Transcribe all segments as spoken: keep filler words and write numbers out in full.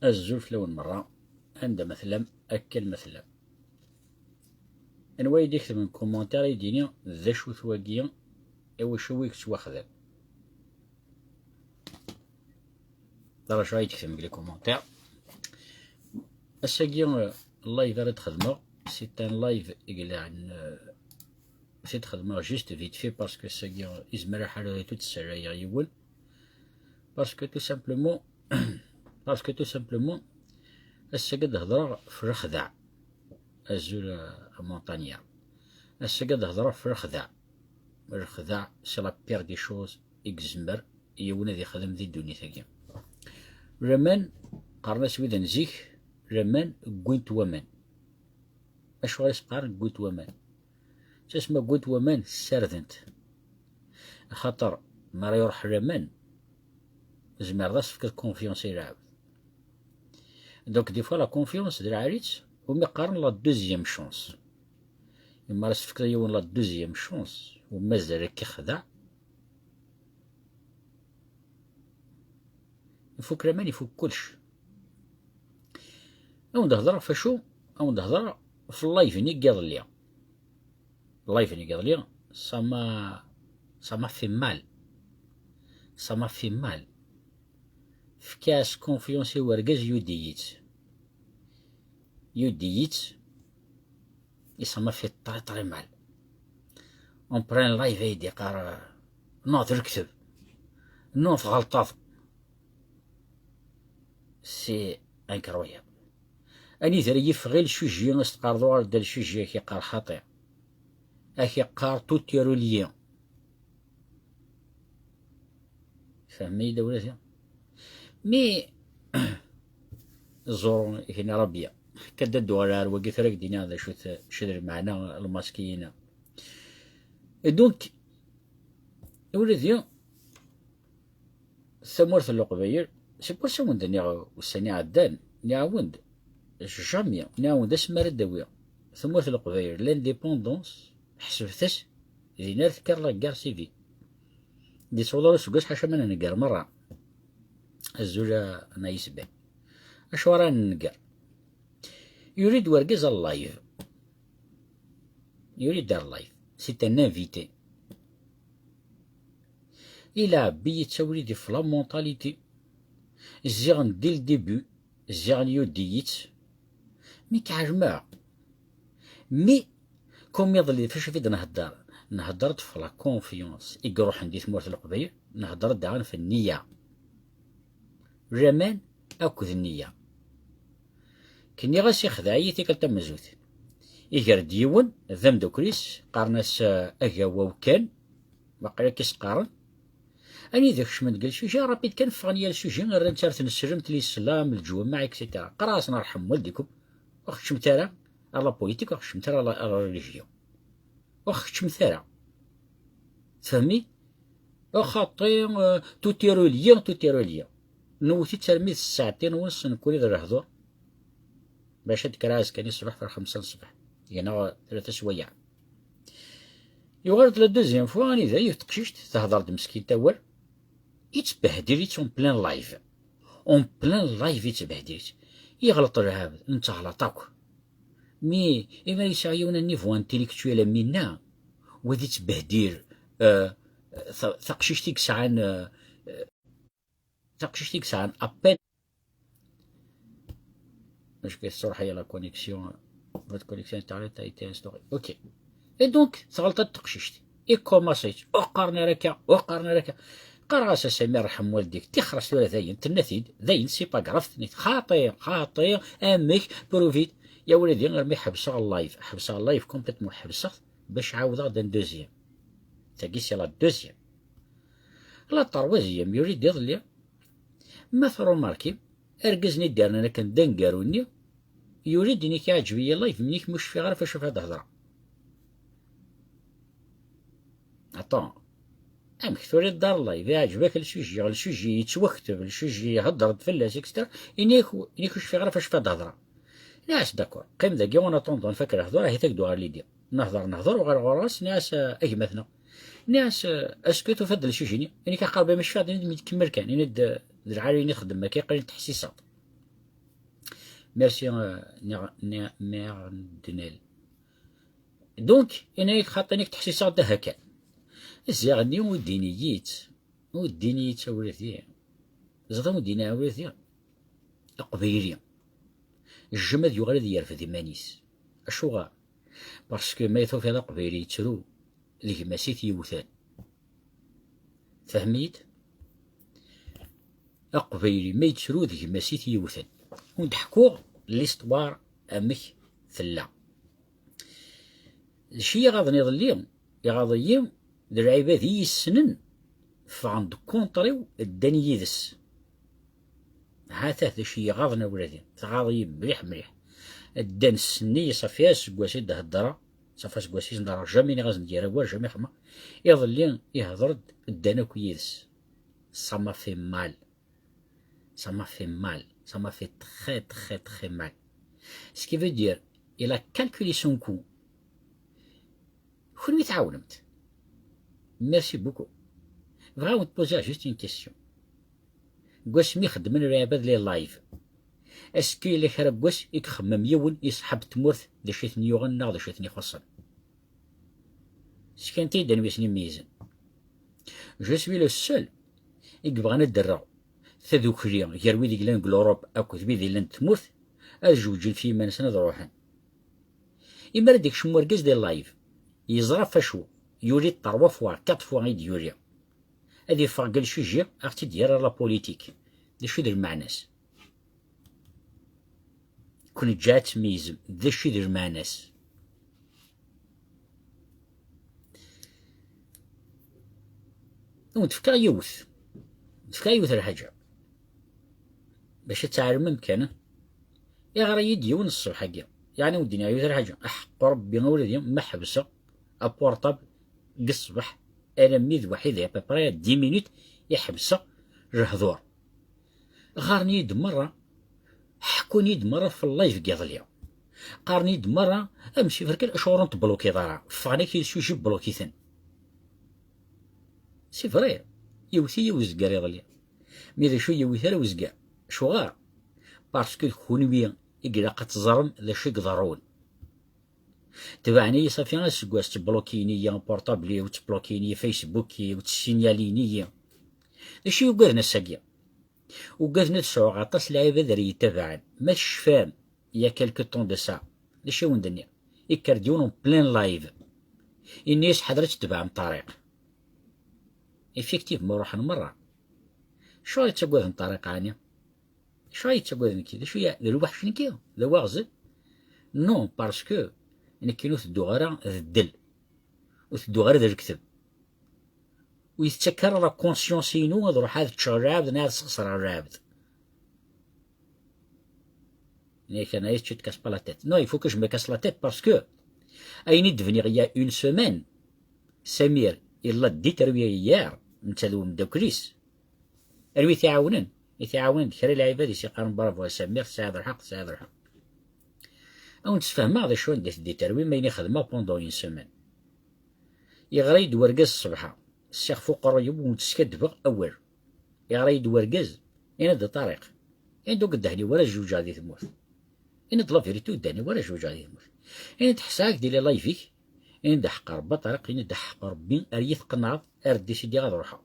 Azul fell-awen merra, anda ma tellam, akken ma tellam. Anwa i d-iketben commentaire i d-yini d acu-t wagi, iwacu i yettwaxdam? D acu ay d-tketbem deg les commentaires? Ass-agi, euh, live ara d-xedmeɣ, c'est un live i yellan, euh, c'est d-xedmeɣ juste vite fait parce que ass-agi, euh, izmer lḥal ad tt-id-ssalayeɣ yiwen. Parce que tout simplement, parce que tout simplement, ass-agi ad d-hedreɣ f lexdeɛ. Azul, euh, a Montagnard. Ass-agi ad d-hedreɣ f lexdeɛ. Lexdeɛ, c'est la pire des choses i yezmer yiwen ad ixdem di ddunit-agi. Laman, qqaren-as wid n zik, laman wwin-t waman. Acuɣer i s-qqaren wwin-t waman? Tasma wwin-t waman, ssarden-t. Axaṭer, mi ara iruḥ laman, tzemreḍ ad s-tefkeḍ confiance i lɛebd. Donc, des fois, la confiance d lɛali-tt, umi qqaren la deuxième chance. Imi ara s-tefkeḍ yiwen la deuxième chance, u mazal ad k-ixdeɛ, ifuk laman, ifuk kullec. Ad wen-d-hedreɣ f acu? Ad wen-d-hedreɣ f live-nni n yiḍelli. Live-nni n yiḍelli, ça m'a, ça m'a fait mal. Ça m'a fait mal. Fkiɣ-as confiance i wergaz, yudi-yi-tt. Yudi-yi-tt. Et ça m'a fait très, très mal. En plein live, ay d-iqqar, euh, non, d lekdeb. Non, tɣelṭeḍ. C'est incroyable. Anida ara yeffeɣ i le sujet, as-teqqareḍ uɣal-d le sujet, ak-iqqar xaṭi. Ak-iqqar tout est relié. Fehmem-iyi-d a wladi. Mi ẓur gni Rabia, akka d ad d-uɣal ar wagi tura, ak-d-iniɣ d acu-t, acu d lmeɛna lmaski-ina. Et donc, a wladi, tamurt n Leqbayel, c'est pour ça wen-d-nniɣ ussan iɛeddan, nniɣ-awen-d, jamais, nniɣ-awen-d asmi ara d-awiɣ tamurt n Leqbayel, l'indépendance, ḥesbet-as, din ara tekker la guerre civile. Di tsuḍar useggas ḥaca ma nennger merra. Azul a Naïs Ben. Acu ara nennger? Yuli-d wergaz ar live. Yuli-d ar live. C'est un invité. Ilɛeb-iyi ttawil-id f la mentalité. Ziɣen dès le début, ziɣen yudi-yi-tt. Mi k-ɛelmeɣ. Mi, comme iḍelli, f acu i d-nhedder? Nhedder-d f la confiance i iruḥen di tmurt n Leqbayel, nhedder-d daɣen f nniya. Laman akked nniya. K-nniɣ-as ixdeɛ-iyi tikkelt tamenzut. Iger-d yiwen, d ameddakel-is, qqaren-as, eh, Agawaw kan, waqila k-is-qqaren. Anida kecmen deg le sujet, rapide kan ffɣen yal sujet, rran-tt ar tneslemt, l'islam, leǧwameɛ, et cetera. Qqareɣ-asen: "Rḥem waldikum, ur xeccmet ara ar la politique, ur xeccmet ara ar la, ar la religion. Ur xeccmet ara." Tfehmi? Axaṭi, euh, tout est relié, tout est relié. Newwet-itt armi d ssaɛtin u ness nekkni d lehdur. Bac ad d-kkreɣ azekka-nni ṣṣbeḥ ɣef lxemsa n ṣṣbeḥ. Gneɣ tlata swayeɛ. Yuɣal-d la deuxième fois, anida yiwet teqcict, tehder-d meskint awal. Ittbehdil-itt en plein live. En plein live ittbehdil-itt. Yeɣleṭ lɛebd, nettɣlaṭ akk. Mi, imi yesɛa yiwen un niveau intellectuel am winna, wa d ittbehdil, euh, ta-, taqcict i yesɛan, euh, taqcict i yesɛan à peine. Parce que tṣuṛḥ-iyi la connexion, votre connexion internet a été instaurée. Ok. Et donc, tɣelṭ-d teqcict. I commence-itt. Ur qqaren ara akka, ur qqaren ara akka. Qqareɣ-as a Sami, rḥem waldik, tixer-as tura dayen, tenna-t-id, dayen, c'est pas grave, tenna-t-id, xaṭi, xaṭi, amek, prouve-it. Ya wladi, armi ḥebseɣ live, ḥebseɣ live complètement, ḥebseɣ-t, bac ɛawdeɣ-d un deuxième. Tagi, c'est la deuxième. La troisième, yuli-d iḍelli. Ma trumarkim, argaz-nni d-yernan akken d aneggaru-nni, Yuli-d, ini-k iɛǧeb-iyi live, ini-k mu cfiɣ ara facu ad hedreɣ. Attends. Amek turiḍ-d ar live, iɛǧeb-ak le sujet, le sujet yettwakteb, le sujet ihedder-d fell-as, et cetera. Ini-k, ini-k ur cfiɣ ara facu ad hedreɣ. Nniɣ-as d'accord, qqim dagi en attendant nfak lehdur, ahat ad k-d-uɣal Lydia. Nehder, nehder, uɣaleɣ ɣur-s, nniɣ-as, a gma-tneɣ. Nniɣ-as, est-ce que tufiḍ-d le sujet-nni? Ini-k aqerb-im cfiɣ-d, ini-d mi d-kemmel kan, ini-d d lɛali-nni txeddem akka, iqqim teḥsiseḍ. Merci, euh, Ner-, Ner-, Nerdnel. Donc, ini-k xaṭi, ini-k teḥsiseḍ-d aha kan. Ziɣ-nni ur d-ini-yi-tt, ur d-ini-yi-tt a wladi. Ẓriɣ ur d-ini a wladi. Aqbayli. Jjem ad yuɣal ad yerfed iman-is. Acuɣer? Parce que ma tufiḍ aqbayli yettru, d gma-s i t-yewten. Tfehmem-iyi-d? Aqbayli ma yettru, d gma-s i t-yewten. Ur d-ḥkuɣ l'histoire amek tella. D acu i yi-iɣaḍen iḍelli, iɣaḍ-iyi d lɛibad i yi-ssnen, ffɣen-d contre-iw, ddan yid-s. Ha-t-ah d acu i yi-iɣaḍen a wladi, tɣaḍ-iyi mliḥ mliḥ. Ddan ssnen-iyi, ṣafi aseggas i d-heddreɣ, ṣafi aseggas i s-neḍreɣ, jamais nniɣ-asen-d gar awal, jamais xedmeɣ. Iḍelli ihder-d, ddan akk yid-s. Ça m'a fait mal. Ça m'a fait mal. Ça m'a fait très, très, très mal. Ce qui veut dire, il a calculé son coup. Kenwi tɛawnem-t. Merci beaucoup. Bɣiɣ ad wen-poser juste une question. Deg wasmi xeddmen lɛibad les lives, est-ce que yella kra n wass i ixemmem yiwen i ṣṣḥab n tmurt d acu i ten-yuɣen neɣ d acu i ten-ixuṣṣen? Sken-t-id anwi i sen-imeyyzen. Je suis le seul i yebɣan ad d-rreɣ tadukli gar wid i yellan deg l'Europe akked wid yellan deg tmurt, ad jewǧen f yiman-nsen ad ruḥen. Imi ara d-ikcem urgaz di live, yeẓra f acu, yuli trois fois, quatre fois i d-yuli. Ad iffeɣ deg le sujet, ad ɣ-tt-id-yerr ar la politique. D acu i d lmeɛna-s? Kenǧi ad tmeyyzem d acu i d lmeɛna-s. Ur d-fkiɣ yiwet, d-fkiɣ yiwet lḥaǧa bac ad tɛelmem kan. Iɣra-yi-d yiwen ṣṣbeḥ-agi, yeɛni ur d-iniɣ yiwet lḥaǧa. Aḥeqq Rebbi a wladi, ma ḥebseɣ aportable deg ṣṣbeḥ alammi d waḥid à peu près dix minutes i ḥebseɣ lehdur. Ɣaren-iyi-d merra, ḥekkun-iyi-d merra f live n yiḍelli. Qqaren-iyi-d merra, a Msifrkel, acuɣer ur n-teblukiḍ ara? Ffɣen-ak-id sujet, blukiten. C'est vrai, yewwet-iyi uzger iḍelli. Mi d acu yewwet ara uzger? Acuɣer? Parce que d kunwi i ilaq ad teẓrem d acu i iḍerrun. Tebɛen-iyi ṣafi aseggas, ttblokiyen-iyi portable-iw, ttblokiyen-iyi Facebook-iw, ttesinyalin-iyi. D acu i ugaden ass-agi? Ugaden ad sɛuɣ aṭas lɛibad ara yi-itabaɛen. Ma tecfam, il y a quelque temps de ça, d acu i wen-d-nniɣ? Ikker-d yiwen en plein live, ini-as ḥader ad tetbeɛem Ṭariq. Effectivement ruḥen merra. Acuɣer i ttagaden Ṭariq ɛni? Acu ay yettaggaden nekki? D acu ya, d lweḥc nekki? D awaɣzen? Non, parce que nekki ur tedduɣ ara d ddel, ur tedduɣ ara d lekdeb. Ur yi-tettak ara la conscience-inu ad ruḥeɣ ad ččeɣ lɛebd neɣ ad sxeṣreɣ lɛebd. Nekk anaïs, tu te casses pas la tête. Non, il faut que je me casse la tête parce que ayen i d-bniɣ il y a une semaine, Samir, il l'a détruit hier, netta d umeddakel-is. Anwa i t-iɛawnen? I t-iɛawnen d kra n lɛibad i s-iqqaren bravo a Samir, tesɛiḍ lḥeqq, tesɛiḍ lḥeqq. A wen-d-sfehmeɣ d acu anda i t-id-terwim ayen i xedmeɣ pendant une semaine. Yeɣra-yi-d wergaz ṣṣbeḥ-a, ssiɣ f uqerruy-iw ur wen-d-skaddbeɣ awal. Yeɣra-yi-d wergaz, yenna-d a Ṭariq, ini-d ur k-ddehni wara zewǧeɣ di tmurt. Ini-d la vérité, ur ddehni wara zewǧeɣ di tmurt. Ini-d ḥesɛeɣ-k di les live-ik, ini-d aḥeqq Rebbi a Ṭariq, ini-d aḥeqq Rebbi ar yi-tqenɛeḍ, ar décidiɣ ad ruḥeɣ.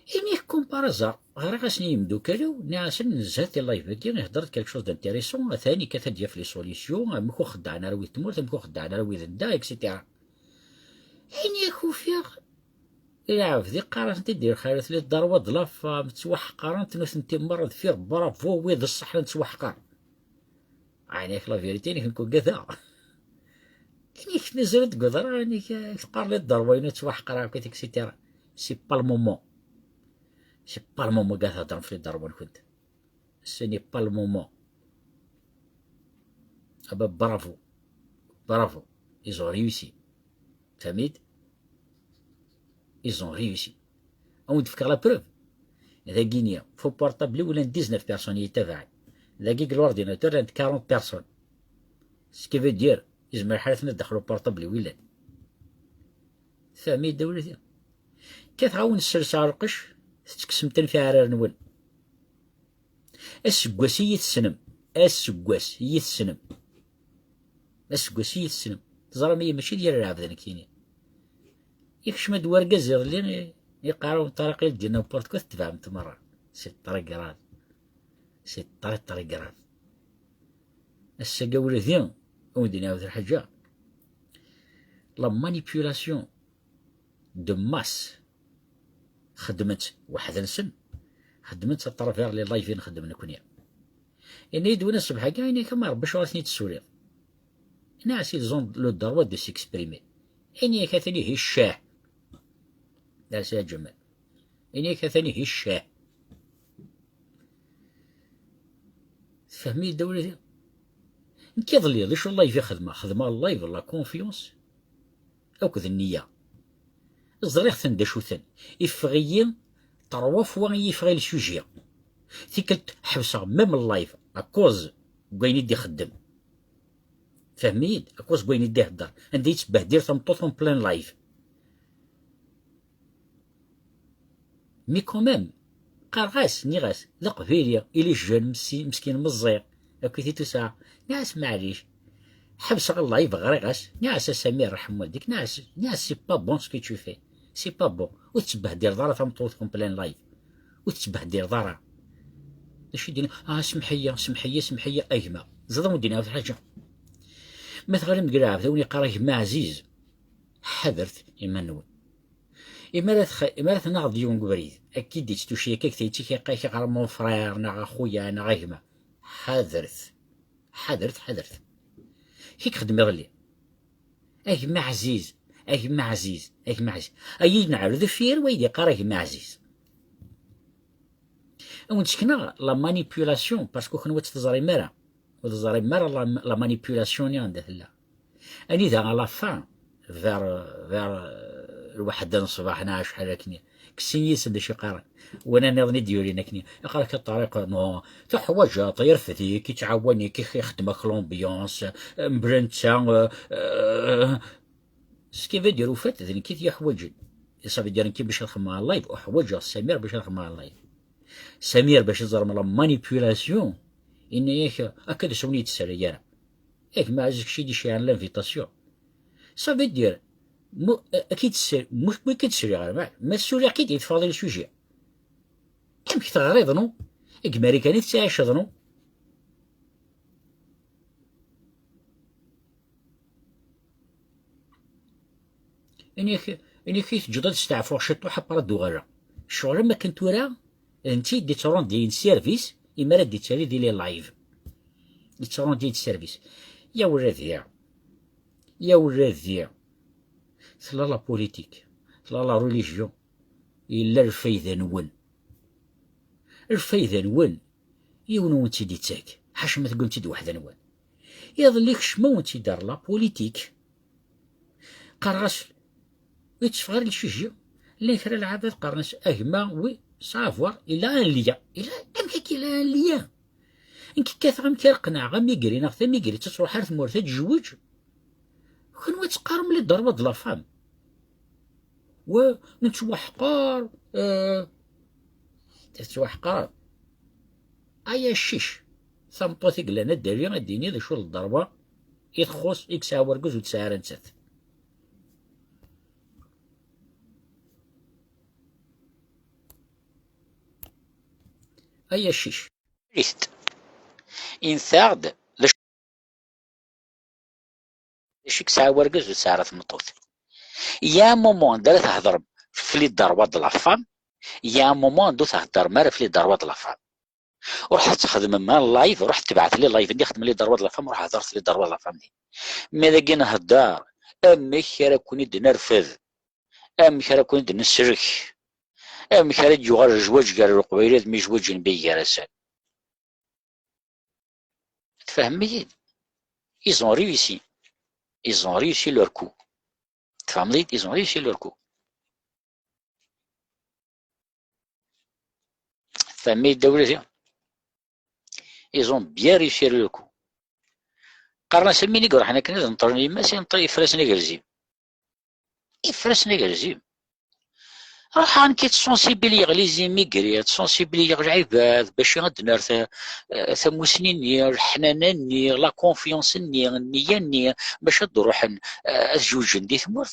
Ini-k comme par hasard, ɣriɣ-asen i yimdukal-iw, nniɣ-asen nezha-t i live-agi, ihedder-d quelque chose d'intéressant, atan ikkat ad d-yaf les solutions, amek ur xeddɛen ara wid n tmurt, amek ur xeddɛen ara wid n da, et cetera. Ini-k ufiɣ lɛebd iqqar-asent-id di lxalat, les droits de la femme ttwaḥqaren-t nutenti merra deffir, bravo, wid ṣṣeḥ la nettwaḥqar. Ɛni-k la vérité, ini-k nekk ugadeɣ. Ini-k mazal deg uḍar, ini-k teqqar les droits-inu ttwaḥqaren akk, et cetera. C'est pas le moment. C'est pas le moment ad theddrem f les droits-nkent. Ce n'est pas le moment. Ah bah, bravo. Bravo. Ils ont réussi. Fahmit? Ils ont réussi. Ad wen-d-fkeɣ la preuve. Dagi-nni, f uportable-iw llan dix-neuf personnes i yi-ttabaɛen. Dagi deg l'ordinateur llant quarante personnes. Ce qui veut dire, izmer ḥal ad ten-id-daxel uportable-iw llan. Tfehmit-d a wladi? Kkateɣ-awen sselseɣ lqecc, tettekksemt-ten f iɛrar-nwen. Aseggas i yi-tessnem. Aseggas i yi-tessnem. Aseggas i yi-tessnem. Teẓram-iyi mačči d yir lɛebd nekkini. Ikcem-d wergaz iḍelli, i-, iqqar-awen Ṭariq i d-yenna n'importe quoi, tetebɛem-t merra. C'est très grave. C'est très, très grave. Ass-agi ula d i, ad wen-d-nɛawed lḥaǧa. La manipulation de masse. Xeddmen-tt weḥd-nsen, xeddmen-tt à travers les live i nxeddem nekni. Yenna-yi-d win ṣṣbeḥ-agi, ini-ak a Rebbi acuɣer i ten-id-tessuliḍ. Nniɣ-as, ils ont le droit de s'exprimer. Ini-ak atan ihi ccah. Nniɣ-as a Ǧamal. Ini-ak atan ihi ccah. Tfehmem-iyi-d a wladi? Nekk iḍelli, d acu live i xedmeɣ? Xedmeɣ live la confiance akked nniya. Ẓriɣ-ten d acu-ten. Iffeɣ-iyi trois fois i yi-iffeɣ i le sujet. Tikkelt ḥebseɣ même live à cause n wayen i d-ixeddem. Fehmi-yi-d, à cause n wayen i d-ihedder. Anda yettbehdir tameṭṭut en plein live. Mais quand même, qqareɣ-as, nniɣ-as, d aqbayli, il est jeune, messi-, meskin meẓẓi, akkit i tusɛa. Nniɣ-as, maɛlic, ḥebseɣ live, ɣriɣ-as, nniɣ-as a Samir, rḥem waldik, nniɣ-as, nniɣ-as, c'est pas bon ce que tu fais. C'est pas bon. Ur tettbehdileḍ ara tameṭṭut en plein live. Ur tettbehdileḍ ara. D acu i d-yenna? Ah, semḥ-iyi, semḥ-iyi, semḥ-iyi, a gma. Ẓriɣ ur d-yenna lḥaǧa. Ma teɣlim deg lɛebd, a wen-iqqar a gma ɛziz, ḥadret iman-nwen. Imi ara tx-, imi ara tnaɣeḍ yiwen deg ubrid, akka i d-yetttuci akka, akka yetttuci akka, akka ɣer mon frère, neɣ a xuya, neɣ a gma. Ḥadret. Ḥadret, ḥadret. Kik xedmeɣ iḍelli. A gma ɛziz, a gma ɛziz, a gma ɛziz. Ay yenɛel deffir, wa i d-yeqqar a gma ɛziz. Ad wen-d-sekneɣ la manipulation, parce que kenwi ur tt-teẓrim ara. Ur teẓrim ara la, la manipulation-nni anda tella. Anida à la fin, vers, vers, euh, lwaḥda n ṣṣbeḥ neɣ acḥal akkenni, kksen yis-sen d acu i qqaren. Win nniḍen i d-yurin akkenni, iqqar-ak a Ṭariq, non, tuḥwaǧeḍ, irfed-ik, ittɛawan-ik, ix-, ixeddem-ak l'ambiance, mebla netta, euh, euh, ce qui veut dire, au fait, d nekk i t-yuḥwaǧen. Ça veut dire, nekk bac ad xedmeɣ live, uḥwaǧeɣ Samir bac ad xedmeɣ live. Samir, bac ad teẓrem la manipulation, yenna-yak, akka d asawen i d-tessali ara. Yak, ma ɛziz kečč i d-iceyɛen l'invitation. Ça veut dire, mu-, ak-id-sser-, mu-, mu-, ak-id-sriɣ ara, ma, ma ssuriɣ-k-id, i teffɣeḍ i le sujet. Amek teɣriḍ, non? Deg Marikan i tettɛiceḍ, non? Inek, inek i teǧǧeḍ ad steɛfuɣ ciṭuḥ, après ad d-uɣaleɣ. Ccɣel am akken tura, d netta i d-ittrendin service, imi ara d-ittali di les live. Ittrendin service. Ya wladi, ya wladi. Tella la politique, tella la religion. Yella lfayda-nwen. Lfayda-nwen, yiwen ur wen-tt-id-ittak, ḥaca ma tewwim-tt-id weḥd-nwen. Iḍelli kecmen-wen-tt-id ar la politique. Qqareɣ-as, ur yetteffeɣ ara le sujet. Llan kra n lɛabad qqaren-as, a gma, oui, ça a voir, il a un lien. Il a, amek akka il a un lien? Nekk kkateɣ amek ara qenɛeɣ amigri neɣ tamigrit ad truḥ ar tmurt ad tezweǧ. Kenwi ad teqqarem les droits de la femme. Wa nettwaḥqar, euh, tettwaḥqar. Ay accic, tameṭṭut i yellan ad d-tali, ad d-tini d acu n lderwa i txuṣ, i yesɛa wergaz ur tesɛi ara nettat. Ay accic. It. Intaɣ-d d acu, d acu i yesɛa wergaz ur tesɛi ara tmeṭṭut. Il y a un moment anda ara theddrem f les droits de la femme, il y a un moment anda ur theddrem ara f les droits de la femme. Ruḥet ad txedmem un live, ruḥet tebɛet les live-nni, xedmem les droits de la femme, ruḥ hedret les droits de la femme din. Mi dagi nhedder amek ara ken-id-nerfed, amek ara ken-id-nesrek, amek ara d-yuɣal zzwaǧ gar Leqbayel ad myezwaǧen bi gar-asen. Tfehmem-iyi-d? Ils ont réussi. Ils ont réussi leur coup. Tfehmeḍ-iyi? Ils ont réussi leur coup. Tfehmeḍ-iyi-d a wladi? Ils ont bien réussi leur coup. Qqaren-as am win i iruḥen akken ad nṭren yemma-s, inṭ-, yeffer-asen agerzi. Yeffer-asen agerzi. Ruḥ akken ad tsensibiliyeɣ les immigrés, ad tsensibiliyeɣ lɛibad, bac ad d-nerr ta-, tamusni-nni, leḥnana-nni, la confiance-nni, nniya-nni, bac ad d-ruḥen, eh, ad zewǧen di tmurt.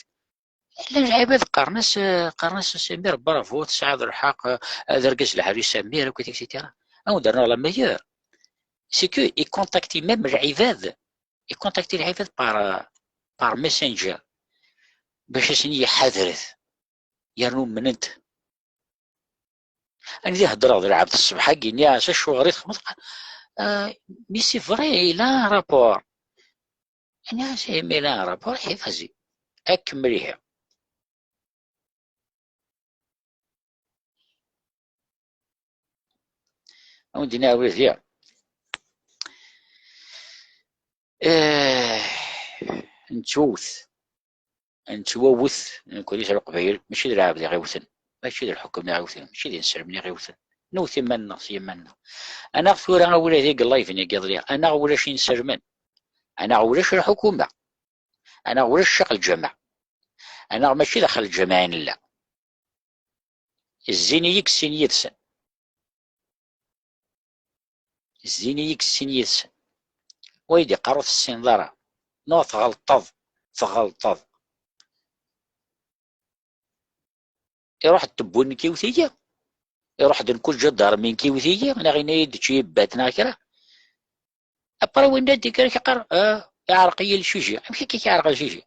Llan lɛibad qqaren-as, eh, qqaren-as: "Samir, bravo, tesɛiḍ lḥeqq, eh, d argaz leḥris Samir", akk et cetera. Ad wen-d-rnuɣ la meilleure. C'est que icontacti même lɛibad, icontacti lɛibad par, par messenger, bac ad asen-iḥadret, yernu umnen-t. Anida heddreɣ d lɛebd ṣṣbeḥ-agi, nniɣ-as: "Acuɣer i txedmeḍ?" Ah, mais c'est vrai, il a un rapport. Nniɣ-as: "Eh, mais il a un rapport, eh, vas-y, ad kemmel ihi." Ad wen-d-iniɣ wid ya. Eh, nettwawet. Nettwawet nekkni s Leqbayel, mačči d lɛebd i ɣ-iwten, mačči d lḥukum i ɣ-iwten, mačči d inselmen i ɣ-iwten. Newwet iman-nneɣ s yiman-nneɣ. Anaɣ tura a wladi deg live-nni deg iḍelli, anaɣ ulac inselmen, anaɣ ulac lḥukuma, anaɣ ulac ccix lǧameɛ, anaɣ mačči daxel lǧameɛ i nella. Zzin-iyi deg sin yid-sen. Zzin-iyi deg sin yid-sen. Wa yi-d-iqqar ur tessineḍ ara. Neɣ tɣelṭeḍ, tɣelṭeḍ. Iruḥ-d tewwun nekk iwet-iyi. Iruḥ-d nekk uǧadarmi nekk iwet-iyi, neɣ yenna-yi-d ečč yibbat neɣ kra. Après winna d-yekker yeqqar, ah, iɛreq-iyi le sujet. Amek akka i k-iɛreq le sujet?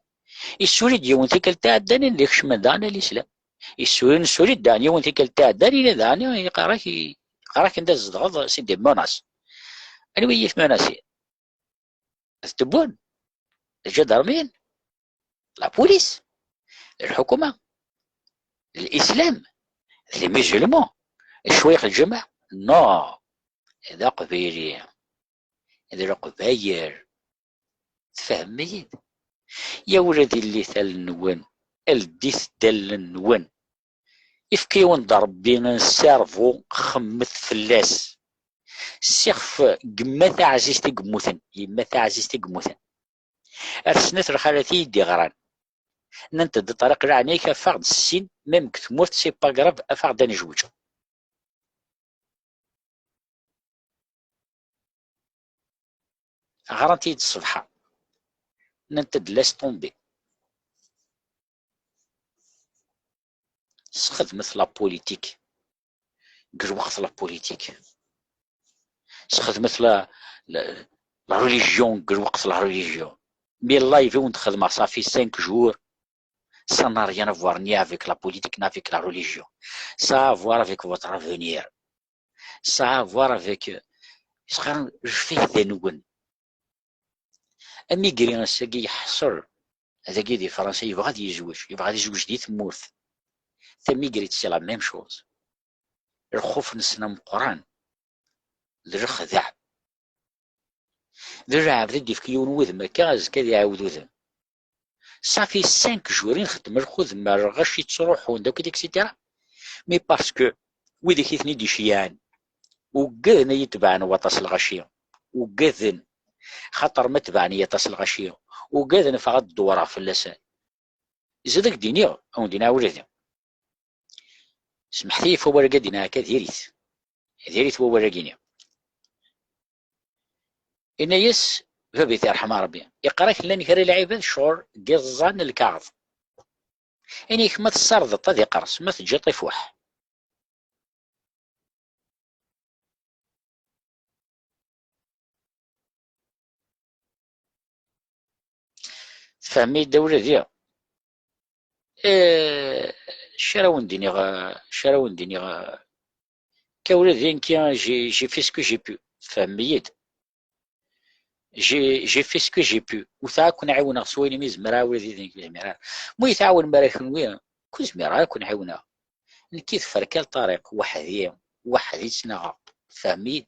Yessuli-d yiwen tikkelt iɛeddan, anda kecmen daɣen a lislam. Yessuli, nessuli-d daɣen yiwen tikkelt iɛeddan, ina daɣen yeqqar-ak, yeqqar-ak anda tzedɣeḍ, c'est des menaces. Anwa i yi-tmenacin? D tewwun, d lǧadarmiyin, la police, d lḥukuma, d lislam, d les musulmans, d ccwayx lǧameɛ. Non, d aqbayli, d leqbayel. Tfehmem-iyi-d? Ya wlad, llit allen-nwen, ldit-d allen-nwen. Ifka-yawen-d Ṛebbi un cerveau, xemmet fell-as. Sixef n yemma taɛzizt i yemmuten, yemma taɛzizt i yemmuten. Ar snat lxalat i yi-d-iɣran. Nnant-d: "Ṭṭariq, leɛnaya-k, af-aɣ-d ssin, même deg tmurt, c'est pas grave, af-aɣ-d ad nezweǧ." Ɣrant-iyi-d ṣṣbeḥ-a. Nnant-d: "Laisse tomber." Sxedmet la politique deg lweqt la politique. Sxedmet la, la, la religion deg lweqt la religion. Mi live i wen-d-xedmeɣ, ça fait cinq jours, ça n'a rien à voir ni avec la politique, ni avec la religion. Ça a à voir avec votre avenir. Ça a à voir avec, euh, isxaren lfayda-nwen. Amigri ass-agi yeḥṣel, dagi di Fransa, yebɣa ad yezweǧ, yebɣa ad yezweǧ di tmurt. Tamigrit, c'est la même chose. Lxuf-nsen ameqqran d lexdeɛ. D lɛebd i d-yefk yiwen wudem akka, azekka ad iɛawed udem. Ça fait cinq jours i nxeddem lxedma, lɣaci ttruḥun-d akk, et cetera. Mais parce que widak i ten-id-iceyyɛen ugaden ad iyi-tebɛen waṭas lɣaci, ugaden, xaṭer ma tebɛen-iyi aṭas lɣaci, ugaden ffɣeɣ ad dewwreɣ fell-asen. Zad ad k-d-iniɣ, ad wen-d-iniɣ wladi. Semḥet-iyi ɣef wawal-agi ad d-iniɣ akka, diri-t. Diri-t wawal-agi-nni. Inna-yas baba-k, irḥem Ṛebbi, iqqar-ak llan kra lɛibad ccɣel n yiẓẓan n lkaɣeḍ. Ini-k ma tessardeḍ ad iqerṣ, ma teǧǧiḍ ifuḥ. Tfehmem-iyi-d a wladi? Eh, acu ara wen-d-iniɣ, acu ara wen-d-iniɣ? Akka wladi, nekki, j'ai, j'ai fait ce que j'ai pu. Tfehmem-iyi-d? J'ai, j'ai fait ce que j'ai pu. Ur sɛiɣ ad ken-ɛiwneɣ s wayen imi zemreɣ, a wladi, d nekk ur zmireɣ ara. Ma ur yi-tɛawnem ara kenwi, ur zmireɣ ara ad ken-ɛiwneɣ. Nekki d Ferkal Ṭariq, weḥd-i, weḥd-i ttnaɣeɣ. Tfehmem-iyi-d?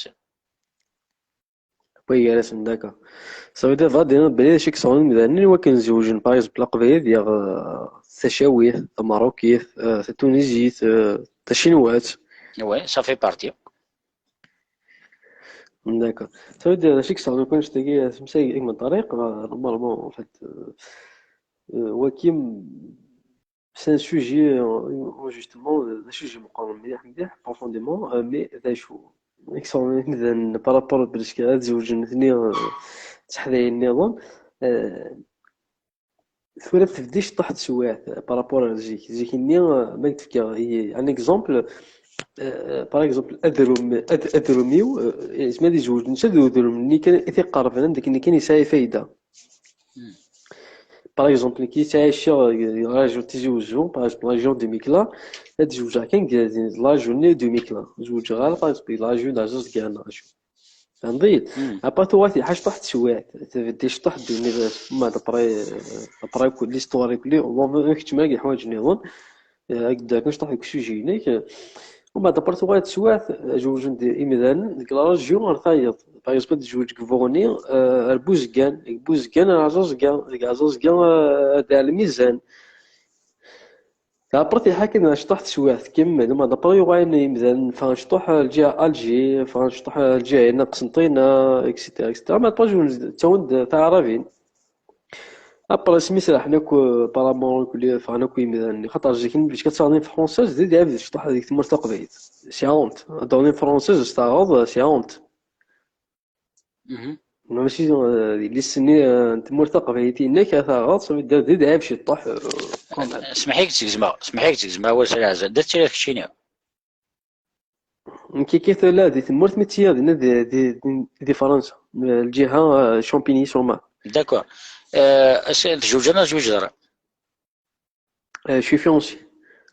gar-asen. Wagi gar-asen, d'accord. Ça veut dire, dɣa d-yenna belli d acu i yesɛun imdanen i wakken zewǧen, par exemple, aqbayli diɣ, euh, tacawit, tamarukit, euh, tatunizit, euh, tacinwat. Ouais, ça fait partie. D'accord. Ça veut dire, d acu i yesɛun akk annect-agi, euh, semsay i Ṭariq, euh, normalement, en fait, euh, euh, waki, c'est un sujet, euh, justement, euh, d acu i meqqren mliḥ, mliḥ, profondément, euh, mais d acu i yesɛun imdanen par rapport ad zewǧen nutni, euh, d teḥdayin nniḍen, euh, tura tebdi ciṭṭaḥ teswiɛt par rapport ar zik. Zik-nni, euh, ma k-d-fkeɣ i, un exemple, euh, par exemple, adrum, ad-, adrum-iw, euh, yezmer ad yezweǧ netta d udrum-nni kan i t-iqerben, anda akken kan yesɛa fayda. Par exemple, nekk ttɛiceɣ deg la région n Tizi Uzzu, par exemple, la région de Mekla, ad zewǧeɣ kan deg la région-nni de Mekla. Ur zewǧeɣ ara, par exemple, deg la région d'Azazgan, la région. Fehmeḍ-iyi? Après, tuɣal tebda ciṭṭaḥ teswiɛt, tebda ciṭṭaḥ ddunit, ma d'après, d'après l'histoire, amek kečč ma yeḥwaǧ nniḍen, euh, ad d-rnu ciṭṭaḥ deg usujet-inek. Umbeɛd, après, tuɣal teswiɛt, euh, zewǧen-d imdanen deg la région ar tayeḍ. Par exemple, ad tezweǧ deg Buɣni, euh, ar Buzgan, deg Buzgan ar Aẓazga, deg Aẓazga, euh, ar Lmizan. Après, tebda kan ciṭṭaḥ teswiɛt tkemmel, umbeɛd, après, yuɣalen imdanen ffɣen ciṭṭaḥ, euh, lǧiha Alger, ffɣen ciṭṭaḥ, euh, lǧiha-nni Qsenṭina, et cetera, et cetera. Mais après, zewǧen-d, ttawin-d taɛrabin. Après, asmi sraḥen akk, euh, par rapport akk, ffɣen akk yimdanen-nni. Xaṭer zik-nni, bac ad taɣeḍ une française, d adaɛɛeb ciṭṭaḥ deg tmurt taqbaylit. C'est honte. Ad taɣeḍ une française, ad taɣeḍ, c'est honte. Mačči, euh, di liste-nni, euh, n tmurt taqbaylit-inek, ad taɣeḍ, ça veut dire d adaɛɛeb ciṭṭaḥ, euh, quand même. Smeḥ-iyi-d, segzmeɣ, smeḥ-iyi-d, segzmeɣ awal s leɛza. D acu i d keččini? Nekk, kif tella di tmurt, mi tt-iɣaden di, di, di, di Fransa, lǧiha, euh, Champigny-sur-Marne. D'accord. Euh, as-, tezweǧ neɣ ur tezwiǧeḍ ara? Euh, je suis fiancé.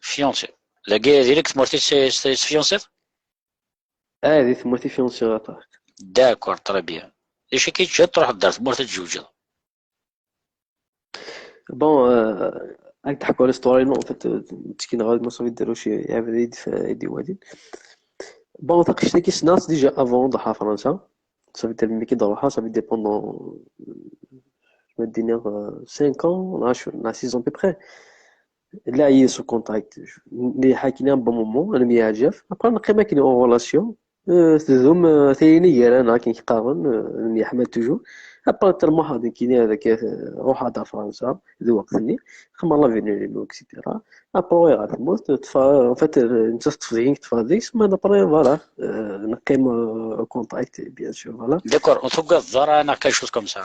Fiancé. Dagi, di nek tmurt i s-, s-, s-, fiancé? Ah, di tmurt i fiancé aṭas. D'accord, très bien. D acu i k-yeǧǧan ad truḥeḍ ar tmurt ad tzewǧeḍ? Bon, euh, ad k-d-ḥkuɣ l'histoire-inu, en fait, euh, ttkin ɣer ma ça veut dire ur iɛawed ad yi-d-iwali. Bon, taqcict-agi ssneɣ-tt déjà avant ad ruḥeɣ Fransa. Ça veut dire, mi k-id-ruḥeɣ, ça veut dire pendant, euh, je vais dire, euh, cinq ans, neɣ six ans à peu près. Là, il est sous contact. Nḥaki un bon moment, ad nemyeɛjab. Après, neqqim akken en relation. Euh, tdum, euh, tayri gar-aneɣ, akken k-qqaren, euh, nemyeḥmal toujours. Après, tṛuḥ-d nekkini avec, euh, ruḥeɣ-d ɣer Fransa, d lweqt-nni, xedmeɣ la veine et cetera. Après, ɣer tmurt, teṭṭef-, en fait, euh, nettat teṭṭef deg-i, teṭṭef deg-s, mais après, voilà, euh, neqqim, euh, en contact, bien sûr, voilà. D'accord, ur tugadeḍ ara neɣ quelque chose comme ça?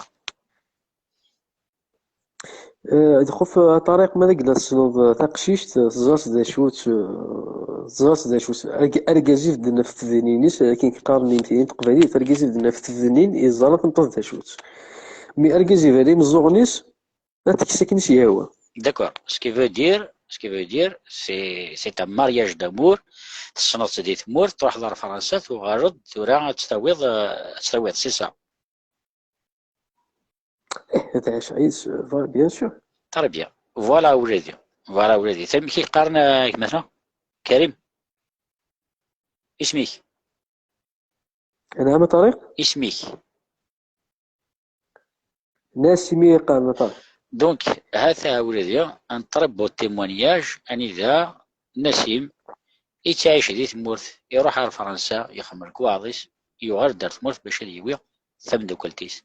Eh, d xuf, a Ṭariq, ma d agla tessneḍ, eh, taqcict, eh, teẓra-tt d acu-tt, eh, teẓra-tt d acu-tt. Arg-, argaz ibedden ɣef tednin-is, eh, akken qqaren imtiyen n teqbaylit, argaz ibedden ɣef tednin, yeẓra tameṭṭut d acu-tt. Mi argaz iberri imeẓẓuɣen-is, ad tekkes akken i s-yehwa. D'accord. Ce qui veut dire, ce qui veut dire, c'est, c'est un mariage d'amour. Tessneḍ-tt di tmurt, truḥeḍ ɣer Fransa, tuɣaleḍ tura ad tt-tawiḍ, eh, ad tt-tawiḍ, c'est ça. Eh, ad tɛic yid-s, euh, bien sûr. Très bien. Voilà ولدي. Voilà ولدي. Amek i qqaren, eh, gma-tneɣ? Karim? Isem-ik? Anɛam a Ṭariq? Isem-ik? Nassim i qqaren a Ṭariq. Donc, ha-t-a ولدي, un très beau témoignage, anida Nassim yettɛic di tmurt, iruḥ ar Fransa, yexdem lekwaɣeḍ-is, yuɣal-d ar tmurt bac ad yawi tameddakelt-is.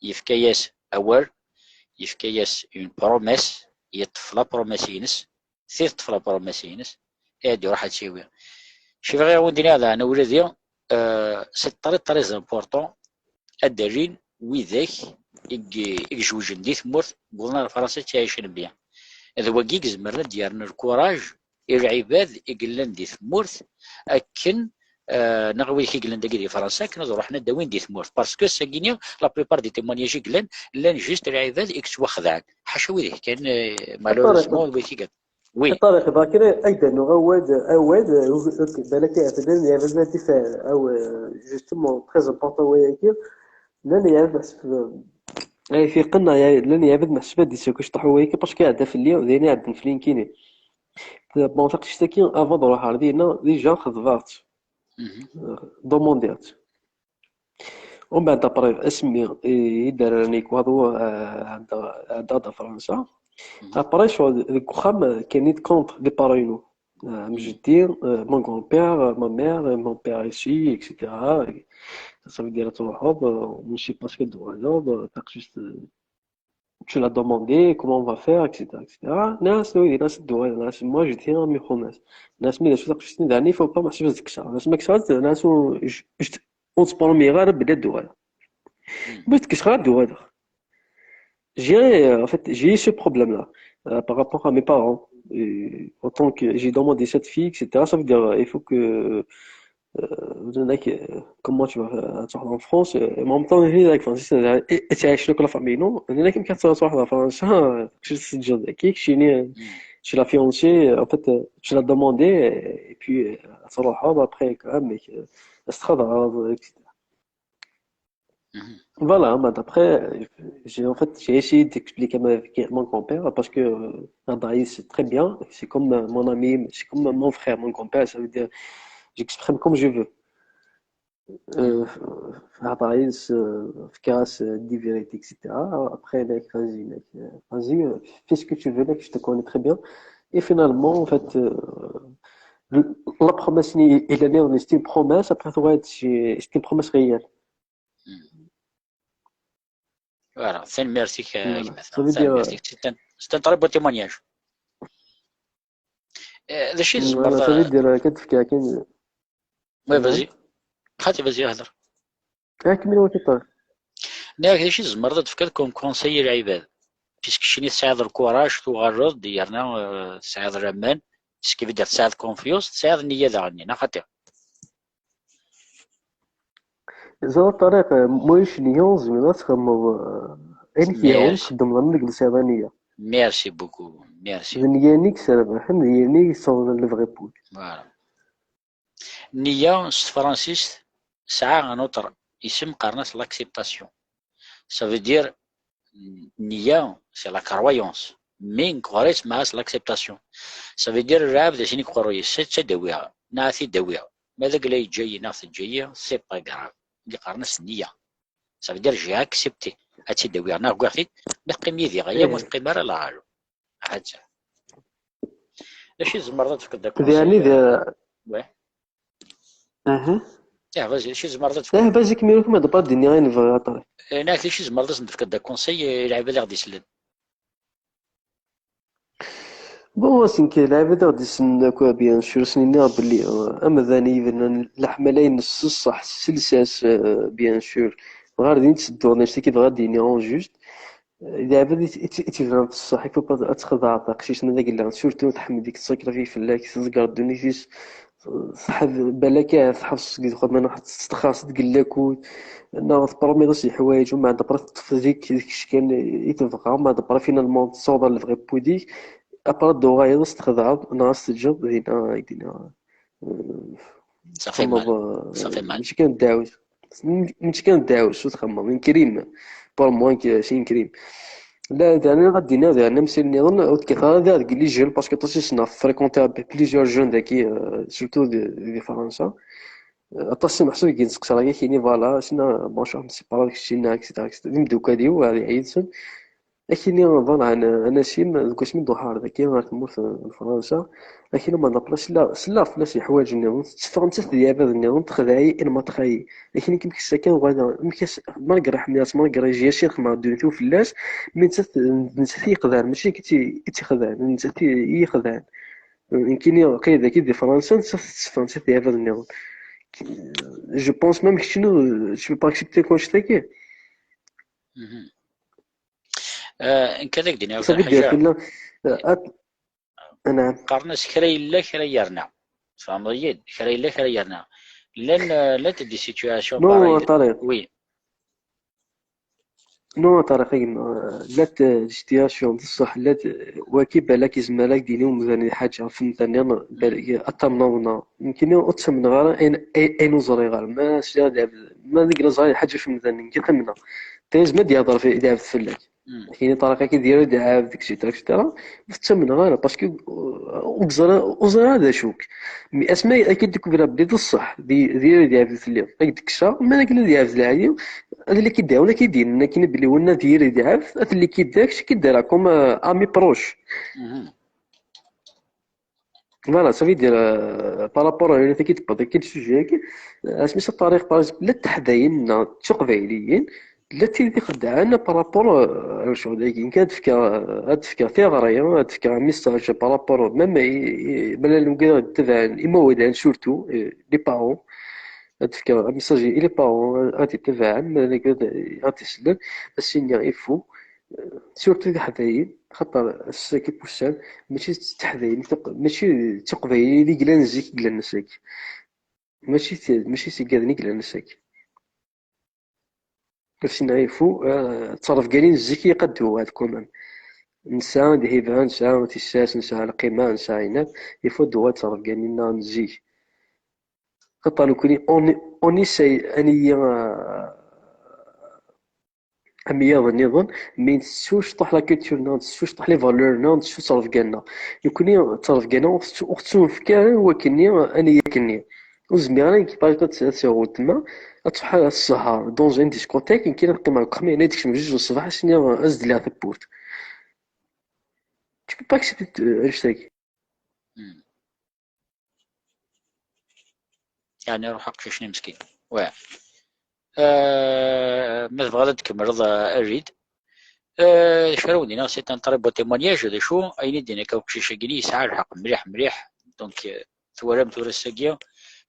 Yefka-yas awal, yefka-yas une promesse, yeṭṭef la promesse-ines, teṭṭef la promesse-ines, ad iruḥ ad tt-yawi. Ci bɣiɣ ad wen-d-iniɣ daɣen a ولدي, euh, c'est très, très important ad d-alin widak i i izewjen di tmurt, wwḍen ar Fransa, ttɛicen bien. D wagi i izemren ad d-yerren lkuraj i lɛibad i yellan di tmurt, akken, eh, neɣ wid i yellan dagi di Fransa, akken ad ruḥen ad d-awin di tmurt. Parce que ass-agi-nni, la plupart des témoignages i yellan, llan juste lɛibad i yettwaxedɛen. Ḥaca wid kan, eh, malheureusement, wid i yellan. Oui. Ṭariq, bɣa kan ad d-rnuɣ awal, awal, euh, ok, balak iɛettben yerna ad ifad, aw, euh, justement, très important wayagi. Llan iɛebbed meḥsub, euh, ay fiqen, ay, llan iɛebbed meḥsub ad d-isaki cṭeḥ wayagi, parce que iɛedda fell-i, d ayen iɛeddan fell-i nekkini. Bon, taqcict-agi, avant d-ruḥeɣ dinna, déjà xeḍbeɣ-tt. Mhm. Euh, demandiɣ-tt. Umbeɛd après, asmi i d-rran ikwaḍ, eh, ɛeddaɣ, ɛeddaɣ-d ɣer Fransa. Mhm. Après, ccɣel deg uxxam, eh, kkan-iyi-d contre les parents-inu. Eh, am jeddi, eh, mon grand-père, eh, ma mère, eh, mon père ici, et cetera. Ça veut dire ad truḥeḍ, eh, on ne sait pas ce que d-tuɣaleḍ, eh, taqcict, eh, tu l'as demandé, comment on va faire, et cetera, et cetera. Nniɣ-as, oui, nniɣ-as ad d-uɣaleɣ, nniɣ-as, moi, je tiens à mes promesses. Nniɣ-as, mi d acu taqcict-nni, daɣen, il faut pas, meḥsub ad kkseɣ. Nniɣ-as, ma kkseɣ, nniɣ-as, je, je, ur ttpromis ara belli ad d-uɣaleɣ. Hmm. Mi ur d-kkseɣ ara ad d-uɣaleɣ. J'ai, euh, en fait, j'ai eu ce problème-là, euh, par rapport à mes parents. Et autant que j'ai demandé cette fille, et cetera, ça veut dire, euh, il faut que, euh, euh, comment tu vas faire, tu vas en France, euh, et en même temps, هي la France, c'est, euh, et, et c'est la famille, non? هناك يمكن تروح لفرنسا، euh, tu sais, c'est déjà ذكي، كشيني، euh, Hmm. Tu l'as fiancée, euh, en fait, euh, tu l'as demandé, euh, et puis, euh, تروحوا, après, quand même, mais, euh, استخدها, et cetera. Mhm. Voilà, mais après, euh, j'ai, en fait, j'ai essayé d'expliquer à ma, à mon grand-père parce que, euh, Adaïs, c'est très bien, c'est comme, euh, mon ami, c'est comme mon frère, mon grand-père, ça veut dire, j'exprime comme je veux. Euh, Adaïs, euh, fais des vérités, et cetera. Après, mec, vas-y, mec, euh, vas-y, euh, fais ce que tu veux, mec, je te connais très bien. Et finalement, en fait, euh, le- la promesse, il, il a dit, c'était une promesse, après, ouais, c'est c'est une promesse réelle. Hmm. Voilà, tanemmirt-ik, euh, voilà. Ça veut dire, tanemmirt-ik. C'est un, c'est un très beau témoignage. Euh, d acu i tzemreḍ, voilà, ça veut dire, euh, كتفكر كاين. Oui, vas-y. Xati, vas-y, hder. Akken mi wata. Nniɣ-ak d acu i tzemreḍ ad d-tefkeḍ comme conseil i lɛibad? Puisque keččini tesɛiḍ lkuraj, tuɣaleḍ-d, yerna, euh, tesɛiḍ laman, ce qui veut dire tesɛiḍ confiance, tesɛiḍ nniya daɣen, neɣ xaṭi? Ẓer a Ṭariq, ma ulac nniya, ur tezmireḍ ad txedmeḍ, eh, ayen i k-yehwan, merci, txeddmeḍ am deg lsiḍaniya. Merci beaucoup, merci. D nniya-nni i yesserbaḥen, d nniya-nni i yessawḍen lebɣi n wul. Voilà. Nniya s tefransist tesɛa un autre isem, qqaren-as l'acceptation. Ça veut dire, nniya, c'est la croyance. Mais ɣer-s ma c'est l'acceptation. Ça veut dire, lɛebd asin i yeqqur yes, ad tt-id-awiɣ, neɣ ad t-id-awiɣ. Ma d agla yeǧǧa-yi neɣ teǧǧa-yi, c'est pas grave. I qqaren-as nniya. Ça veut dire, j'ai accepté. Ad tt-id-awiɣ, neɣ wwiɣ-t-id, ma teqqim yid-i ɣaya, ur teqqim ara, la ɣalu. Hatta. D acu i tzemreḍ ad tefkeḍ d akunsi? Yeɛni d- Ouais. Aha. Ih, vas-y, d acu i tzemreḍ ad tefkeḍ? Eh, vas-y, kemmel, kuma d pas d-nniɣ ayen bɣiɣ ad ṭṭreɣ. Eh, neɣ d acu i tzemreḍ ad sen-tefkeḍ d akunsi i lɛibad i ɣ-d-isellen? Bon, asenk lɛibad i ɣ-d-isellen akk, bien sûr, sen-iniɣ belli, euh, amdan i yebnan leḥmala-ines s ṣṣeḥ, s lsas, euh, bien sûr. Ɣer din ttedduɣ, d acu-agi bɣiɣ ad d-iniɣ en juste. d aɛbad i t-, i t-, i t-yebran d ṣṣeḥ, il faut pas ad txedɛeḍ aqcic-nni d agella, surtout tḥemmel-ik, tettṣakrifi fell-ak, tḍegger ddunit-is, tḥed-, balak ahat tḥebseḍ deg uxxam, neɣ tettxaṣṣeḍ deg lakud, neɣ tpromiḍ-as leḥwayeǧ, umbeɛd après teṭṭef deg, deg kečč kan i tebɣa, umbeɛd après finalement tessaweḍ ɣer lebɣi n wid-ik, après d-tuɣaleḍ ad s-txedɛeḍ, neɣ ad s-teǧǧeḍ dinna, dinna, eh, Ça fait txemmeḍ, mal. eh, Ça fait mal. Mačči kan ddeɛwessu. Mačči kan ddeɛwessu txemmeḍ, n crime. Pour moi, c'est un crime. La, d-, aɛni ad d-iniɣ d-, aɛni amsal nniḍen, ur tekkat ara d-, deg les jeunes, parce que aṭas i ssneɣ fréquenter plusieurs jeunes daki, euh, surtout di, di Fransa. Euh, aṭas i meḥsub i yi-d-seqsan, akini, voilà, sina, bon, je me sépare avec Chine, et cetera, et cetera. D imeddukal-iw, ad yid-sen. Akini, voilà, a Nasim, deg wasmi d-uḥar daki ɣer tmurt n Fransa, akini, ma d après, sella, sella fell-as leḥwayeǧ nniḍen, tetteffeɣ nettat d iɛbad nniḍen, texdeɛ-iyi, ma txayi. Akini, kim kessa kan, voilà, amek as-, malgré ḥemmleɣ-tt, malgré j'ai essayé xedmeɣ ddunit-iw fell-as, mais nettat, nettat i yi-xedɛen, mačči nekk i tt-, i tt-ixedɛen, nettat i, i yi-xedɛen. Nekkini, qqim daki di Fransa, nettat tetteffeɣ nettat d iɛbad nniḍen. Je pense même keččini, tu peux pas accepter annect-agi. Mhm. Eh, nekk ad ak-d-iniɣ Ça veut kan dire ḥaǧa. que là, euh, att-, أنا Qqaren-as kra yella, kra yerna. Tfehmeḍ-iyi-d? Kra yella, kra yerna. Llan, eh, llant des situations Non, pareilles. طارق. Oui. Non, طارق, a gma, llant, euh, des situations, بصح llant, euh, wagi balak yezmer ad k-d-yini umdan ḥaǧa ɣef umdan-nniḍen, balak ad tamneḍ neɣ. Nekkini ur ttamneɣ ara ayen, ayen, ayen ur ẓriɣ ara. Ma sliɣ d, ma deg la ẓriɣ ḥaǧa ɣef umdan, nekk ad t-amneɣ. Tayazma d-yehḍer fi, d iɛbed fell-ak. Mm. Kini طارق, akka d-yerra d iɛbed, et cetera, et cetera. Ur t-ttamneɣ ara, parce que, euh, ur ẓriɣ, ur ẓriɣ ara d acu-k. Mais asmi akka d-découvrir belli d ṣṣeḥ, d, d yir iɛbed telliḍ, ad k-d-kkseɣ, ma d akken ad iɛbed lɛali, ad illi k-id-iɛawen, ad k-id-inin akken belli winna d yir iɛbed, ad illi k-id-, ad k-id-rra comme, euh, ami proche. Mhm. Voilà, ça veut dire, euh, par rapport à une équipe, qui est sujet, euh, asmi ça طارق, par exemple, la teḥdayin, neɣ d tiqbayliyin, la tid ixeddɛen par rapport, euh, à lecɣal-agi. Ad fkeɣ, ad fkeɣ tiɣri, ad fkeɣ un message par rapport, même, i, i, ma llan wid i ɣ-d-ttabaɛen, imawlan surtout, euh, les parents, ad fkeɣ un message i les parents, ad ttabaɛen, ma llan wid i ɣ-d-isellen, ad s-iniɣ il faut, surtout tiḥdayin, xaṭer ass-agi n wussan, mačči d tiḥdayin, mačči d tiqbayliyin i yellan zik i yellan ass-agi. Mačči d, mačči d tigaden i yellan ass-agi. Ad s-iniɣ il faut, euh, ttrebganin zik i qaddu ad quand même. Nesɛa lhiba, nesɛa tissas, nesɛa lqima, nesɛa ayen akk, il faut ad d-uɣal ttrebganin-nneɣ n zik. Xaṭer nekkni, on, on essaye, ad nili, euh, am yiḍ nniḍen, mais nettucṭuḥ la culture-nneɣ, nettucṭuḥ les valeurs-nneɣ, nettu ttrebga-nneɣ. Nekkni ttrebga-nneɣ ur ɣ-tettu-, ur ɣ-tettunefk ara i wakken-nni, ad nili akkenni. Ur zmireɣ ara nekk, par exemple, ad s-, ad s-awiɣ weltma, ad truḥ ad tesseḥer dans une discothèque, nekkini ad qqimeɣ deg uxxam, yerna ad d-tekcem jjuj n ṣṣbeḥ, ad s-iniɣ ad s-d-lliɣ tawwurt. Tu peux pas accepter, euh, annect-agi. Hmm. Yeɛni ruḥ aqcic-nni meskin. Wa. Euh, ma tebɣiḍ ad tkemmleḍ, euh, a Reed. Euh, d acu ara wen-iniɣ, c'est un très beau témoignage, d acu, ayen i d-yenna akka uqcic-agi, yesɛa lḥeqq mliḥ, mliḥ. Donc, euh, twalam tura ass-agi,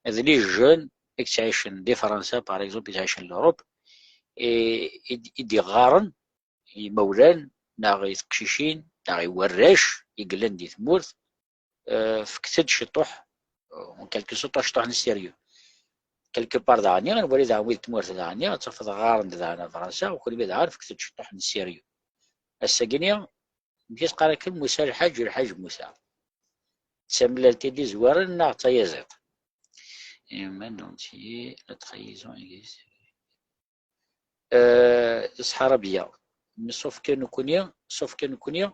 d les jeunes i yettɛicen di Fransa, par exemple, i yettɛicen l'Europe, i, i, i d-iɣɣaren i yimawlan, neɣ i teqcicin, neɣ i warrac i yellan di tmurt, euh, fket-d ciṭuḥ, euh, en quelque sorte, ciṭuḥ n sérieux. Quelque part daɣen, ad nwali daɣen wid n tmurt daɣen, ad tafeḍ ɣɣaren-d daɣen ɣer Fransa, u kenwi daɣen fket-d ciṭuḥ n sérieux. Ass-agi-nni, amek i s-qqaren akken, Musa Lḥaǧ, Lḥaǧ Musa. D tamellalt i d-izwaren neɣ d tayaziḍt? Et maintenant, la trahison existe. Euh, ṣṣeḥ Rabia. Mais sauf que nekkni, sauf que nekkni,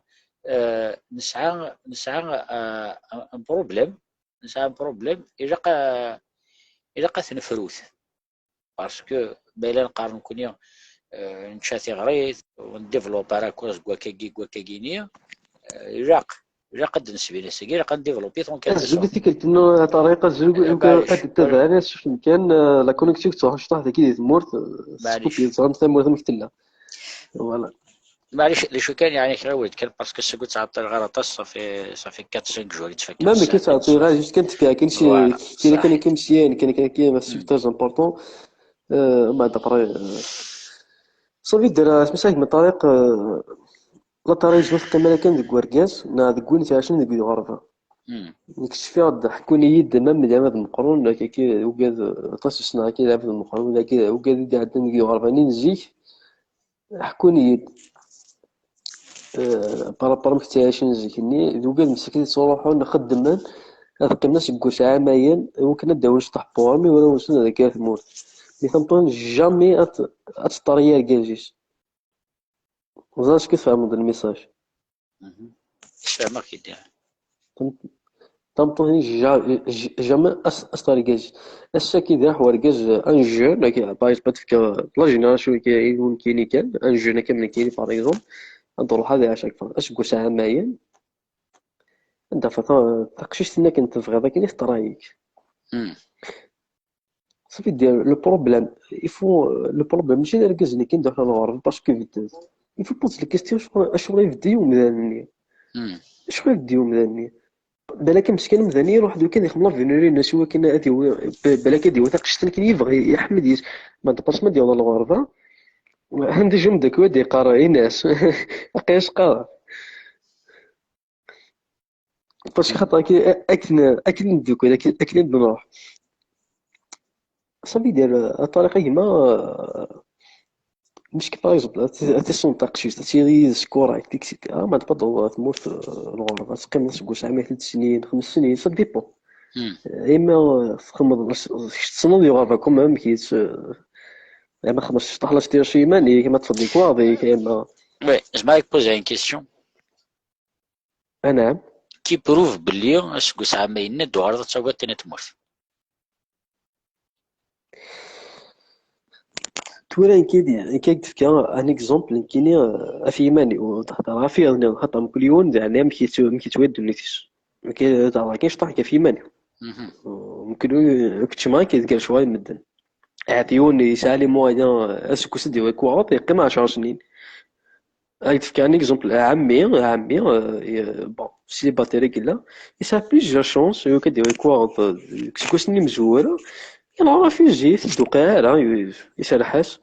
euh, nesɛa, nesɛa, euh, un, un problème, nesɛa un problème, ilaq a, ilaq ad t-nefrut. Parce que ma yella neqqar nekkni, euh, nečča tiɣrit, ur ndéveloppe ara akk deg wakkagi, deg wakkagi-nni, euh, ilaq, ilaq ad d-nesbin ass-agi, ilaq ad ndéveloppe-it en quelque Azul i sorte. Tikkelt-nneɣ a Tariq, azul, Eh, ugar maɛlic, ad d-tabaɛen, ad sufem kan, euh, la connexion tettruḥ cṭuḥ dagi di tmurt, euh, Maɛlic. Teskupi, teẓram tamurt amek tella. Voilà. Maɛlic, d acu kan, yeɛni, kra ur d-kan, parce que seg ur ttɛeṭṭileɣ ara aṭas, ça fait, ça fait quatre cinq jours i ttfakka. Même que ça, tu réagis quand tu as, quand tu, Voilà, tu as, صح. Quand tu as, quand tu as, c'est très important. Euh, mais d'après, euh, صافي دير اسمي ساك من طريق، آه، لا ترى يجبد قيمة كان ديك ورقاز نا ديك وين تعيشين ديك الغربة. مم. نكتشفيها ضحكوني يد ما مدام هذا المقرون كي وقاد طاس السنة كي لعب المقرون كي وقاد يدي عندنا ديك الغربة نين زيك. حكوني يد. آه، بارابار مكتعيشين زيك ني وقاد مسكين صروحو نخدمن. هذا قيمنا سكوش عامين وكنا داوش طحبوها مي ولا وصلنا ذاك الموت. مي ثمطون جامي ات ات طريا كاجيس. وزاش كيف فهمت الميساج؟ مهم. اش فهمك يدير؟ تمطوني جامي استري كاج. الساكي داح ورقاز ان جون كي بايس باتفكا لا جينيراسيون كي يكون كيني كان ان جون كامل كيني باغ اكزومبل. ندور هذا اشاك فوا اش كو ساعه ماين. انت فتا تقشيش تنا كنت تبغي ذاك اللي ترايك. مم. صافي دير لو بروبليم. يفو لو بروبليم ماشي الاركاز اللي كاين داخل الغرب باسكو فيديو. يفو بوز لي كيستيون شغل اشغل يفدي يوم ذاني. مم. شغل يفدي يوم ذاني. بالك مسكين مدني يروح دوك كان يخمم لافينيري الناس هو كان هذه هو بالك هذه هو تاقشت كان يبغي يحمد يس. ما تبقاش ما ديال الغربه. عندي جم داك ودي قرا الناس. اقيس قرا. باسكو خاطر اكن اكن اكن ندوك اكن اكن نروح. صافي دير الطريقه كيما مش كي باغ اكزومبل تيسون تاقشيش تيري سكورايت اكسيتيرا ما تبدل تموت الغربه تقيم سكو ساعه ثلاث سنين خمس سنين سا ديبون. مم. اما تخمض تصنو دي غربه كوم ميم كي اما خمسطاش طاح لاش دير شي ماني كيما تفضي كواضي كيما وي، زعما يك بوزي ان كيستيون. انعم. كي بروف بلي اسكو ساعه ما يند وعرض تسوى تاني تموت. تورا نكيدي نكيك تفكا ان اكزومبل نكيني افيماني وتحضر في اذني خاطر مكل يوم يعني مكيتو مكيتويد نيتيس. كي تعرف كاين شطح كافيماني. مهم. ممكن كنت ما كيتقال شويه مدن. عاد يون يسالي مويا اسكو سدي ويكواط يقيم عشر سنين. هاي تفكر ان اكزومبل عمي عمي آه، بون سيليباتيري كلا يسا بليزيور شونس يو كدير ويكواط سكو سنين مزوره. يلا رافيجي في الدقيقه يسرحس.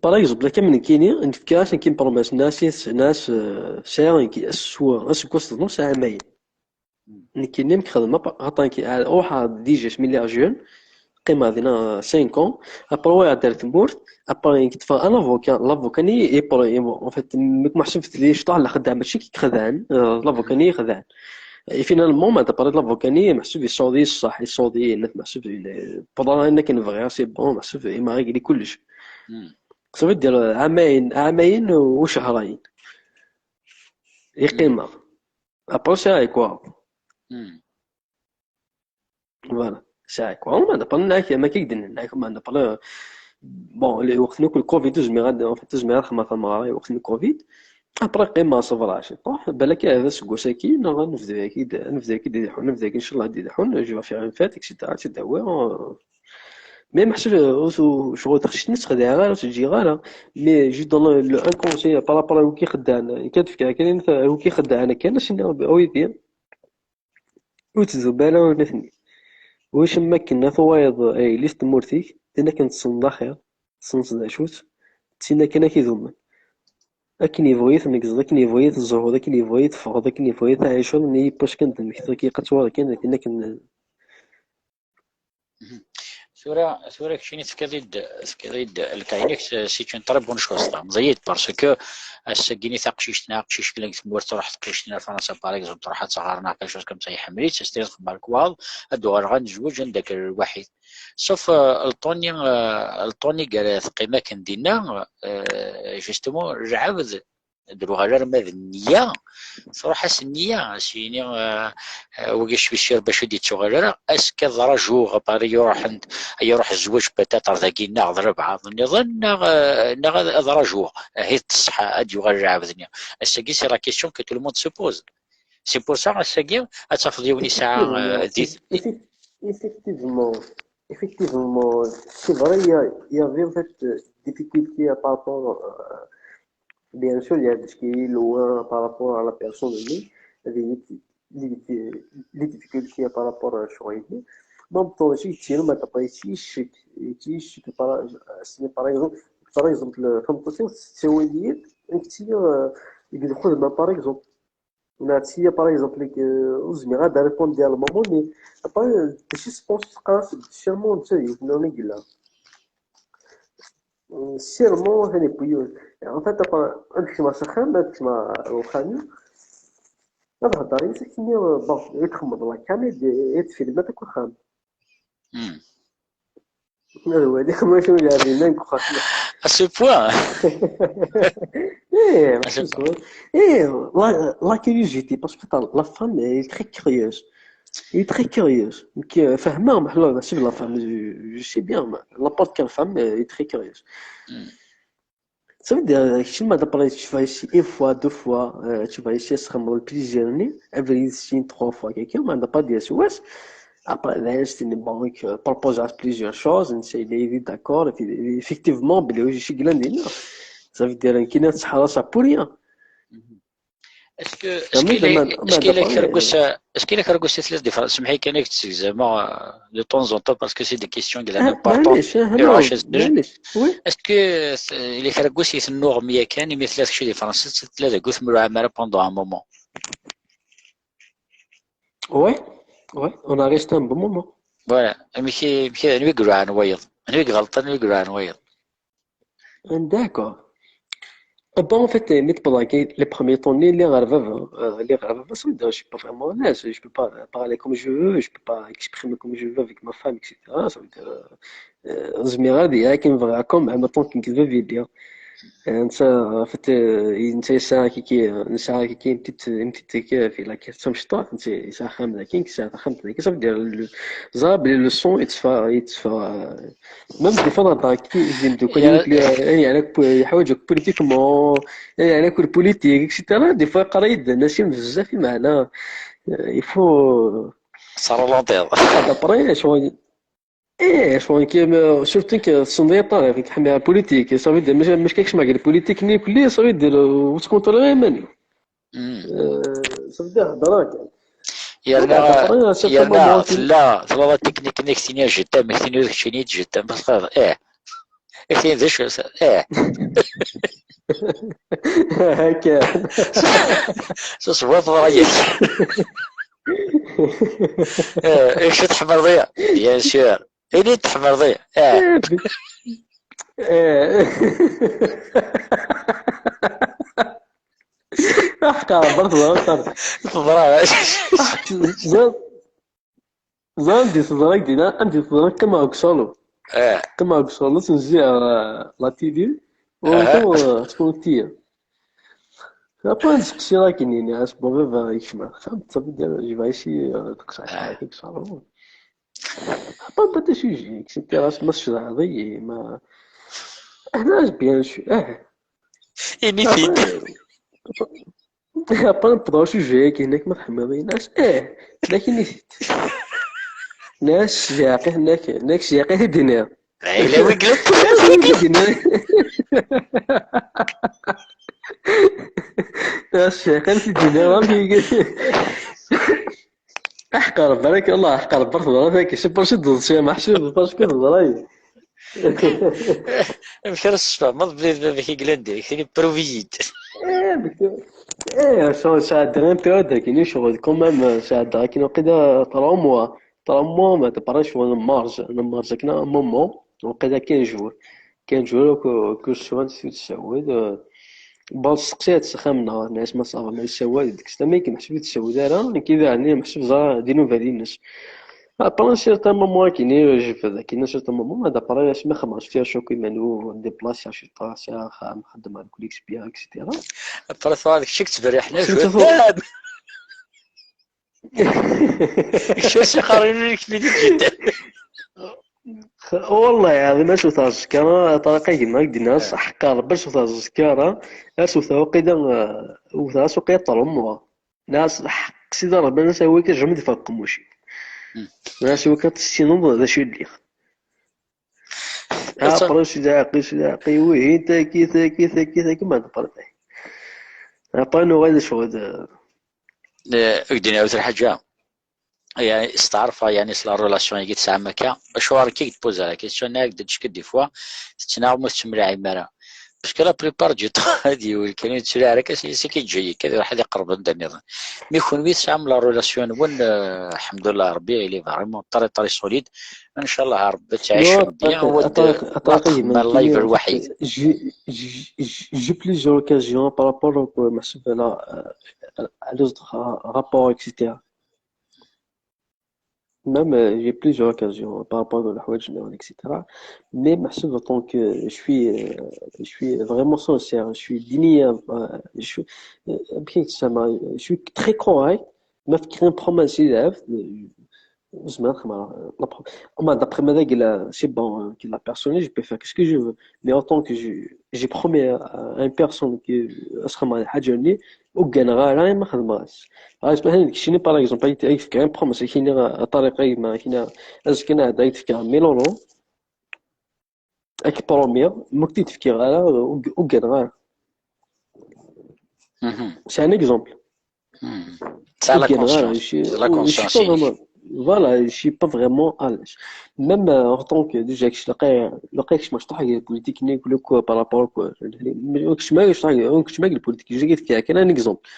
باغ اكزومبل كامل كيني نتفكر كي بروميس ناس ناس آه، ساعه كي اسوا اسكو سنو ساعه ماين. نكيني مكخدمه خاطر كي روح ديجا ملي جون. قيمه هذينا سانك اون. ابري وي دار تمورت. ابري كتفا ان افوكا لافوكا ني اي بور اون فيت ميك محسوب في لي شطح لا خدام ماشي كي خدان لافوكا ني خدان. اي فينالمون ما دابري لافوكا ني محسوب يصودي الصح يصودي الناس محسوب بضا انا كنبغي سي بون محسوب اي ما غير كلش. مم. صافي دير عامين عامين وشهرين. اي قيمه. ابري ساعه كوا. مم. فوالا ساعه كوا ما دابري ناك ما كيقدن ناك ما دابري. بون لي وقت ناكل كوفيد دوز مي غاد اون فيت دوز مي غاد خما خما وقت الكوفيد. ابري قيمه صفر عشرة طوح بالك هذا سكو ساكي نبدا اكيد نبدا اكيد يدحون نبدا ان شاء الله يدحون جو فيغ اون فيت اكسيتيرا تداوي. مي محسوب شغل تخشيت نتخدع غير تجي غير. مي جي دون لو ان كونسي بارابور وكي خدعنا كتفكر كاين وكي خدعنا كان شنو اويدي. وتذوب على ونثني. واش ما كنا ثوايض اي ليست مورتيك تنا كنت تصنت اخير. تصنت ذا شوت. تسينا كنا كيذومن. اكن يبغيت نقصد اكن يبغيت الزهور اكن يبغيت فغض اكن يبغيت عيشون ني باش كنت نكثر كي قتوار كان كنا كن ثورة ثورة كشيني تفكريد تفكريد الكاينكس سي اون تري بون شوز مزيد باسكو السكيني تاقشيشتنا قشيش كلينك تمور تروح تقشيشتنا فرنسا باغ اكزومبل تروح تسهرنا كاش كم تاي حمليت تستير خبار كواض ادو غير غنجوج عندك الوحيد سوف الطوني الطوني قال ثقيمة كان دينا جوستومون العبد دروغ على رماد النية تروح اس النية سيني وقيش في الشير باش ودي تسوغ على راه اسك الرجو غبار يروح عند يروح الزواج بتاتر ذاكي ناغ ضرب عض النظام ناغ ناغ الرجو هي الصحة ادي يغال العبد النية الساقي سي لا كيسيون كو تو الموند سو بوز سي بور سا الساقي اتفضل يوني ساعة دي Effectivement, effectivement, c'est vrai, il y a, il y avait en fait euh, difficulté par rapport, euh, bien sûr, il y a des qui est loin par rapport à la personne aimée, il y a des, des, des difficultés par rapport à la chose. Même temps, si tu ne m'as pas ici, c'est par, par exemple, par exemple, tameṭṭut-iw tettawali-yi-d, nekk ttiliɣ, euh, deg lxedma, par exemple. Neɣ ttiliɣ, par exemple, deg, euh, ur zmireɣ ad répondre à le moment, mais après, euh, d acu i s-pense teqqar-as-d sûrement netta d yiwet n i yella. Euh, sûrement, atan yewwi yiwet. En fait, après, ad kecmeɣ s axxam, ad kecmeɣ ɣer uxxam-iw, ad heddeṛ yis-s, ad k-iniɣ, euh, bon, i txedmeḍ la cam, i d-, i d-tfilmeḍ akk axxam. Hmm. Ad waliɣ maca ur yeɛdin deg uxxam. À ce point. Eh, à ce point. Eh, la, la curiosité, parce que t'as la femme est très curieuse. Elle est très curieuse. Donc, euh, فاهمة, محلول, c'est la femme, je, je sais bien, mais n'importe quelle femme, euh, est très curieuse. Hmm. Ça veut dire, euh, si madame, après, tu vas ici une fois, deux fois, euh, tu vas ici, ça prend plusieurs années, every scene trois fois, quelqu'un, mais on n'a pas dit S O S. Après, là, c'est une banque, euh, propose à plusieurs choses, on s'est dit, d'accord, et puis, effectivement, ben, oui, je suis glandi, non. Ça veut dire, qu'il ne sera ça pour rien. Est-ce que, est-ce qu'il est, est-ce qu'il est كرقوس, est-ce qu'il est كرقوس ثلاث différences? سمحي كان تزعما de temps en temps parce que c'est des questions qui sont importantes. معليش، اه، لا، معليش. Oui. Est-ce que il est كرقوس يثنو غمية كان يمي ثلاث شي différences ثلاثة قوث ملو عمارة pendant un moment? Oui, oui, on a resté un bon moment. Voilà. ماشي، ماشي، أنا يقولوا عن ويض. أنا يقول غلطان، أنا يقولوا عن ويض. D'accord. Ah bon, en fait, euh, mais pendant que les premiers temps, les, les rêves, euh, les rêves, ça me dérange pas vraiment. Là, je, je peux pas parler comme je veux, je peux pas exprimer comme je veux avec ma femme, et cetera. Ça veut dire, euh, euh, زميرة ديالك نبغيها comme en même temps كي نكذب يديها. انت فت انت ساعه كي كي نساعه كي كي انت انت في la question مشطوح انت ساعه خام ذاك انت ساعه خام ذاك صافي دير زاب لي لو سون يتصفى يتصفى. Même des fois, dans qui ils disent de quoi يا يقول لي، يعني، على كو-، يحواجك politiquement، يعني، على كل politique, et cetera. Des fois, قريب الناس بزاف معنا. Il faut صار لونتير. Après, شغل، ايه، شغل كي، surtout كي تصندي طاري، كي تحمي على politique، صافي دير، مش، مش كيكش ما قال politique، ني كلي، صافي دير، وتكونترولي ماني. آه، صافي دير هضره كان. يا لا، لا، après, c'est يا pas لا، moi qui لا، لا، لا، تكنيك نيك سيني جدام، كاين ذاك الشيء نيت جدام، بس خلاص، ايه. كاين ذا شو، ايه. هكا. شو صبر، صبر، هيا. ايه، ايش تحمر ضيا؟ Bien sûr. ايه، تحمر ضيا. ايه. ايه. احقر برضه، احقر. صبر. زاد، زاد، عندي صدرك دينا، عندي صدرك كما هاك صالو. ايه. كما هاك صالو، تنزيع، آه، la télé. اها. وانتو، آه، تكون تيا. Après, نسقسي راك نيني، عاس بابا باغي يسمع. فهمت؟ صافي، دابا جي باغي شي، آه، ديك الساعة، آه. هاك صالو. Après, بدا شي يجي، كسبتي راس ما الشرع هذا، ما، احنا bien sûr، اه. ايميتيت. Après, نبداو شي جاي كي هناك ما تحمضيناش، اه، لكن نسيت. ناس شاقي هناك، هناك شاقي هدينا. عيلة ويقلب. ناس هناك هدينا. ناس شاقي هدينا، ما في. احقر، بارك الله، احقر، برك الله فيك. شوف، برشا دوزيام، حسب برشا كي تهضري. مش راس الشفا، ما تبدي بابك يقلان ديريكت، يعني بروفييد. ايه، بك-، ايه، شغل ساعة درهم تاع هذاك، يعني شغل كومام ساعة درهم، كاين وقيلا trois mois، trois mois ما تبقاش شغل مارج، انا مارج كنا مومون، وقيلا quinze jours. كان جوع كو-، كو سوان سي تسوي، آه، بون، سقسيت سخام نهار، ناس ما صافا، ما يسوى ديك السنة، ما يمكن محسوب يتسوى دارا، كي ذا عني محسوب زا دي نوفالينس. ابرا سيرتان مومون كيني جو في ذاك، كينا سيرتان مومون، هذا برا اسمي خمس فيها شوكي مانو، ديبلاسي عشرة، ساعة خام، خدم على كوليكس بيان، اكسيتيرا. ابرا ثوار داك الشيء كتبريحنا شوية. شو شي قارين لك في جدا. والله العظيم ما شفت الزكارة، طريقة كيما قلنا، صح، قال باش شفت الزكارة، شفت وقيلا، وقيلا trois mois. ناس حق سيدي ربي، ناس هو كيجمد في القموشي. ناس هو كتسينو هذا شي اللي. ابري سيدي عقي، سيدي عقي، وي، تاكي، تاكي، تاكي، تاكي، ما تبرتي. ابري نو غادي شغل. آه، ودي نعاود الحاجة. Yani, steɛṛfeɣ, yani, s la relation-agi tesɛam akka. Acuɣer akka i k-d-poser la question-agi, d acu des fois tettnaɣem ur tettemlaɛim ara? Parce que la plupart du temps, ad yiwel kan ur yettlaɛi ara akka, c'est, c'est qui ǧǧa-yi akka, ad iruḥ ad iqerreb anda nniḍen. Mais kenwi tesɛam la relation-nwen, euh, alḥemdulillah, Rebbi, il est vraiment très, très solide. Inchallah, Rebbi ad tɛicem bien, ad txemmem live lwaḥid. J'ai, j'ai, j'ai plusieurs occasions par rapport au, euh, meḥsub, à la, euh, à l'autre rapport, et cetera. Même, euh, j'ai plusieurs occasions par rapport à la, et cetera. Mais meḥsub, en tant que, euh, je suis, euh, je suis vraiment sincère, je suis digne, euh, je suis, euh, je suis très correct. Ma fkiɣ une promesse, euh, زعما خما، la pro-، أما d'après ma d-, c'est bon, euh, que la personne, je peux faire ce que je veux. Mais en tant que je, j'ai promis à, à une personne que, euh, أسخما الحاجة ني، وكان غير ما خدمهاش. غير اسمح لي، كشيني، par exemple، أي، أي فكرة، une promesse، كيني غا-، طريقة ما كينا، أزكنا هذا يتفكر mille euros. أك بروميير، ما كنت تفكر غير، وك-، وكان غير. C'est un exemple. C'est la conscience. C'est la conscience. Voilà, je suis pas vraiment à l'aise. Même, euh, en tant que déjà, je suis la, la, je suis pas politique, ni que le quoi par rapport au quoi. Mais je suis pas, je suis pas politique, je vais faire un exemple.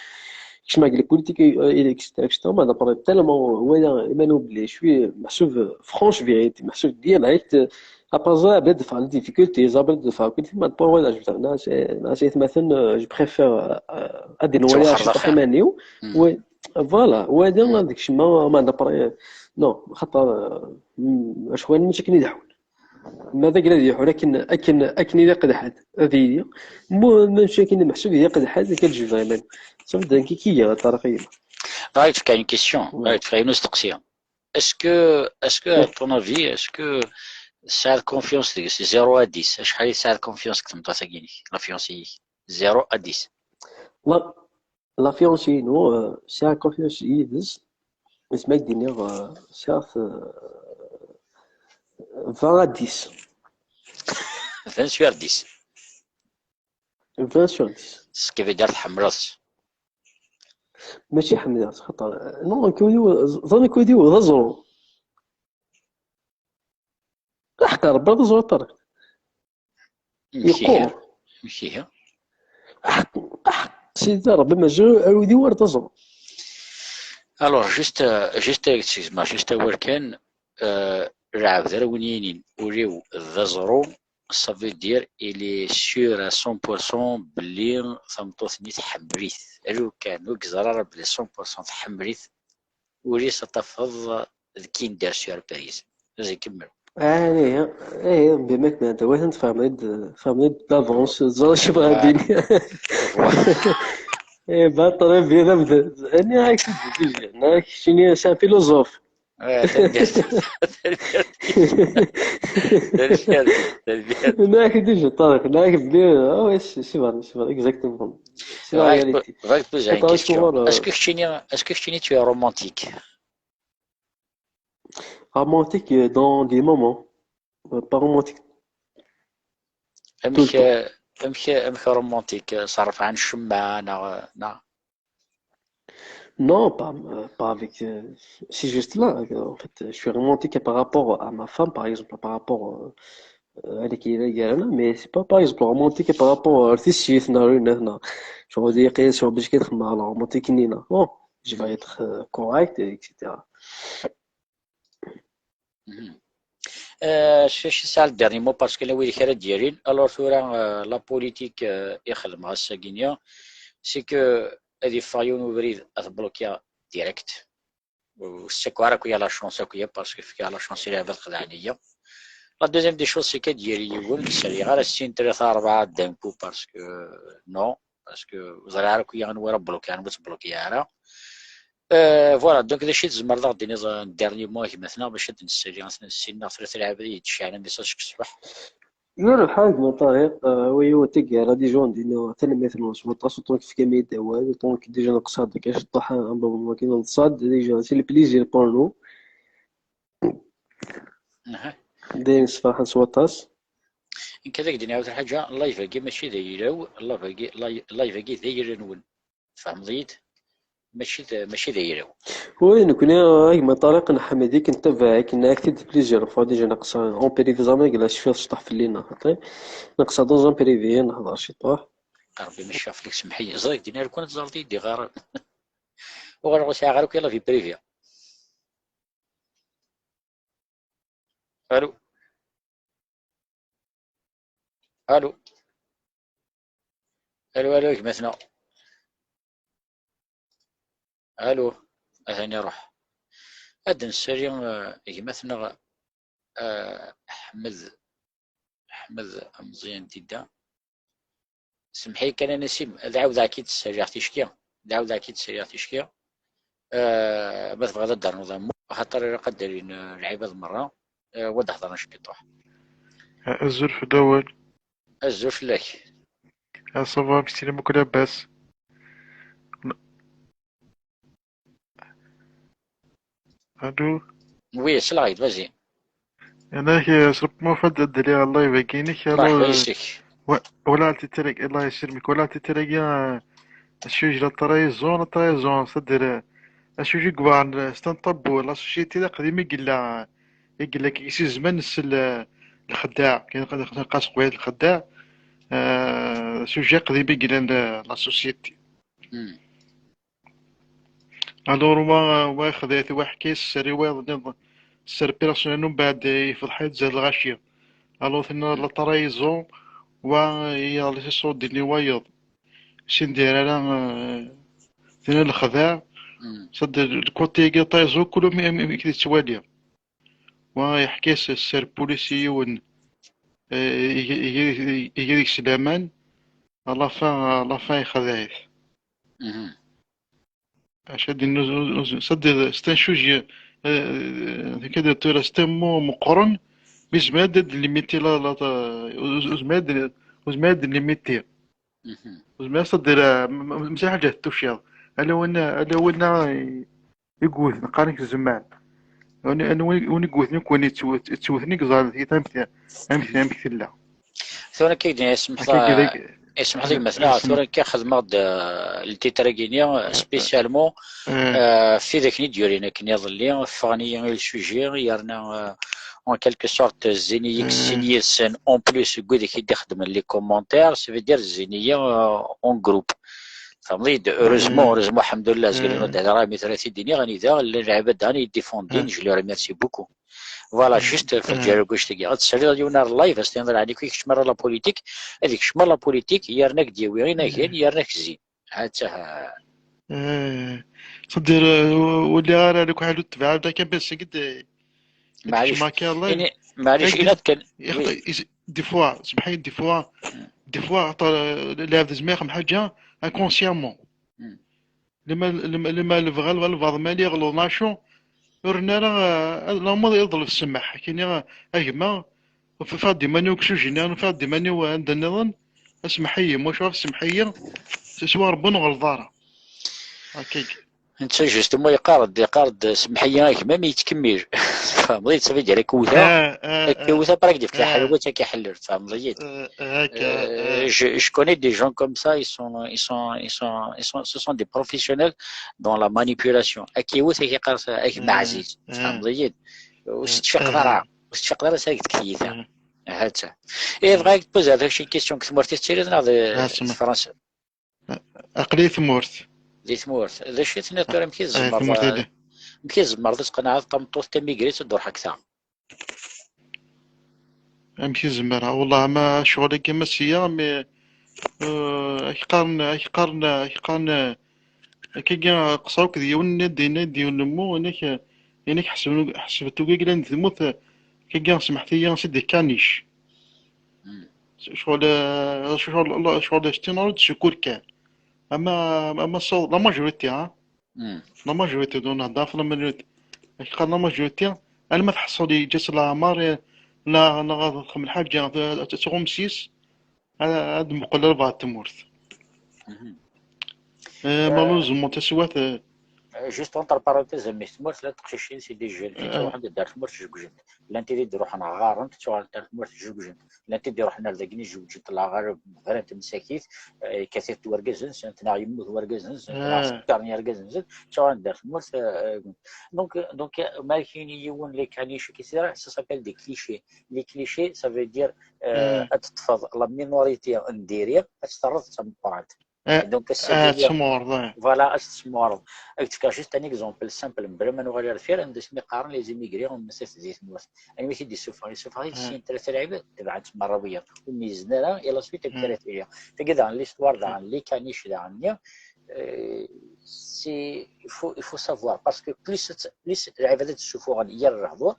Je suis pas politique, euh, et cetera, et cetera. Mais d'après tellement, ouais, Emmanuel, je suis, euh, meḥsub, euh, franche vérité, meḥsub direct, euh, après ça, بدا دفع les difficultés، ça بدا دفع كل ما تبغى ولا جبت الناس، الناس مثلا، euh, je préfère، euh، هذه الولاية شي طاح مانيو. Oui, voilà، وهذا ما عندكش ما، ما d'après، non، خاطر، euh، م-، شوية ماشي كاين يدحون. ماذا قال هذه يحول، لكن، لكن، لكن إذا قد حد، هذه هي. مو، ماشي كاين محسوب إذا قد حد، كتجي vraiment. صافي، دانكي كي هي طريقية. غايت فكاين question، غايت فكاين نستقسي. Est-ce que, est-ce que, à ton avis, est-ce que tesɛiḍ confiance deg-s, zéro à dix, acḥal i tesɛiḍ confiance deg tmeṭṭut-agi-inek, la fiancée-ik? Zéro à dix. La, la fiancée-inu, euh, sɛiɣ confiance yid-s, asmi ak-d-iniɣ, euh, sɛiɣ, euh, vingt à dix. Vingt sur dix. Vingt sur dix. Ce qui veut dire tḥemmleḍ-tt. Mačči ḥemmleɣ-tt, xaṭer, non, nekk wid-iw, ẓan nekk wid-iw d aẓru. Aḥeqq Rebbi d aẓru, Ṭariq. Yeqqur. Aḥeqq, aḥeqq Sidi Rebbi, mazal wid-iw ar d aẓru. Alors, juste, euh, juste, excuse-moi, juste awal kan, euh, lɛebd ara win yinin ul-iw d aẓru, ça veut dire il est sûr à cent pour cent belli tameṭṭut-nni tḥemmel-it. Alu kan ur yeẓri ara belli cent pour cent tḥemmel-it, ul-is ad tafeḍ d Kinder Surprise. Zikemmel. Ah, eh, eh, bima kan anta, wa tfehmeḍ-d, tfehmeḍ-d d'avance, teẓriḍ acu bɣiɣ ad d-iniɣ. Eh ben, très bien, d amdan. Ani, ah, keččini, c'est un philosophe. Ouais, tanemmirt. Tanemmirt, tanemmirt. Nniɣ-ak déjà, Ṭariq, nniɣ-ak belli, ah ouais, c'est, c'est vrai, c'est vrai, exactement. C'est la réalité. Bɣiɣ ad k-poser une question. Est-ce que keččini, est-ce que keččini tu es romantique? Romantique, euh, dans des moments. Euh, pas romantique. Tout le temps. Amek, amek, amek romantique? Ṣerref ɛan ccemma, neɣ, neɣ? Non, pas, euh, pas avec, euh, ces gestes-là. En fait, je suis romantique par rapport à ma femme, par exemple, par rapport, euh, euh, à l'équilibre, mais c'est pas, par exemple, romantique par rapport à tissit, non, non, non. Je veux dire que sur le budget, la romantique, non. Bon, je vais être, euh, correct, et cetera. Mhm. Euh, je, je, c'est le dernier mot parce que là, oui, il y a des, alors, sur, euh, la politique, euh, ixdem ass-agi-nni, c'est que ad yeffeɣ yiwen ubrid ad bloquer direct. Ur ssakk ara akk la chance akk, parce que fkiɣ la chance i lɛebad xedɛen-iyi. La deuxième des choses, c'est qu'ad yili yiwen, ur sriɣ ara sin, tlata, rebɛa d'un coup, parce que, non, parce que ur ẓriɣ ara akk anwa ara bloquer, anwa ur ttbloquer ara. Euh, voilà, donc d acu i tzemreḍ ad ɣ-d-tiniḍ, euh, dernier mot, a gma-tneɣ, bac ad d-nsali sin neɣ tlata lɛebad i d-icɛen message seg ṣṣbeḥ? Yir lḥal, gma Ṭariq, euh, oui, wa taggara, déjà, ad d-iniɣ tanemmirt-nwen s waṭas, uṭṭun tefkam-iyi-d awal, uṭṭun déjà neqseɣ-d akka ciṭṭaḥ, un bon moment, neḍsa-d, déjà, c'est le plaisir pour nous. Aha. Dayen sferḥen s waṭas. Nekk ad ak-d-iniɣ yiwet lḥaǧa, live-agi mačči d ayla-w, live-agi, live-agi d ayla-nwen. Tfehmeḍ-iyi-d? mačči d, mačči d ayla-w. Oui, nekkni, a gma Ṭariq, nḥemmel-ik, ntabaɛ-ik, nɛak-t-id plusieurs fois déjà, neqsa en privé, ẓer ma yella tecfiḍ cṭeḥ fell-i neɣ xaṭi. Neqsa dans un privé, nehḍer ciṭuḥ. Rebbi ma cfiɣ fell-ak, semmeḥ-iyi. Ẓer-ik din, ar kun ad teẓreḍ-iyi-d iɣar. Uɣaleɣ ur sɛiɣ ara akk la vie privée. Allô. Allô. Allô, allô, gma-tneɣ. Allô. Atan iruḥ. Ad d-nessali, eh, gma-tneɣ, eh, Ḥmed, Ḥmed Ameẓyan Dida. Semmeḥ-iyi kan a Nasim, ad ɛawdeɣ-k-id ssaliɣ ticki. Ad ɛawdeɣ-k-id ssaliɣ ticki. Eh, ma tebɣiḍ ad d-ternuḍ amu, axaṭer ilaq ad d-alin, eh, lɛibad merra, eh, wa d-hedren ciṭuḥ. Azul fell-awen. Azul fell-ak. Ah, ça va, amek tettili, mkul labas? Allô. Oui, selleɣ-ak-d, vas-y. Anak, eh, s Rebbi ma ufad ad d-liɣ live-agi-inek, Merḥba alors, yes-k. wa-, wala titrek, Allah yesselmek, wala titrek, eh, acu yejra la trahison, la trahison, c'est-à-dire, eh, acu yejra, eh, c'est un tabou, la société d aqdim i yella, eh, i yella kik si zman s l-, lxeddaɛ, kan nqas qwayet lxeddaɛ, eh, sujet aqdim i yella la, la société. Hmm. Alors, wa, wa ixdeɛ-it, wa ḥkay, sser i wayeḍ nniḍen, sser personnel, mbeɛd, eh, ifḍeḥ-it zdat lɣaci. Alors, tenna la trahison, wa, eh, yeɣli s ṣṣut-nni wayeḍ. Sin dir ara, eh, tenna lexdeɛ, Hmm. c'est-à-dire, le côté-agi trahison, kul mi, mi, mi k-yettwali. Wa yeḥka-as sser polisi yiwen, eh, iga, iga, iga deg-s laman, à la fin, à la fin ixdeɛ-it. Mhm. Acu ad d-nini, c'est-à-dire, c'est un sujet, eh, c'est un mot meqqren, mais ur zmireɣ ad d-limiter la, la, ur zmireɣ ad, ur zmireɣ ad limiter. Mhm. Ur zmireɣ, c'est-à-dire, eh, m-, m-, msal ḥaǧa tuciḍ. Ala winna, ala winna i, i yewten, qqaren-ak tzemmar. Anwa, anwa i yewten, nekkni ttewt-, ttewten i yeẓran tiyita amek, amek, amek tella. Tura akka i d-, yesmeḥ Akka i d-, yesmeḥ gma-tneɣ, yesmeḥ. Tura akka xedmeɣ-d, euh, le titre-agi-nni, euh, spécialement, Eh, euh, ɣef wid akken i d-yurin akken iḍelli, ffɣen-iyi i le sujet, yerna, euh, en quelque sorte, zzin-iyi-k Eh. sin yid-sen, en plus, deg wid i d-ixeddmen les commentaires, ça veut dire zzin-iyi, euh, en groupe. Tfehmeḍ-iyi-d? Heureusement, Eh. Heureusement, alḥemdulillah, zgilen Eh. ad d-hedreɣ mi tura tiddi-nni, anida llan lɛibad daɣen i yi-d-défendin, Eh. Je les remercie beaucoup. Voilà, juste, euh, f lǧal n wannect-agi. Ad tesliḍ yiwen ar live, ad s-tiniḍ, ɛni kečč mara la politique, ad ikcem la politique, yerna ad k-d-yawi inagan, yerna ad k-zzin. Ha-tt-a. Eh, c'est-à-dire, eh, ur lliɣ ara deg waḥed ur tebɛed akka, bas-agi d-, Maɛlic. Kecmeɣ kan live. Ini, maɛlic, Agi, ini-d kan. ixḍ-, Oui. is-, des fois, semmeḥ-iyi, des fois, des fois, axaṭer, eh, lɛebd zmiɣ xam ḥaǧa, inconsciemment. Hmm. Lima, lima, lima lebɣa, lbaḍ mali ɣelḍen acu, ur rrin ara, eh, la mode iḍleb ssmaḥ. Kini, eh, a gma, ufiɣ-d iman-iw deg sujet-nni, ufiɣ-d iman-iw anda nniḍen, semmeḥ-iyi, ma ur semmeḥ-iyi, s, s wa Rebbi ur nɣelleḍ ara. Akkagi. Netta, justement, yeqqar-d, yeqqar-d, semmeḥ-iyi a gma, mi yettkemmil. Tfehmeḍ-iyi, ça veut dire, akka wta, Ah, ah, akka wta, après, ad d-yefk ah. Ḥelwa, ad k-iḥellel, tfehmeḍ-iyi-d. Eh, akka, Euh, eh. je, je connais des gens comme ça, ils sont, ils sont, ils sont, ils sont, ce sont des professionnels dans la manipulation. Akka wta, ad k-iqqar a gma Eh, Ɛziz, eh. Tfehmeḍ-iyi-d. Ur Eh, s-tfiqeḍ eh. ara, ur s-tfiqeḍ ara s ad k-d-tkeyyita. Eh. Ha-tt-a. Eh, bɣiɣ ad k-d-poser kra n question deg tmurt i tettiliḍ neɣ d, Ah, semmeḥ. d Fransa? Aql-iyi tmurt. Di tmurt. D acu i tenniḍ tura, amek i Eh, tzemreḍ, tmurt-agi. amek i tzemreḍ ad tqenɛeḍ tameṭṭut tamigrant ad d-truḥ akteɣ? Amek i zemreɣ? Wallah, ma ccɣel-agi ma sya, mais, euh, ak qqaren, ak qqaren, ak qqaren, euh, akkagi qṣer akked yiwen nni d-yenna-d yiwen n ummu, inak, inak ḥesben, ḥesbet ugi yellan di tmurt, akkagi semḥet-iyi, c'est des caniches. Hmm. Ccɣel, euh, ccɣel, ccɣel, c'est une route, c'est cool kan. Ama, ama saw-, la majorité, hein. Hmm. La majorité, donc, nehder ɣef la majorité. Ak qqaren la majorité, alma tḥeṣṣel yeǧǧa-tt leɛmer, eh, neɣ, neɣ ad texdem lḥaǧa, t-, t-, tɣum s-is, ad, ad d-muqel rrbeɛ n tmurt. Mhm. Eh, malheureusement, taswiɛt, eh, Juste entre parenthèses, a mmi-s n tmurt, llant teqcicin si d-ijjel, ttruḥent-d ar tmurt, jewǧent. Llant tid i d-iruḥen ɣarent, ttuɣalent ar tmurt, jewǧent. Llant tid iruḥen ar dagini, jewǧent, la ɣer brant msakit, eh, yekkat-it wergaz-nsent, neɣ yemmut wergaz-nsent, neɣ sekkren yergazen-nsent, ttuɣalent-d ar tmurt. Eh, donc, donc, ma ak-yini yiwen les caniches, et cetera, ça s'appelle des clichés. Les clichés, ça veut dire, eh, ad teṭṭfeḍ la minorité n diri, ad tt-terreḍ d tameqqrant. Donc, ass-agi, voilà, ad tt-tesmurreḍ. Ad k-fkeɣ juste un exemple simple, mebla ma nuɣal ar deffir, anda asmi qqaren les immigrés, ur nemmut di tmurt. Anwa i t-id-issufeɣ? Issufeɣ-it sin, tlata lɛibad, tebɛen-t merra wiyaḍ. Ur meyyzen ara, et la suite, amek ara tili. Tagi daɣen, l'histoire daɣen, les caniches daɣen-nni, euh, c'est, il faut, il faut savoir, parce que plus, plus lɛibad ad d-ssufuɣen yir lehdur,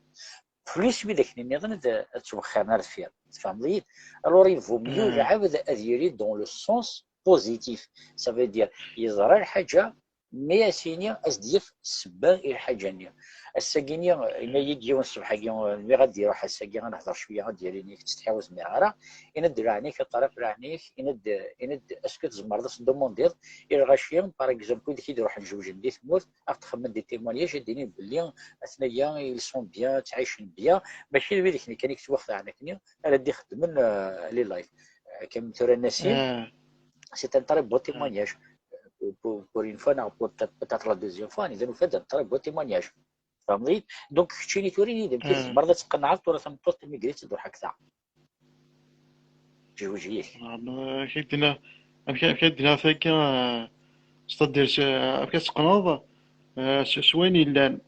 plus widak nniḍen ad, ad ttwexxiren ar deffir. Tfehmeḍ-iyi-d? Alors, il vaut mieux lɛebd ad yili dans le sens positif. Ça veut dire, yeẓra lḥaǧa, mi as-yini, as-d-yaf ssebba i lḥaǧa-nni. Ass-agi-nni, yenna-yi-d yiwen ṣṣbeḥ-agi, nwiɣ ad d-iruḥ ass-agi, ad nehder cwiya, ad d-yali, nni-k ttsetḥiɣ ur zmireɣ ara. Ini-d leɛnaya-k, a Ṭariq, leɛnaya-k, ini-d, ini-d, est-ce que tzemreḍ ad s-demandiḍ i lɣaci, par exemple, widak i d-iruḥen jewjen di tmurt, ad ɣ-d-xemmen des témoignages, ad d-inin belli atnaya, ils sont bien, ttɛicen bien, mačči d widak-nni kan i yettwaxedɛen akkenni ara d-ixeddmen, euh, les lives. Euh, comme tura Nassim, c'est un très beau témoignage. Pour, pour, pour une fois, neɣ peut-être, peut-être la deuxième fois, anida nufa-d un très beau témoignage. Tfehmeḍ-iyi-d? Donc, keččini tura, ini-d amek i tzemreḍ ad tqenɛeḍ tura tameṭṭut timigrit ad d-truḥ akteɣ. Tezweǧ yid-k. Amek ay d-nniɣ, amek, amek ay d-nniɣ tagi, euh, c'est-à-dire, c'est, euh, amek ad teqqneḍ, euh, s, s wayen yellan,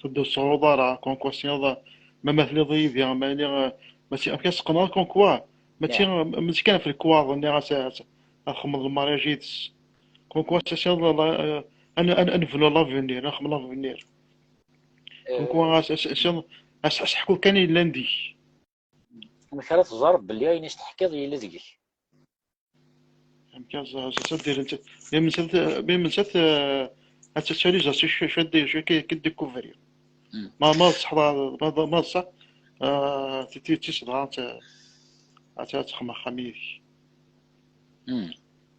ur d-tesɛuḍ ara, comme quoi tessneḍ, ma, ma tliḍ yid-i, ma yili, euh, mačči, amek ad teqqneḍ, comme quoi, mačči, mačči kan ɣef lekwaɣeḍ-nni, ad, ad, ad txedmeḍ lmariaj yid-s, comme quoi tessineḍ, euh, ad, ad, ad nebnu l'avenir, ad nexdem l'avenir. Comme quoi, euh, as, as, as, as, as, aseḥku kan yellan deg-k. Amek ara teẓreḍ belli ayen i s-teḥkiḍ yella deg-k? Amek ara teẓreḍ, c'est-à-dire, netta, mi mensat, mi mensat, euh, ad tettali, c'est cwiya, cwiya, cwiya, cwiya, ki, ki découvrir. Ma, ma d ṣṣeḥ, ma, ma, ma d ṣṣeḥ, euh, ti, ti, ti, dɣa ad, ad, ad texdem axxam yid-k.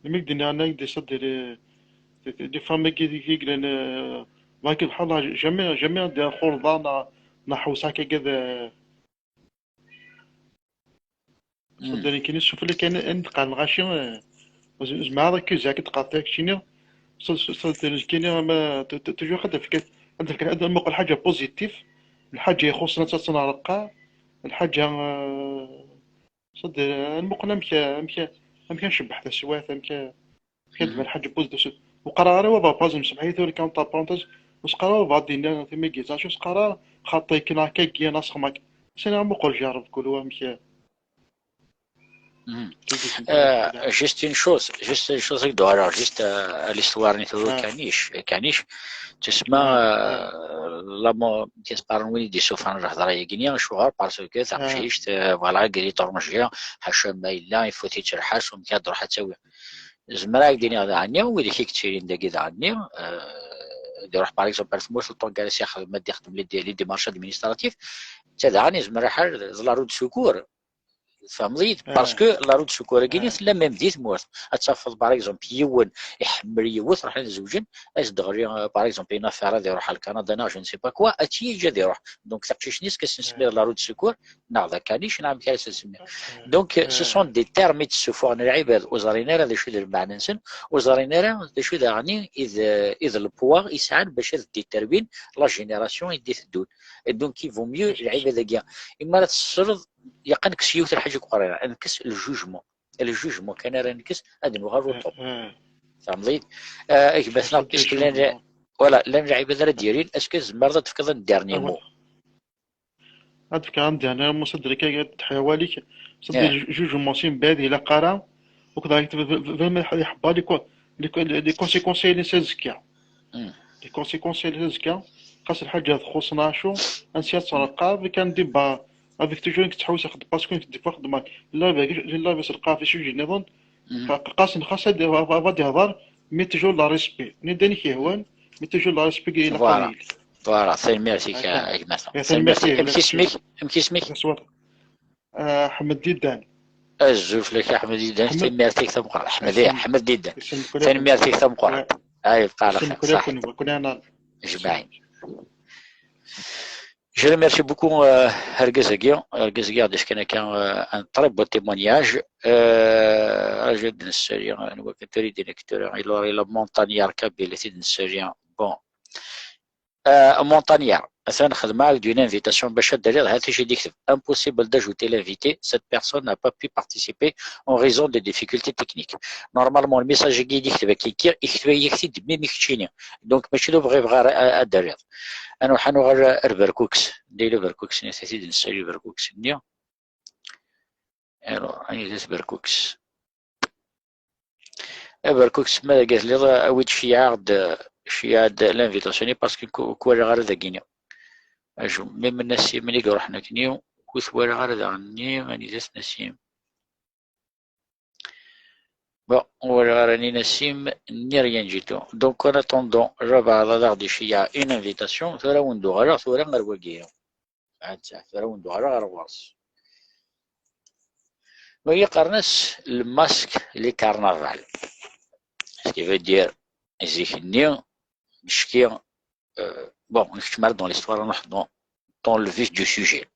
Imi k-d-nniɣ, nniɣ-ak-d, c'est-à-dire, euh, des femmes-agi i yellan, euh, bɣa-k bḥal, jamais, jamais ad d-xulḍeɣ neɣ, neɣ ḥewseɣ akka d, euh, Ṣadda nekkini sufella kan, ad d-qqaren lɣaci, eh, zemreɣ ad k-uzaɣ, ad d-qqareɣ tura keččini. Ṣadda nekkini, ama, t-, t-, toujours ad d-fkeɣ, ad d-fkeɣ, ad d-muqel ḥaǧa positif, lḥaǧa ixuṣṣen ad tt-, ad tt-nreqqa, lḥaǧa, eh, ṣadda, ad nmuqel amek, amek, amek ad ncebbeḥ taswiɛt, amek, Xedmeɣ lḥaǧa n positif. Ur qqareɣ ara wa parenthèse, msemḥ-iyi tura kan entre parenthèses, ur s-qqareɣ ara bɣa ad d-iniɣ timigit, acu s-qqareɣ xaṭi akken akka, akken asxem akka. Sani amuqel, jarreb kul wa amek. Mhm. Euh, juste une chose, juste une chose, ad d-uɣaleɣ juste, euh, à l'histoire-nni tura, caniche, caniche, tusma, euh, la mo-, mi s-qqaren win i d-yessufɣen lehḍra-agi-nni, acuɣer? Parce que taqcict, euh, voilà, elle est étrangère, ḥaca ma yella, il faut-itt lḥaǧ, amek ad d-truḥ ad tt-tawi. Zemreɣ ad ak-d-iniɣ daɣenni, widak i yettilin dagi daɣenni, euh, ad iruḥ, par exemple, ar tmurt n Ṭungal, ad s-yaxdem, ad d-ixdem les dé-, les démarches administratives, netta daɣen yezmer lḥal d la roue de secours. Tfehmeḍ-iyi-d? Parce que la roue de secours-agi-nni tella même di tmurt. Ad tafeḍ, par exemple, yiwen iḥemmel yiwet, ruḥen ad zewǧen, ad s-d-teɣli, euh, par exemple, une affaire, ad iruḥ ar Kanada, neɣ je ne sais pas quoi, ad tt-yeǧǧ ad iruḥ. Donc, taqcict-nni, est-ce que ad s-nsemmi la roue de secours, neɣ d akanic, neɣ amek ara s-nsemmi. Donc, ce sont des termes i d-ssuffuɣen lɛibad, ur ẓrin ara d acu i d lmeɛna-nsen, ur ẓrin ara d acu daɣen i d, i d le poids i sɛan bac ad déterwin la génération i d-iteddun. Et donc, il vaut mieux lɛibad-agi, imi ara tesseleḍ, yeqqen kkes yiwet lḥaǧa deg uqerri-a, ad nekkes le jugement. Le jugement kan ara nekkes, ad nuɣal au top. Tfehmeḍ-iyi-d? Ah, a gma-tneɣ, puisque llan, voilà, llan lɛibad ara d-yalin, est-ce que tzemreḍ ad d-tefkeḍ un dernier mot? Ad d-fkeɣ un dernier mot, ṣadda akka, ad teḥya awal-ik, ṣadda, le jugement si mbeɛd ilaq ara, akked ara vraiment iḥebba les co-, les co-, les conséquences-nni s azekka. Les conséquences-nni s azekka, xas lḥaǧa txuṣṣ neɣ acu, ansi ad tt-nreqqab, kan débat, avec toujours nekk ttḥewwiseɣ xeddmeɣ, parce que nekk des fois xeddmeɣ les lives, les lives s lqaf, les sujets nniḍen, qa-, qa-, qasen xas ad, ad, ad ihḍer, mais toujours le respect. Nniɣ-d ayen i k-yehwan, mais toujours le respect ilaq ad yili. Voilà, tanemmirt-ik a gma-tneɣ. Tanemmirt-ik. Amek isem-ik? Amek isem-ik? Ah, Ḥmed Didan. Azul fell-ak a Ḥmed Didan, tanemmirt-ik tameqqrant. Ḥmed, ih, Ḥmed Didan. Tanemmirt-ik tameqqrant. Ah, yebqa ɛla xir. Jmaɛin. Je remercie beaucoup, euh, argaz-agi, argaz-agi ɣ-d-yefkan akka, euh, un très beau témoignage. Euh, acu d-nessali, anwa kan tura i d-yenna tura, il a, il a montagnard kabyle, i t-id-nessali. Bon. Euh, montagnard, atan xedmeɣ-ak-d une invitation bac ad d-taliḍ, ha-t-acu i d-yekteb: impossible d'ajouter l'invité, cette personne n'a pas pu participer en raison des difficultés techniques. Normalement, le message-agi i d-yekteb akka, yekteb-ak-t-id mimi keččini. Donc, mačči d ur bɣiɣ ara a-, ad d-taliḍ. Ad nruḥ ad nuɣal ar Berkukes. Anda yella Berkukes-nni? Ad t-id-nessali Berkukes-nni. Alors, anida-t Berkukes? A Berkukes, ma dagi telliḍ, awi-d, ceyyeɛ-d, ceyyeɛ-d l'invitation-nni, parce que ur k-walaɣ ara dagini. Aju, même Nassim i iruḥen akkenni, ur t-walaɣ ara daɣenni, anida-t Nassim? Bon, ur walaɣ ara ni Nassim, ni rien du tout. Donc, en attendant, Rabaɛḍ ad aɣ-d-iceyyeɛ une invitation, tura ad wen-d-uɣaleɣ tura ar wagi. Atta, tura ad wen-d-uɣaleɣ ar ɣur-s. Wagi qqaren-as le masque, les carnavals. Ce qui veut dire, zik-nni, mecki, euh, bon, nekcem ara dans l'histoire, nruḥ dans, dans le vif du sujet.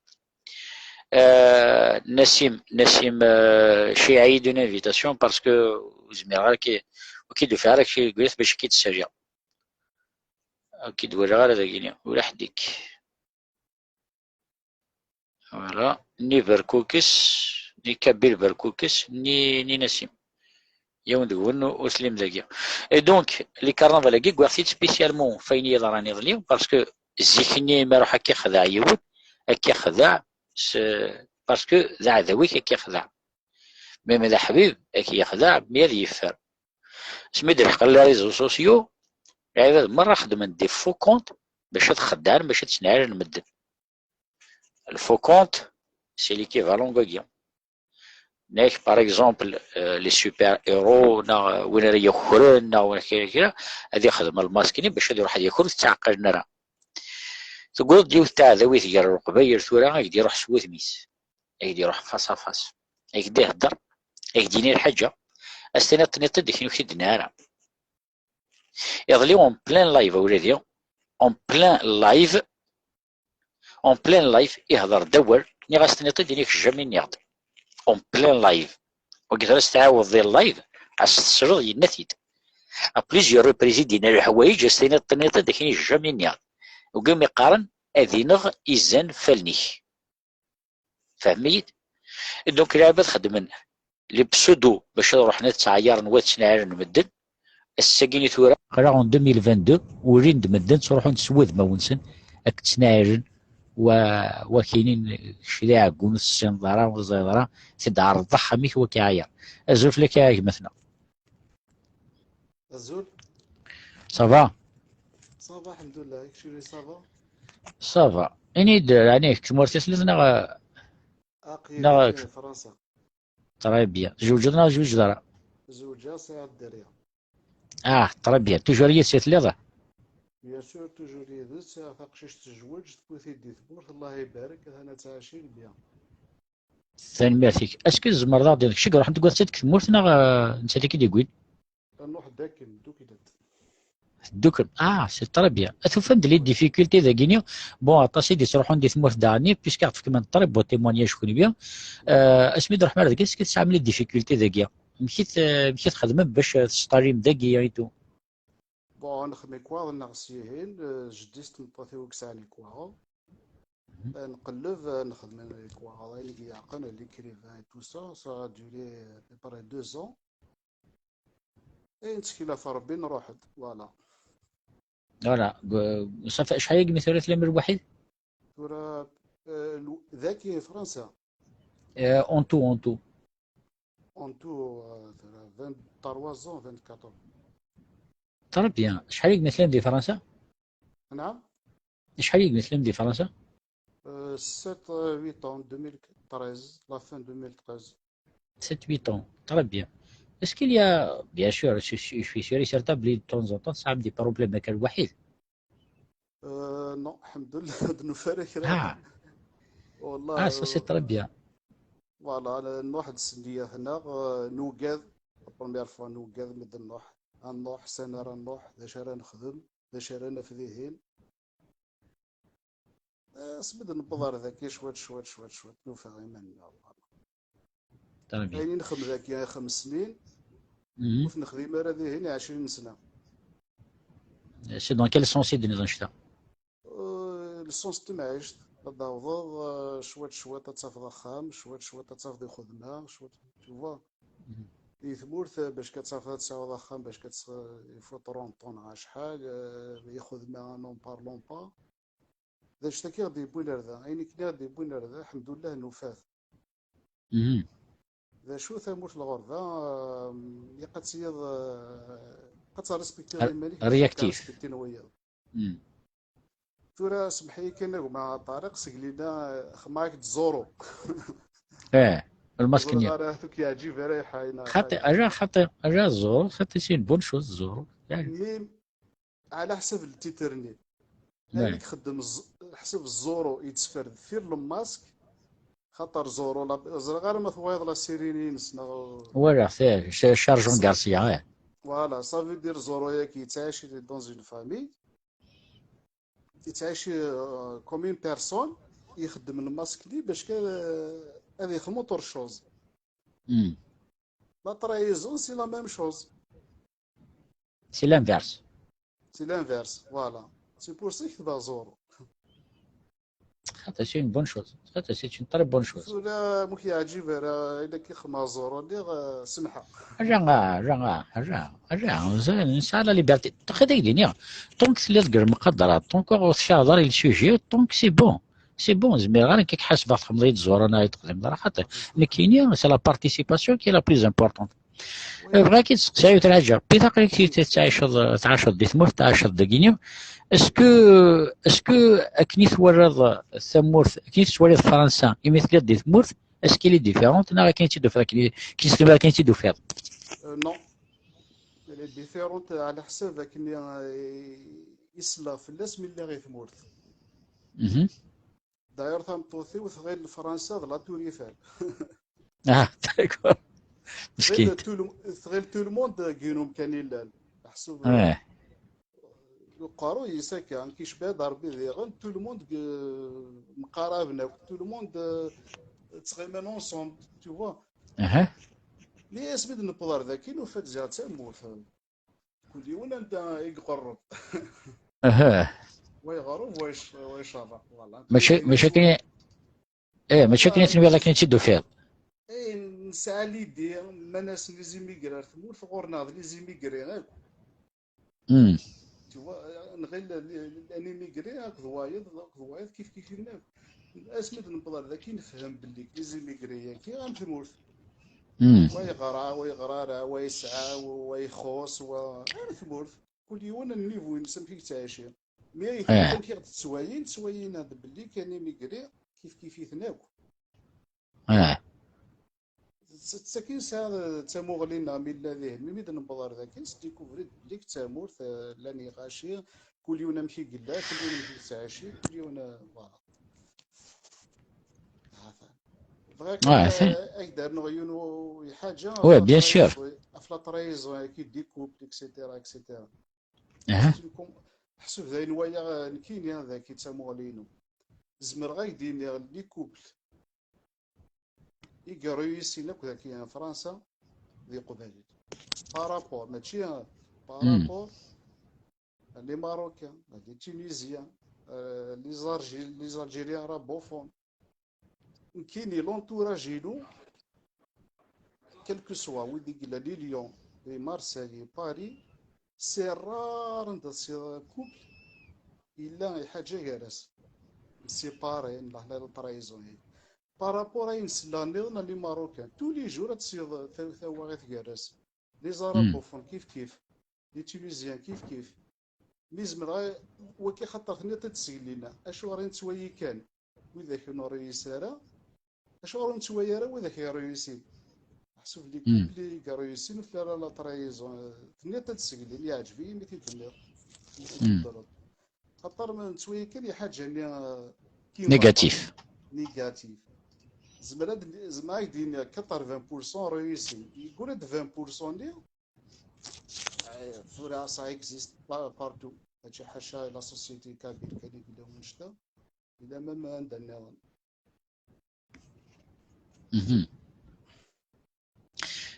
Euh, Nassim, Nassim, euh, ceyyeɛ-iyi-d une invitation parce que ur zmireɣ ara ki-, ur k-id-ufiɣ ara ki-, bac ad k-id-ssaliɣ. Ur k-id-walaɣ ara dagini, ulaḥ dik. Voilà. Ni Berkukes, ni Kabyle Berkukes, ni, ni Nassim. Yiwen deg-wen ur tellim dagi. Et donc, les carnavals-agi, wwiɣ-t-id spécialement f ayen yeḍran iḍelli, parce que zik-nni, ma iruḥ ad k-ixdeɛ yiwen, ad k-ixdeɛ s, parce que d aɛdaw-ik ad k-ixdeɛ. Même d aḥbib, ad k-yexdeɛ, mi ad yeffer. Asmi d-leḥqen les réseaux sociaux, lɛibad merra xeddmen des faux comptes bac ad xeddɛen, bac ad ttnaɛilen medden. Le faux compte, c'est l'équivalent n wagi. Nek, par exemple, euh, les super-héros, neɣ, euh, win ara yakren, neɣ win kra, kra, ad ixdem lmask-nni bac ad iruḥ ad yaker, ur t-ttɛeqqalen ara. Tewweḍ-d yiwet taɛdawit gar Leqbayel tura, ad k-d-iruḥ s wudem-is. Ad k-d-iruḥ face à face. Ad k-d-ihedder. Ad k-d-yini lḥaǧa. Ad s-tiniḍ, tiniḍ-t-id, akken ur k-t-id-tenna ara. Iḍelli, en plein live, a wladi, en plein live, en plein live, ihḍer-d awal, nniɣ-as, tiniḍ-t-id, ini-k jamais nniɣ-d. En plein live. Wagi tura s-tɛawdeḍ di live, as tesleḍ, yenna-t-id. À plusieurs reprises i d-yenna leḥwayeǧ, as tiniḍ, tiniḍ-t-id, akken jamais nniɣ-d. Wagi mi qqaren ad ineɣ izan f allen-ik. Fehmem-iyi-d? Donc, lɛibad xeddmen les pseudos bac ad ruḥen ad ttɛeyyiren wa ttnaɛilen medden. Ass-agi-ni tura, aql-aɣ en deux mille vingt-deux, ulin-d medden, ttruḥun s wudmawen-nsen, ad k-ttnaɛilen, wa, wakinin, kečč d aɛeggun, ur tessineḍ ara, ur teẓriḍ ara, t-id-ɛerḍeḍ axxam-ik, wa k-iɛeyyer. Azul fell-ak a gma-tneɣ. Azul. Ça va? Ça va, alḥemdulillah. Keččini, ça va? Ça va. Ini-d, ɛni kečč tmurt i telliḍ neɣ? Aql-i neɣ deg Fransa. Très bien. Tzewǧeḍ neɣ ur tzewǧeḍ ara? Zewǧeɣ, sɛiɣ dderya. Ah, très bien. Toujours yid-s i telliḍ? Bien sûr, toujours yid-s. Sɛiɣ taqcict tezweǧ, tewwi-t-id di tmurt, Allah ibarek, atan ad tɛaci bien. Tanemmirt-ik. Est-ce que tzemreḍ ad aɣ-d-tiniḍ kečč i iruḥen deg wass-a deg tmurt neɣ, euh, nettat akka i d-yewwin? Ad nruḥ dakken, ddukklen. Ddukklen. Ah, c'est très bien. A tufam-d les difficultés dagini? Bon, aṭas i d-yettruḥun di tmurt daɣenni, puisque aɣ-d-tefkam un très beau témoignage kunwi. Euh, asmi d-ruḥem ar dagi, est-ce que tesɛam les difficultés dagi? Amek i t-, amek i txedmem bac tesṭalim dagi et tout? Bon, nexdem ikwaɣen-nneɣ syihin, euh, jeddi-s tmeṭṭut-iw i yesɛan ikwaɣen. Mhm. Euh, nqelleb, euh, nexdem ikwaɣen, ayen i yeɛqen, l'écrivain et tout ça, ça a duré à peu près deux ans. Et nettkel ɣef Rebbi, nruḥ-d, voilà. Voilà. Gu-, ça fait, acḥal yagi mi tura tellam lwaḥid? Tura, euh, lw-, dagi Fransa. Euh, en tout, en tout. En tout, euh, tura vingt-trois ans, vingt-quatre ans. Très bien. Acḥal yagi mi tellam di Fransa? Naam? Acḥal yagi mi tellam di Fransa? Euh, sept, euh, huit ans, deux mille treize, la fin deux mille treize. Sept, huit ans, très bien. Est-ce qu'il y a, bien sûr, je suis, je suis sûr et certain, belli de temps en temps, tesɛam des problèmes akka lwaḥid? Euh, non, alḥemdulillah, ur d-nufi ara kra. Ah. Wallah, ah, ça, c'est, euh, très bien. Voilà, nruḥ-d s nniyat-nneɣ, euh, nugad, la première fois nugad mi d-nruḥ. ad nruḥ, sani ara nruḥ, d acu ara nexdem, d acu ara naf dihin. Eh, asmi d-newweḍ ar daki, cwiṭ, cwiṭ, cwiṭ, cwiṭ, nufa iman-nneɣ. Ayen i nxeddem daki xems snin, ur t-nexdim ara dihin i ɛecrin sna. C'est dans quel sens i d-tenniḍ annect-a? Euh, le sens n temɛict, ad d-tawḍeḍ, euh, cwiṭ, cwiṭ ad tafeḍ axxam, cwiṭ, cwiṭ ad tafeḍ lxedma, cwiṭ, tu vois. Di tmurt, euh, bac ad tafeḍ ad tesɛuḍ axxam, bac ad tesɛuḍ, il faut trente ans neɣ acḥal, euh, lxedma, n'en parlons pas. D anect-agi i ɣ-d-yewwin ar da. Ayen akken i ɣ-d-yewwin ar da, ḥemdullah, nufa-t. D acu tamurt n lɣerba, euh, ilaq ad tiliḍ, euh, ad terrespektiḍ iman-ik, réactif. Respektin wiyaḍ. Tura, semmeḥ-iyi kan, a gma Ṭariq, seg lina, euh, xemma-k d zéro. Eh, le masque. Ur ẓriɣ ara, tuk yeɛǧib ara iḥay, neɣ xaṭi, xaṭi. Ala, xaṭi, ala zéro, xaṭi, c'est une bonne chose, zéro. Même على حسب التيتر-ني. Ouais. Ayen i ixeddem ẓ-, ḥseb zéro yetteffer deffir le masque, xaṭer zéro la, ẓriɣ ara ma twayeḍ la série-ines neɣ. Voilà, c'est, c'est Charles Garcia, ouais. Voilà, ça veut dire zéro-yagi yettɛici dans une famille, yettɛici, euh, comme une personne, ixeddem le masque-nni bac ka, euh, ad yexdem autre chose. La trahison, c'est la même chose. C'est l'inverse. C'est l'inverse, voilà. C'est pour ça que tu vas zéro. C'est une bonne chose. C'est une très bonne chose. Tura, mu k-yeɛǧib ara, ila k-ixma zéro, lliɣ, eh, semḥeɣ. Ala, ala, ala, ala, nesɛa la liberté. Txed ay d-iniɣ, tant que telliḍ deg lemqadra, tant que ur tcaɛḍ ara i le sujet, tant que c'est bon. C'est bon, zmireɣ ara nekk ad k-ḥasbeɣ txedmeḍ-iyi-d zéro neɣ i texdem ara xaṭi. Nekkini, c'est la participation qui est la plus importante. Bɣiɣ ad k-id-steqsiɣ yiwet n lḥaǧa. Pita aql-ik tettɛiceḍ, tɛaceḍ di tmurt, tɛaceḍ dagini. Est-ce que, est-ce que akken i twalaḍ tamurt, akken i tettwaliḍ Fransa, imi telliḍ di tmurt, est-ce qu'elle est différente, neɣ akken i tt-id-tufiḍ, akken i, akken i tt-tufiḍ? Euh, non. Elle est différente على حسب akken i, i selleɣ fell-as mi lliɣ i tmurt. D'ailleurs, tameṭṭut-iw tɣil Fransa d la Tour Eiffel. Ah, d'accord. Meskin. Tɣil tout le, tɣil tout le monde deg yiwen umkan i llan. Ḥsub, ouais, uqerruy-is akka, kicba-d Rebbi diɣen, tout le monde, euh, mqaraben akk, tout le monde, euh, ttɣimin ensemble, tu vois. Mais asmi d-newweḍ ar daki, nufa-d ziɣ d tamurt. Kul yiwen anda i iqerreb. Aha. Wa iɣerreb, wa ic-, wa icerreq, voilà. Mačči, mačči akken, eh, mačči akken i tenwiḍ akken i tt-id-tufiḍ. Eh, nesɛa l'idée, ma nnan-asen les immigrés ar tmurt, ɣur-neɣ d les immigrés akk. Tu vois, nɣil un immigré akked wayeḍ, akked wayeḍ kif kif-iten akk. Asmi d-newweḍ ar daki nefhem belli les immigrés-agi am tmurt. Wa yeɣra, wa yeɣra ara, wa yesɛa, wa ixuṣ, wa am tmurt. Kul yiwen n niveau-ines amek i yettɛici. Mi ay tmurt amek i ɣ-d-ttwayin, ttwayin-aɣ-d belli kan immigré kif kif-iten akk. D, d takin sɛiɣ d tamuɣli-nneɣ mi nella dihin, mi, mi d-newweḍ ar dakin, s-découvrir belli d tamurt, eh, llan iɣaci, kul yiwen amek i yella, kul yiwen amek i yettɛici, kul yiwen, eh, voilà. Bɣiɣ kan, eh, ad k-d-rnuɣ yiwen u-, lḥaǧa, ouais, bien sûr, ɣef la trahison, ɣef la trahison, avec des couples, et cetera, et cetera. Ḥseb d ayen walaɣ, eh, nekkini, eh, dagi d tamuɣli-inu. Zemreɣ ad k-d-iniɣ, les couples i yeruyisen akk dagi en Fransa d Iqbayliyen. Par rapport, mačči, eh, par rapport à les Marocains, à les Tunisiens, euh, les Argi-, les Algériens arabophones. Nekkini, l'entourage-inu, quel que soit, wid i yellan i Lyon, i Marseille, i Paris, c'est rare anda tesɛiḍ couple yella iḥaǧa gar-as. Séparé, neɣ la trahison. Par rapport à ayen selleɣ nniḍen, les Marocains, tous les jours ad tesɛiḍ ta-, tawaɣit gar-as. Les arabophones, kif kif. Les Tunisiens, kif kif. Mi zemreɣ, wagi xaṭer tenniḍ-t-id seg lina. Acuɣer i nettwali kan widak ur nruyis ara? Acuɣer ur nettwali ara widak i ruyusin? Ḥsub les couples i yeruyusin ur tella ara la trahison. Tenniḍ-t-id seg lina, yeɛǧeb-iyi mi t-id-tenniḍ. Mi t-id-tbeddleḍ. Xaṭer ma nettwali kan lḥaǧa-nni, euh, qui négatif. Négatif. Zemreɣ ad, zemreɣ ad k-d-iniɣ quatre-vingts pour cent ruyusin. Yeggura-d vingt pour cent-nni, Tura ça existe partout. Mačči ḥaca la société kabyle kan i yella wannect-a, yella même anda nniḍen.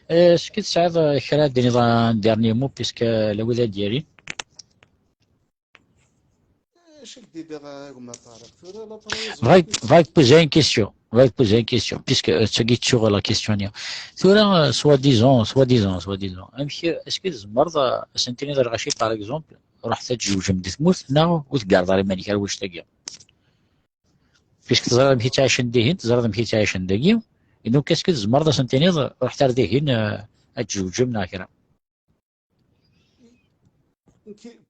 Est-ce que tesɛiḍ kra ad d-tiniḍ un dernier mot, puisque la wid ad d-yalin? Acu i k-d-iniɣ a gma Ṭariq? Tura la première bɣiɣ bɣiɣ poser une question, bɣiɣ poser une question, puisque d tagi ttuɣ la question-nni. Tura, soi-disant, soi-disant, soi-disant, amek, est-ce que tzemreḍ ad sen-tiniḍ i lɣaci, par exemple, ruḥet ad tzewǧem di tmurt, neɣ ur tgerrḍeḍ ara iman-ik ar wannect-agi? Puisque teẓriḍ amek i ttɛicen dihin, teẓriḍ amek i ttɛicen dagi, et donc est-ce que tzemreḍ ad sen-tiniḍ ruḥet ar dihin, ad tzewǧem neɣ kra?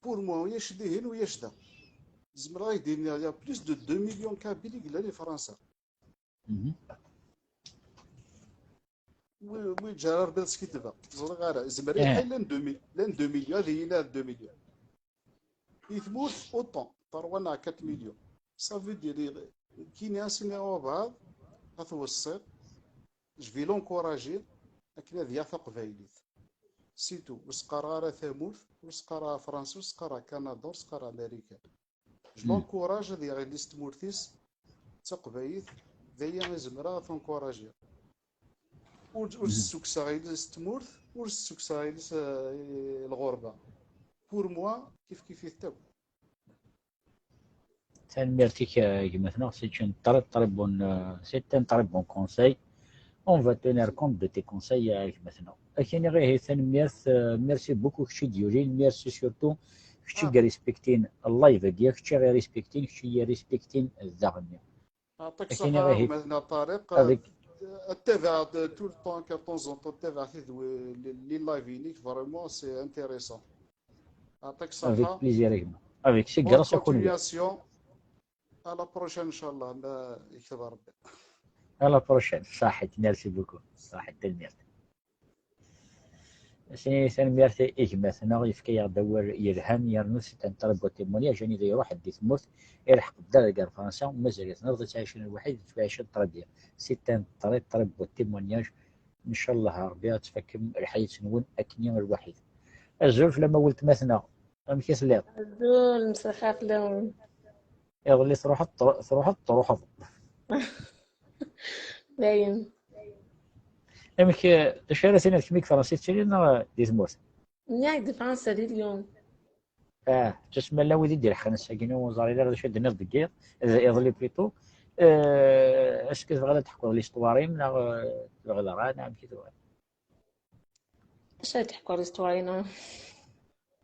Pour moi, ulac dihin ulac da. Zemreɣ ad k-d-iniɣ, il y a plus de deux millions kabyles i yellan di Fransa. Wi ǧǧar Rebbi ad skiddbeɣ, ẓriɣ ara. Zemreɣ, llan deux millions, llan deux millions, ad iyi-yini deux millions. I tmurt, autant, trois neɣ quatre millions. Ça veut dire, kini asin i wabɛaḍ, ad tweṣṣiḍ, je vais l'encourager akken ad yaɣ taqbaylit. C'est tout. Ur s-qqareɣ ara tamurt, ur s-qqareɣ ara Fransa, ur s-qqareɣ Kanada, ur s-qqareɣ Marikan. Je l'encourage ad yaɣ yelli-s n tmurt-is d taqbaylit, d aya i zemreɣ ad t-encouragiɣ. Ur, ur s-ssukkseɣ yelli-s n tmurt, ur s-ssukkseɣ yelli-s, eh, i lɣurba. Pour moi, kif kif-it akk. Tanemmirt-ik, eh, gma-tneɣ, c'est une très, très bonne, euh, c'est un très bon conseil. On va tenir compte de tes conseils, eh, gma-tneɣ. Ad k-iniɣ ihi tanemmirt, eh, merci beaucoup kečč i d-yulin, merci surtout kečč i irespektin live-agi, kečč i ɣ-irespektin, kečč i yi-irespektin daɣen. Yeɛṭik ṣṣeḥḥa a gma-tneɣ Ṭariq. Avec, ad ttabaɛeɣ tout le temps, de temps en temps, ttabaɛeɣ tidwi, les, les lives-inek, vraiment, c'est intéressant. Yeɛṭik ṣṣeḥḥa. Avec plaisir a gma. Avec, c'est grâce à vous. Bonne continuation. À la prochaine, inchallah, ma yekteb Rebbi. À la prochaine. Ṣaḥit, merci beaucoup. Ṣaḥit, tanemmirt. Tanemmirt i gma-tneɣ, yefka-yaɣ-d awal yelhan, yernu c'est un très beau témoignage, anida iruḥ di tmurt, ileḥq-d deg Fransa, mazal-iten rḍa ttɛicen lwaḥid, ttɛicen très bien. C'est un très, très beau témoignage. Ncallah Rebbi ad tfakem lḥayat-nwen akkenni lwaḥid. Azul fell-am a weltma-tneɣ. Amek i telliḍ? Azul, mselxir fell-awen. Iḍelli truḥeḍ, tru-, truḥeḍ, truḥeḍ. Dayen. Amek, eh, d acu ara tiniḍ kemm i Fransa i tettiliḍ neɣ di tmurt? Nniɣ-ak-d Fransa di Lyon. Ah, tusma llan wid i d-ileḥqen ass-agi, ur ẓrin ara d acu i d-tenniḍ deg yiḍ, d iḍelli plutôt. Eh, est-ce que tebɣiḍ ad teḥkuḍ l'histoire-im neɣ, eh, tebɣiḍ ara, neɣ amek i tebɣiḍ? Acu ara d-ḥkuɣ l'histoire-inu?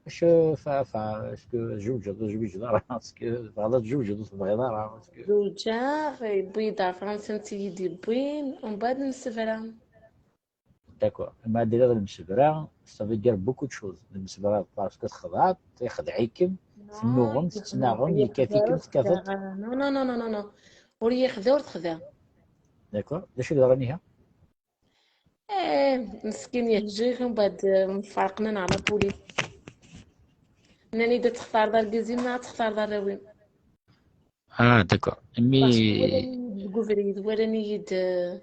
Acu fa, fa, est-ce que tzewǧeḍ, ur tzewǧeḍ ara? Est-ce que tebɣiḍ ad tzewǧeḍ, ur tebɣiḍ ara? Est-ce que... Zewǧeɣ, yewwi-d ɣer Fransa, netta i yi-d-yewwin, umbeɛd nemsebra. D'accord. Ma ad d-tiniḍ lemsebra, ça veut dire beaucoup de choses. Lemsebra, parce que txedɛeḍ, ixdeɛ-ikem, tennuɣem, tettnaɣem, yekkat-ikem, tekkateḍ. Non, non, non, non, non. Ur yexdiɛ, ur texdiɛ. D'accord. D acu i yeḍran ihi? Eh, meskin yeḥjek, umbeɛd, eh, mfarqen-aneɣ la police. Nnan-iyi-d ad textareḍ argaz-im neɣ ad textareḍ arraw-im. Ah, d'accord. Mais... Parce que walan-iyi-d deg ubrid, walan-iyi-d, eh,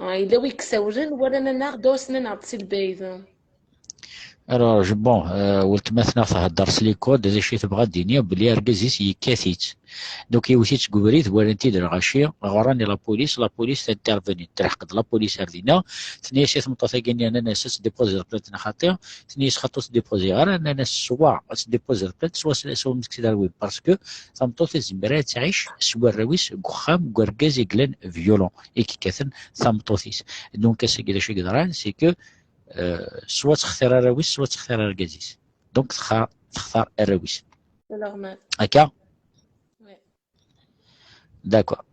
ah, yella wi yessawlen, walan-aneɣ-d, ur ssnen-aneɣ-d si lbɛid. Alors, je, bon, euh, weltma-tneɣ thedder s les codes, d acu i tebɣa ad d-tini, belli argaz-is yekkat-itt. Donc, yewwet-itt deg ubrid, walan-t-id lɣaci, ɣran i la police, la police tinterveni, telḥeq-d la police ar dinna, tenna-yas i tmeṭṭut-agi-nni, nnan-as ad tdépoziḍ plainte neɣ xaṭi, tenna-yas xaṭi ur tdépoziɣ ara, nnan-as soit ad tdépoziḍ plainte, soit s-, soit ad tt-id-awin, parce que tameṭṭut ur tezmir ara ad tɛic s warraw-is deg uxxam n urgaz i yellan violent, i yekkaten tameṭṭut-is. Donc, ass-agi d acu i yeḍran, c'est que, euh, soit textir arraw-is, soit textir argaz-is. Donc, textar, textar arraw-is. C'est normal. Akka? Oui. D'accord.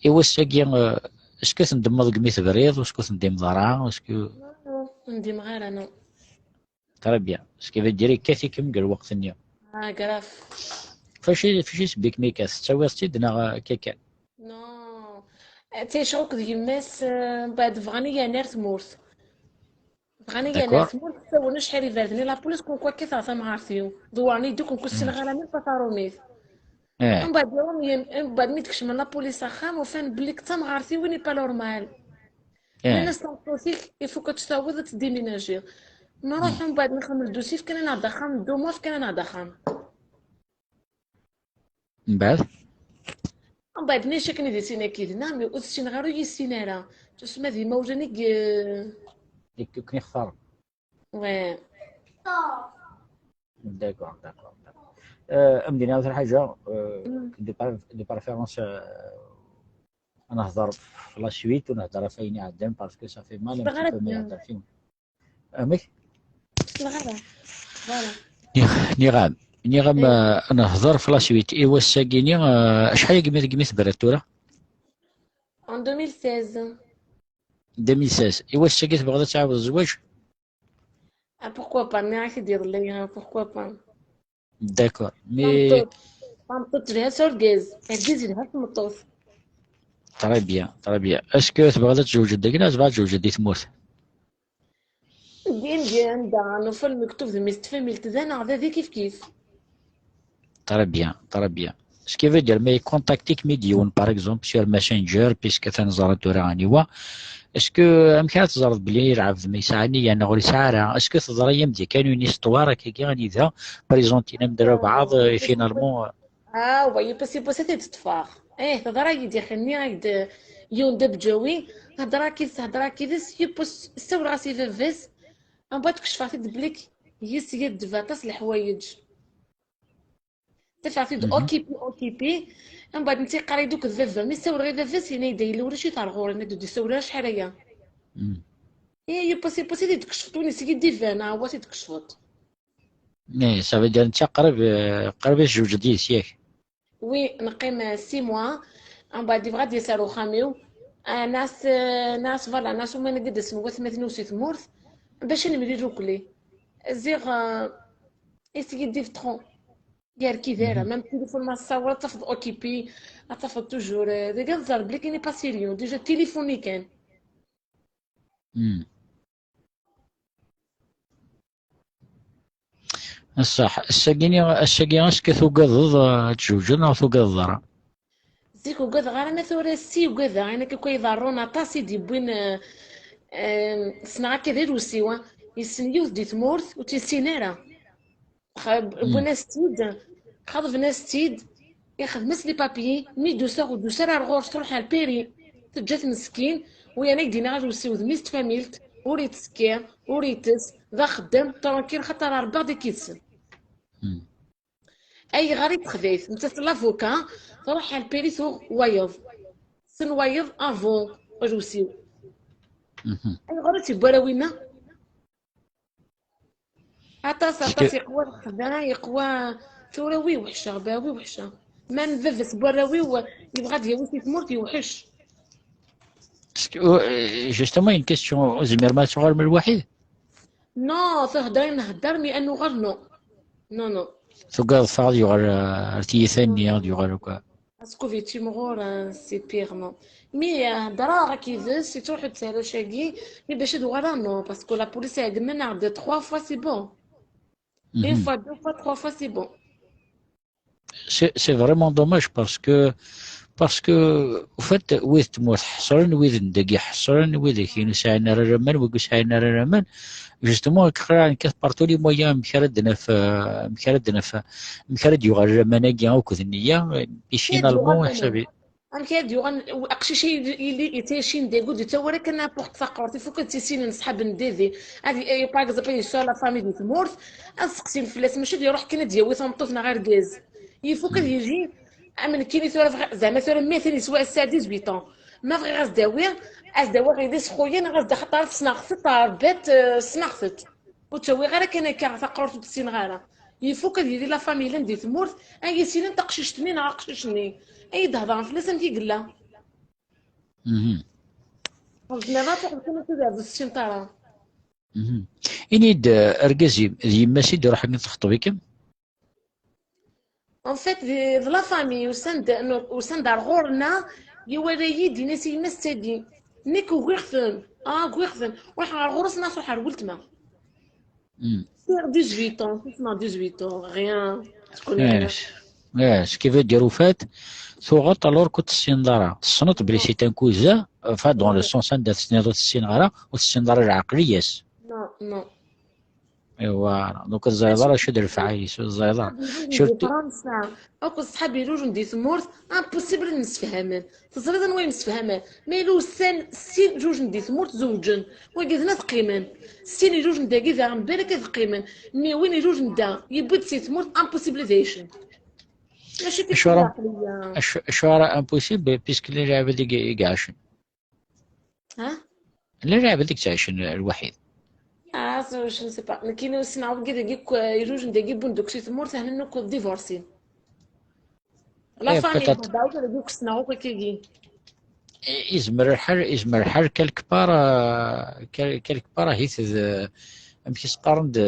I wass-agi, euh, est-ce que tendemmeḍ deg mi tebriḍ, est-ce que ur tendimmeḍ ara, est-ce que... Non, non, ur ndimeɣ ara, non. Très bien. Est-ce que veut dire yekkat-ikem deg lweqt-nni? Ah, grave. Faci, faci s-bik mi yekkat, tettawiḍ-tt-id neɣ, euh, akka kan? Non. Eh, ttɛiceɣ akked yemma-s, euh, mbeɛd bɣan-iyi ad nerr tmurt. Bɣan-iyi ad nerr tmurt, ssawlen acḥal iberden i la police, comme quoi kkateɣ tamɣart-iw. Dewwren-iyi-d akk, comme quoi ur ssineɣ ara même pas taṛumit. Eh. Mbeɛd, mbeɛd mi d-kecmen la police axxam, ufan belli d tamɣart-iw i n'est pas normal. Eh. Nnan-as tameṭṭut-ik, il faut que tu tawiḍ ad tdéménagiḍ. Nruḥ, mbeɛd nexdem le dossier, fkan-aneɣ-d axxam, deux mois fkan-aneɣ-d axxam. Mbeɛd? Mbeɛd nic akken i d isin akkid-nneɣ, mi ur ssineɣ ara, ur yissin ara. Tusma d imawlan i y- I k-, i ken-ixtaren. Ouais. D'accord, d'accord, d'accord. Euh, am d-iniɣ ɣef lḥaǧa, euh, de par-, de préférence, euh, ad nehder f la suite, ur nhedder ɣef ayen iɛeddan, parce que ça fait mal un petit peu ma yehder fi. Amek? Voilà. Niɣ-, niɣ-am, niɣ-am, euh, ad nehder f la suite. I wass-agi-ni, euh, acḥal agi mi, agi mi tebra tura? En deux mille seize. Deux mille seize. I wass-agi tebɣiḍ ad tɛawdeḍ zzwaǧ? Ah, pourquoi pas? Nniɣ-ak-id iḍelli, ah, pourquoi pas? D'accord. Mais tameṭṭut, tameṭṭut telha s urgaz, argaz yelha s tmeṭṭut. Très bien, très bien. Est-ce que tebɣiḍ ad tzewǧeḍ dagi neɣ tebɣiḍ ad tzewǧeḍ di tmurt? Din, din, anda nufa lmektub d mmi-s n tfamilt, da neɣ da, di kif kif. Très bien, très bien. Ce qui veut dire, mais contacter-k mi d-yiwen, par exemple, sur Messenger, puisque atan ẓran tura aniwa. Est-ce que, amek ara teẓreḍ belli lɛebd ma yesɛa nniya neɣ ur yesɛi ara? Est-ce que teḍra-yam-d yakan une histoire akkagi anida présenter-am-d albaɛḍ, et finalement, euh, Ah, wa, yiwwas, yiwwas ad t-id-ṭṭfeɣ. Eh, teḍra-yi-d yaxi-nni, ak-d yiwen d abǧawi, hedreɣ akkid-s, hedreɣ akkid-s, yiwwas ssawleɣ-as i baba-s, mbeɛd kecfeɣ-t-id belli yes yeddeb aṭas leḥwayeǧ. Tafeɣ-t-id occupé, occupé, mbeɛd netta yeqqar-iyi-d akked baba, mi ssawleɣ i baba-s, yenna-yi-d yella ulac-it ar ɣur-i, yenna-d ur d-issawel ara acḥal aya. Eh, yiwwas, yiwwas ad t-id-tkecfeḍ, win i s-id-iban, ah, wa t-id-tkecfeḍ. Eh, ça veut dire netta qrib, eh, qrib ad tjewǧeḍ yid-s, yak? Oui, neqqim, euh, six mois. Mbeɛd yebɣa ad d-yas ar uxxam-iw. Ah, nas, euh, nas, voilà, nas uman ad d-asen watmaten-iw si tmurt bac ad nemlil ukli. Ziɣ, euh, essayer de vivre trop. Ur yerkid ara. Même téléphone ma tessawaleḍ ad tafeḍ occupé, ad tafeḍ toujours, euh, dagi ad tẓer belli il n'est pas sérieux. Déjà téléphone-i kan. Ṣṣeḥ, ass-agi, ass-agi, est-ce que tugadeḍ, eh, ad tjewǧeḍ neɣ tugadeḍ ara? Zik ugadeɣ ara, ma tura si ugadeɣ, ayen akka i iḍerrun aṭas i d-yewwin, eh, eh, ssneɣ akka d arusiw, ah. Yessen yiwet di tmurt, ur tt-yessin ara. Xa-, wwin-as-tt-id, xaḍben-as-tt-id, ixdem-as les papiers, mi d-tusa ur d-tusa ara ar ɣur-s, truḥ ar Paris, teǧǧa-t meskin, u yerna ak-d-iniɣ arusiw d mmi-s n tfamilt, ur ittekki, ur itess, d axeddam, tranquille, xaṭer Rebbi aɣ-d-ikkidsen. Ayɣer i texdayt? Nettat d l'avocat, truḥ ar Paris tuɣ wayeḍ. Tessen wayeḍ avant arusiw. Ayɣer ur tt-yewwi ara winna? Aṭas, aṭas, yeqwa lexda, yeqwa tura, wi weḥceɣ, ba, wi weḥceɣ. Ma n baba-s n warraw-iw yebɣa ad yawi si tmurt, yewḥec. Justement, une question, ur tezmirem ad tuɣalem lwaḥid? Non, tehder i nhedder, mi ad nuɣal, non. Non, non. Tugadeḍ ad yuɣal, euh, ar tiyita-nni, ad yuɣal akk. Askuv yettimɣur, euh, c'est pire, non. Mi, euh, hedreɣ akkid-s, yettruḥu-d s arrac-agi, mi bac ad uɣaleɣ, non, parce que la police ɛeggmen-aɣ-d trois fois, c'est bon. Une fois, deux fois, trois fois, c'est bon. C'est, c'est vraiment dommage parce que, parce que, au fait, wid tmurt ḥeṣren, wid n dagi ḥeṣren, wid kin ur sɛin ara laman, wid ur sɛin ara laman. Justement, nekk qqareɣ nekkat par tous les moyens, amek ara d-naf, euh, amek ara d-naf, amek ara d-yuɣal laman-agi akked nniya, et finalement, ḥsabi. Amek ara d-yuɣal aqcic-a yili yettɛicin dagi, ur d-yettawi ara kan n'importe taqurt, il faut que ad tt-issinen ṣṣḥab n didi. Ad, eh, par exemple, ad yesɛu la famille di tmurt, ad seqsin fell-as, mačči ad iruḥ kan ad d-yawi tameṭṭut neɣ argaz. Il faut que ad yili, am nekkini tura bɣiɣ, zeɛma tura mmi atan yeswa ass-a dix-huit ans. Ma bɣiɣ ad s-d-awiɣ, ad s-d-awiɣ yelli-s xuya, neɣ ad s-d-, axaṭer ssneɣ-t, ṛebbat, eh, ssneɣ-t. Ur ttawiɣ ara kan akka taqurt ur tt-ssineɣ ara. Il faut que ad yili la famille llan di tmurt, ay issinen taqcict-nni neɣ aqcic-nni. Ay d-hedṛen fell-as amek i yella. Ur tezmireḍ ad truḥeḍ kan akka d ur tessineḍ ara. Ini-d, eh, argaz-im, d yemma-s i d-iruḥen ad texṭeb-ikem? En fait, d, d la famille, usan-d, usan-d ar ɣur-neɣ, iwala-yi-d, ini-as i yemma-s d tagi. Nekk ugiɣ-ten, ah, ugiɣ-ten. Ruḥeɣ ar ɣur-s, neɣ truḥ ar weltma. Sɛiɣ dix-huit ans, six neɣ dix-huit ans, rien. Je connais rien. Yes. Yes, ce qui veut dire, au fait, tuɣeḍ alors que ur tessineḍ ara. Tessneḍ belli c'est un cousin, enfin, dans le sens anda tessneḍ ur tessineḍ ara, ur tessineḍ ara lɛeqliya-s. Non, non. Voilà. Donc ur teẓriḍ ara acu d lefɛayel-is, ur teẓriḍ ara. Surtout Fransa, akked ṣṣḥab irujen di tmurt, impossible ad msefhamen. Teẓriḍ anwa yemsefhamen? Ma yella ussan sin irujen di tmurt zewǧen, wagi d ad qqimen. Sin irujen dagi daɣen balak ad qqimen. Mi win irujen da yewwi-d si tmurt, impossible ad ɛicen. Mačči d Acuɣer lɛaqliya. Acu acuɣer impossible, puisque llan lɛibad i i iɛacen? Ha? Llan lɛibad i yettɛicen lwaḥid. Ah, so, je ne sais pas. Nekkini ur ssneɣ wigi dagi akk, eh, irujen dagi wwin-d akk si tmurt, ahna akk divorcin. La Eh, famille, peut-être. Dawed dagi akk ssneɣ akk akkagi. Izmer lḥal, izmer lḥal quelque part, euh, quel- quelque part, ahit d, amek i s-qqaren, d,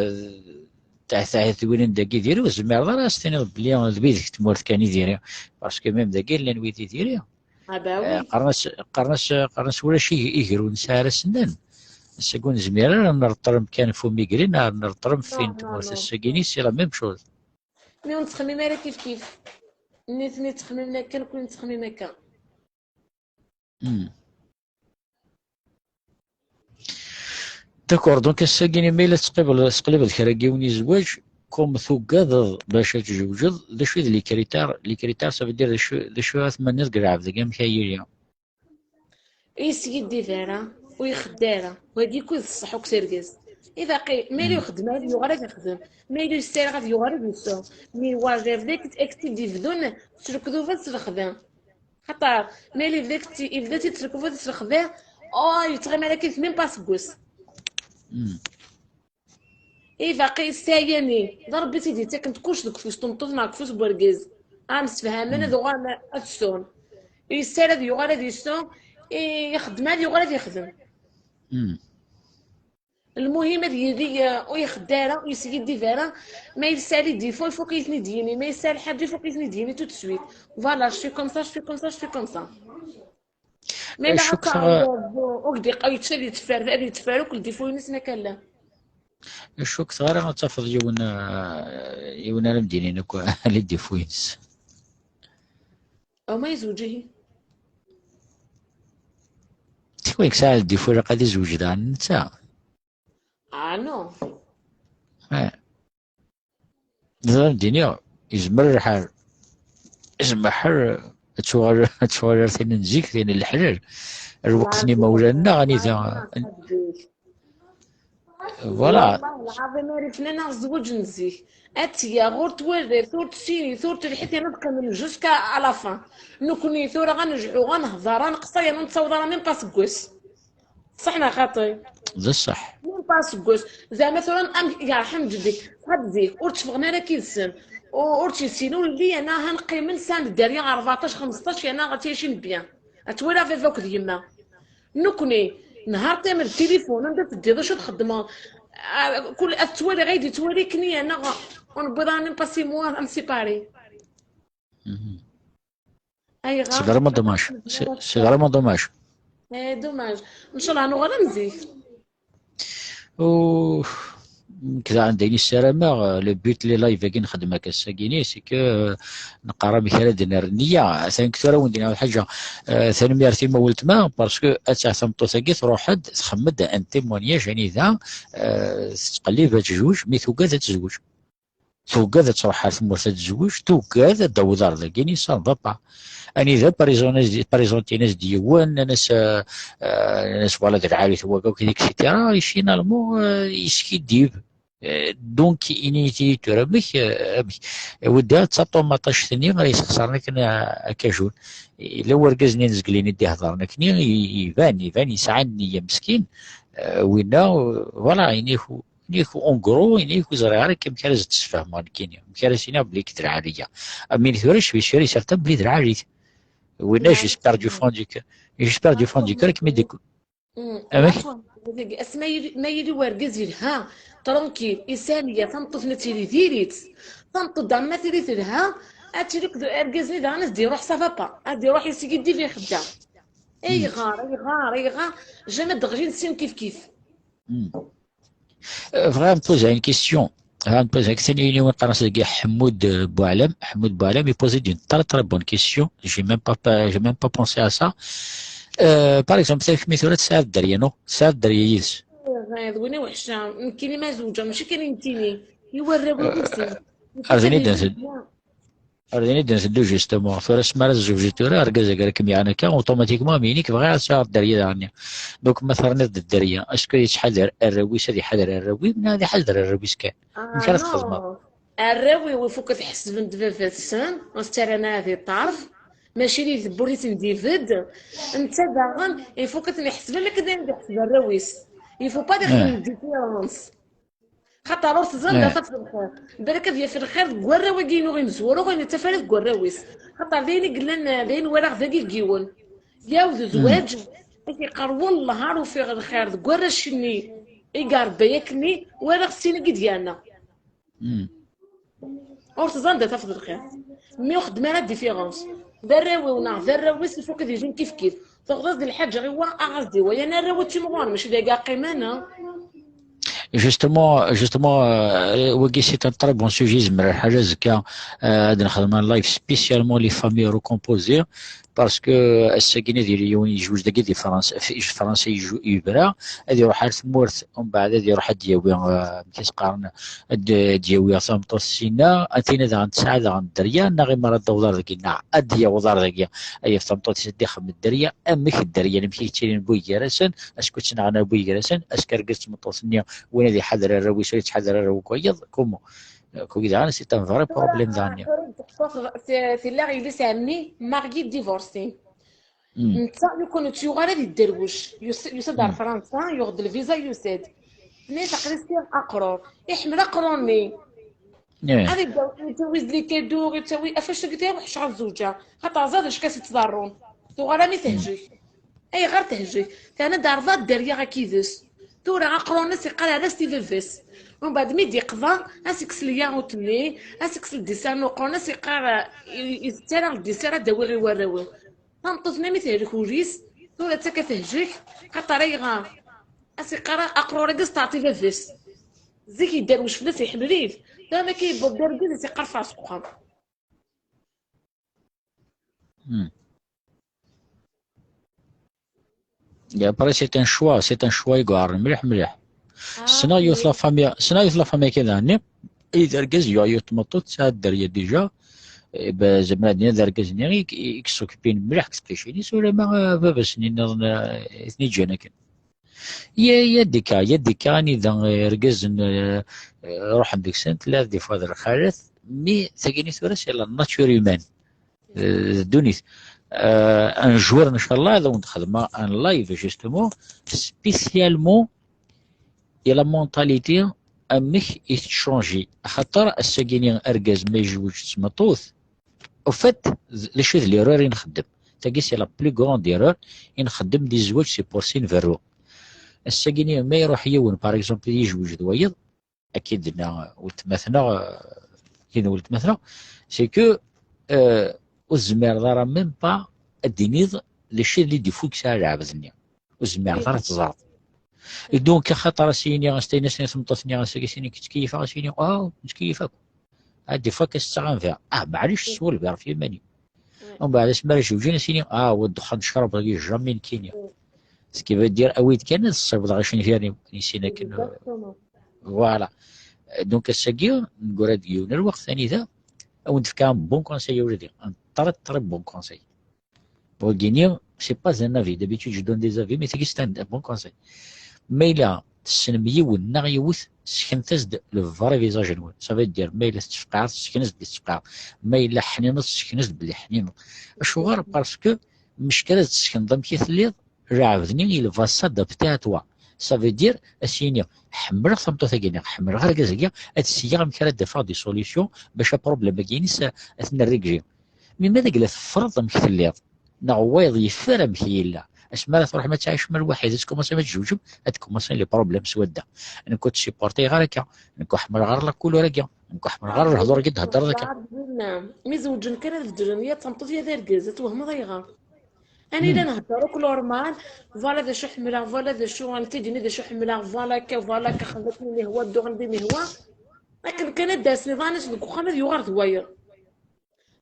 d, taɛtawin dagi diri, ur tezmireḍ ara ad s-tiniḍ belli d wid deg tmurt kan i diri, parce que même dagi llan wid i diri. Ah, bah Eh, oui. Qqaren-as, qqaren-as, qqaren-as ulac ig- iger ur nesɛi ara s-nnan. Ass-agi ur nezmir ara ad nreṭṭel amkan f umigri, neɣ ad nreṭṭel am Non, fin non, tmurt non. Ass-agi-ni, c'est la même chose. Mais ur nettxemmim ara kif kif. Nitni ttxemmimen akka, nekkni nettxemmim akka. Hmm. D'accord, donc ass-agi-ni ma yella tettqibel- tettqellibeḍ kra n yiwen i zzwaǧ, comme tugadeḍ bac ad tzewǧeḍ, d acu i d les critères? Les critères, ça veut dire d acu, d acu ara tmenniḍ deg lɛebd-agi, amek ara yili? Ur yeskiddib ara, ur ixedda ara. Wagi akk d ṣṣeḥ akk s argaz. I baqi, ma yella ixeddem ad yuɣal ad ixdem. Ma yella yessareɣ ad yuɣal ad yesɛu. Mi wa d abrid ak-t-id-ibdun s lekdub ad s-lexdam. Xaṭer, ma yella yebda-t-id s lekdub ad s-lexdam, oh, yettɣimi ara kif même pas aseggas. Hmm. I baqi ssayani, d Rebbi i t-id-yettaken kullec deg ufus n tmeṭṭut neɣ deg ufus n wergaz. Ad msefhamen, ad uɣalen ad sɛun. Yessared ad yuɣal ad yesɛu, i- ixeddem ad yuɣal ad yexdem. Hmm. Lmuhim ad yili, eh, ur ixedda ara, ur yeskiddib ara. Ma yesɛa les défauts, il faut qu'il ten-id-yini. Ma yesɛa lḥaǧa, il faut qu'il ten-id-yini tout de suite. Voilà, je suis comme ça, je suis comme ça, je suis comme ça. Ma yella Acu ad k-, taɛreḍ, ur k-d-iqqa yečča ad yetteffer, ad yetteffer akk les défauts-ines nekk alla. Acu k-teɣra ad tafeḍ yiwen, eh, yiwen ara m-d-yinin akk les défauts-ines. Aw ma yezweǧ ihi. Tikwin yesɛa les défauts ilaq ad izweǧ daɣen netta. Ah non. Eh. Netta d-iniɣ, yezmer lḥal, yezmer lḥal ad tuɣal, ad tuɣal ar tin n zik, tin n leḥlal. Lweqt n imawlan-nneɣ, anida, voilà. Wallahi lɛaḍim, ar ifnan aɣ zzwaǧ n zik. Ad tt-yaɣ, ur twalaḍ, ur tessinit, ur telḥit, yerna ad qqimen jusqu'à la fin. Nekkni tura ad nejḥu, ad nehḍer, ad neqṣer, yerna ur nettaweḍ ara même pas aseggas. Ṣṣeḥ neɣ xaṭi? D ṣṣeḥ. Même pas aseggas. Zeɛma tura am yerḥem jeddi. Ḥadd zik, ur tteffɣen ara akid-sen. Ur, ur tt-yessin, ur yelli, yerna han qqimen sɛan dderya rbeɛṭac, xemseṭṭac, yerna ad ttɛicin bien. Ad twala baba akked yemma. Nekkni, nehar tamel, tilifun, anda teddiḍ, acu txeddmeḍ? Ah, kul, ad twali, ɣa yi-d-yettwali, nekkni, yerna ur newwiḍ ara même pas six mois, ad nessipari. Mhm. Ayɣer? C'est vraiment dommage. C'est, c'est vraiment dommage. Eh, dommage. Ncallah, nuɣal am zik. U nekk daɣen d ayen i ssarameɣ, le but n les lives-agi nxeddem akka ass-agi-ni, c'est que, euh, neqqar amek ara d-nerr nniya. Atan tura wen-d-iniɣ lḥaǧa, euh, tanemmirt i ma weltma, parce que ad taɣ tameṭṭut-agi truḥ-d, txemm-d un témoignage anida, euh, tettqellib ad tezweǧ, mi tugad ad tezweǧ. Tugad ad truḥ ar tmurt ad tezweǧ, tugad ad d-taweḍ ar dagi, ça ne va pas. Anida présent-, présentin-as-d yiwen, nnan-as, euh, euh, nnan-as, voilà, d lɛali-t wagi, et cetera. Et finalement, euh, yeskiddib. Euh, donc, init-iyi tura, amek, euh, amek, weddiɣ d taṭumaṭact-nni ara yesxeṣren akken a-, akajun. Yella wergaz-nni n Zgelin i d-iheḍren akkenni, i-, iban, iban, yesɛa nniya meskin, euh, winna, euh, voilà, ini-k, ini-k, en gros, ini-k ur ẓriɣ ara amek ara s-d-sfehmeɣ nekkini, amek ara s-iniɣ belli nekk d lɛali-ya. Amin tura, je suis sûr et certain belli d lɛali-t. Winna, j'espère du fond du cœur, j'espère du fond du cœur, akken i d-, Mm. Amek? Ɛafwan, deg-, as ma yili, ma yili wergaz yelha, tranquille, isaniya, tameṭṭut-nni ad tili diri-tt. Tameṭṭut daɣen ma tili telha, ad tili akked argaz-nni daɣen ad d-iruḥ, ça va pas. Ad d-iruḥ yeskiddib ixedda. Ayɣer, ayɣer, ayɣer, jamais d-ɣlin sin kif kif. Hmm. Euh, vraiment, poser une question. Vraiment, poser une question. Il y a une question de Ḥemmud, euh, Boualem. Ḥemmud Boualem, il posait une très, très bonne question. J'ai même pas, pas, j'ai même pas pensé à ça. Euh, par exemple, c'est que Mithura, c'est Adrien, non? C'est Adrien, yes. D win i weḥceɣ. Nekkini ma zewǧeɣ, mačči kan i nekkini, i warraw-iw. Ar din i d-nteddu. Ar din i d-nteddu, justement. Tura asmi ara tzewǧeḍ tura, argaz-agi ara kem-yaɛen akka, automatiquement am yinik bɣiɣ ad sɛuɣ dderya daɣen. Donc ma terniḍ-d dderya, est-ce que yettḥadar arraw-is, ad iḥader arraw-im, neɣ ad iḥader arraw-is kan? Amek ara txedmeḍ? Arraw-iw ifuk ad ḥesben-d baba-tsen, ur s-ttarran ara di ṭṭerf, mačči di tewwurt i ten-d-ibedd. Netta daɣen ifuk ad ten-iḥesben akken ad iḥseb arraw-is. Il faut pas ad ixdem différence. Xaṭer ur teẓriḍ d aṭaf n lxir. Balak ad yaf lxir deg warraw-agi-inu imezwura, ur yettaf ara deg warraw-is. Xaṭer d ayen i yellan, d ayen walaɣ dagi deg yiwen. Yawd zzwaǧ, ad k-yeqqar wellah ar ufiɣ lxir deg warrac-nni i irebba akkenni, walaɣ sin i d-yerna. Ur teẓriḍ d aṭaf n lxir. Mi ur xeddem ara différence. D arraw-iw neɣ d arraw-is, il faut ad ilin kifkif. Tuɣeḍ-as-d lḥaǧa i wa, aɣ-as-d i wa. Yan arraw ad ttimɣuren, mačči d agi qqimen, a? Justement, justement, euh, wagi c'est un très bon sujet. Zemreɣ ḥaǧa azekka, euh, ad nexdem un live spécialement les familles recomposées, parce que ass-agi ad yili yiwen yejwej dagi di Fransa, fi Fransa yejw-, yebra, ad iruḥ ar tmurt, umbeɛd ad iruḥ ad d-yawi, euh, amek i s-qqaren, ad d-, ad d-yawi tameṭṭut sina, ad tina daɣen tesɛa daɣen dderya, neɣ imar ad d-taweḍ ar dagi, neɣ ad d-yaweḍ ar dagi, ad yaf tameṭṭut-is ad d-ixdem dderya, amek dderya, amek i yettilin buygarasen, est-ce que ttnaɣen ar buygarasen, est-ce que argaz d tmeṭṭut-nni win ad iḥader arraw-is, ur yettḥadar arraw n wayeḍ, comment? Kugi daɣen, c'est un vrai problème daɣen. Tella yelli-s ɛemmi, mariée divorcée. Netta, lukan ur tt-yuɣ ara di dderwec, yus-, yusa-d ar Fransa, yuɣ-d lviza, yusa-d. Tenna-yas aql-i sɛiɣ aqrur. Iḥemmel aqrur-nni. Ad ittawi, yettawi-d les cadeaux, yettawi, ɣef wacu i weḥceɣ ad zewǧeɣ. Xaṭer ẓer d acu i s-ittḍarrun. Tuɣal armi tehjek. Ayɣer tehjek? Terna-d ɛerḍeɣ dderya akkid-s. Tura aqrur-nni as-iqqar err-as-t i baba-s. Umbeɛd mi d-iqḍa, ad s-ikkes lyaɣut-nni, ad s-ikkes ldiser n uqrur-nni, ad s-iqqar, i-, itett ara ldiser ad d-awiɣ i warraw-iw. Tameṭṭut-nni mi tehlek ul-is, tura d takka tehjek, xaṭer ayɣer? Ad s-iqqar aqrur-agi s-teɛṭi baba-s. Zik yedderwec fell-as, iḥemmel-it. Tura mi akka yewweḍ d argaz, ad s-iqqar ffeɣ seg uxxam. Hmm. Et après, c'est un choix, c'est un choix i iweɛren mliḥ, mliḥ. Ah, ssneɣ yiwet la famille, ssneɣ yiwet la famille akka daɣen-nni, i d argaz yuɣ yiwet tmeṭṭut, tesɛa dderya déjà, eh, ba-, zeɛma ad d-nini d argaz-nni i, i, i yessukkupin mliḥ deg tqicin-is, ulamma, eh, baba-s-nni nniḍen, eh, i ten-iǧǧan akken. Il y a, il y a des cas, il y a des cas, anida, eh, irgazen, eh, eh, ruḥen deg-sen, tella des fois d lxalat, mais tagini tura, c'est la nature humaine. Eh, d ddunit. Eh, un jour, ncallah, ad awen-d-xedmeɣ un live, justement, spécialement i la mentalité, amek i tettchangi. Axaṭer ass-agi-ni argaz ma yejweǧ d tmeṭṭut, au fait, d, d acu d l'erreur i nxeddem? Tagi, c'est la plus grande erreur i nxeddem di zzwaǧ, c'est pour sin berru. Ass-agi-ni ma iruḥ yiwen, par exemple, yejweǧ d wayeḍ, akka i d-tenna weltma-tneɣ, eh, weltma-tneɣ, c'est que, eh, ur tezmireḍ ara même pas ad d-tiniḍ d acu i d les défauts i yesɛa lɛebd-nni. Ur tezmireḍ ara ad teẓreḍ. Et donc, axaṭer as-yini, as-tini, as-tini tmeṭṭut-nni, as-tini, as-tini, ttkeyyifeɣ, as-yini, ah, ur nettkeyyif akk. Ah, des fois, ad s-ttaɣ un verre. Ah, maɛlic, ssew lberr ɣef yiman-im. Umbeɛd, asmi ara jewǧen, as-yini, ah, wa ddexxan d ccrab-agi, jamais nekkini. Ce qui veut dire, awi-d kan, ad ṣṣibeḍ ɣer icenfiren-iw, ad issin akken. Exactement. Voilà. Donc, ass-agi, neggura deg yiwen n lweqt, anida, ad wen-d-fkeɣ un bon conseil, a wladi. Un très, très bon conseil. Wagini, c'est pas un avis. D'habitude, je donne des avis, mais c'est juste un, un bon conseil. Ma yella tessnem yiwen neɣ yiwet, seknet-as-d le vrai visage-nwen. Ça veut dire, ma yella tettfeqɛeḍ, seknet-as-d tettfeqɛeḍ. Ma yella ḥnineḍ, seknet-as-d belli ḥnineḍ. Acuɣer? Parce que mecca ad tessekneḍ amek i telliḍ, lɛebd-nni, il va s'adapter à toi. Ça veut dire, ad s-yini, ḥemmleɣ tameṭṭut-agi, neɣ ḥemmleɣ argaz-agi, ad s-iniɣ amek ara d-afeɣ des solutions bac aproblème-agi-ines ad t-nrégler. Mi ma d agla teffreḍ amek telliḍ, neɣ wayeḍ yeffer amek yella, asmi ara truḥem ad tɛicem lwaḥid, ad tkumaṣim ad tjewǧem, ad kumaṣin les problèmes s wadda. Nekk ur ttsuportiɣ ara akka, nekk ur ḥemmleɣ ara la couleur-agi, nekk ur ḥemmleɣ ara lehdur-agi d-theddreḍ akka. Mi zewǧen kan ad beddlen, ya d tameṭṭut ya d argaz, ad twehmeḍ ayɣer. Anida nhedder akk normal, voilà d acu ḥemmleɣ, voilà d acu, netta d-ini d acu ḥemmleɣ, voilà akka, voilà akka, xedmet mi ihwa, dduɣ anda mi ihwa. Akken kan ad d-asen iḍan-is deg uxxam ad yuɣal d wayeḍ.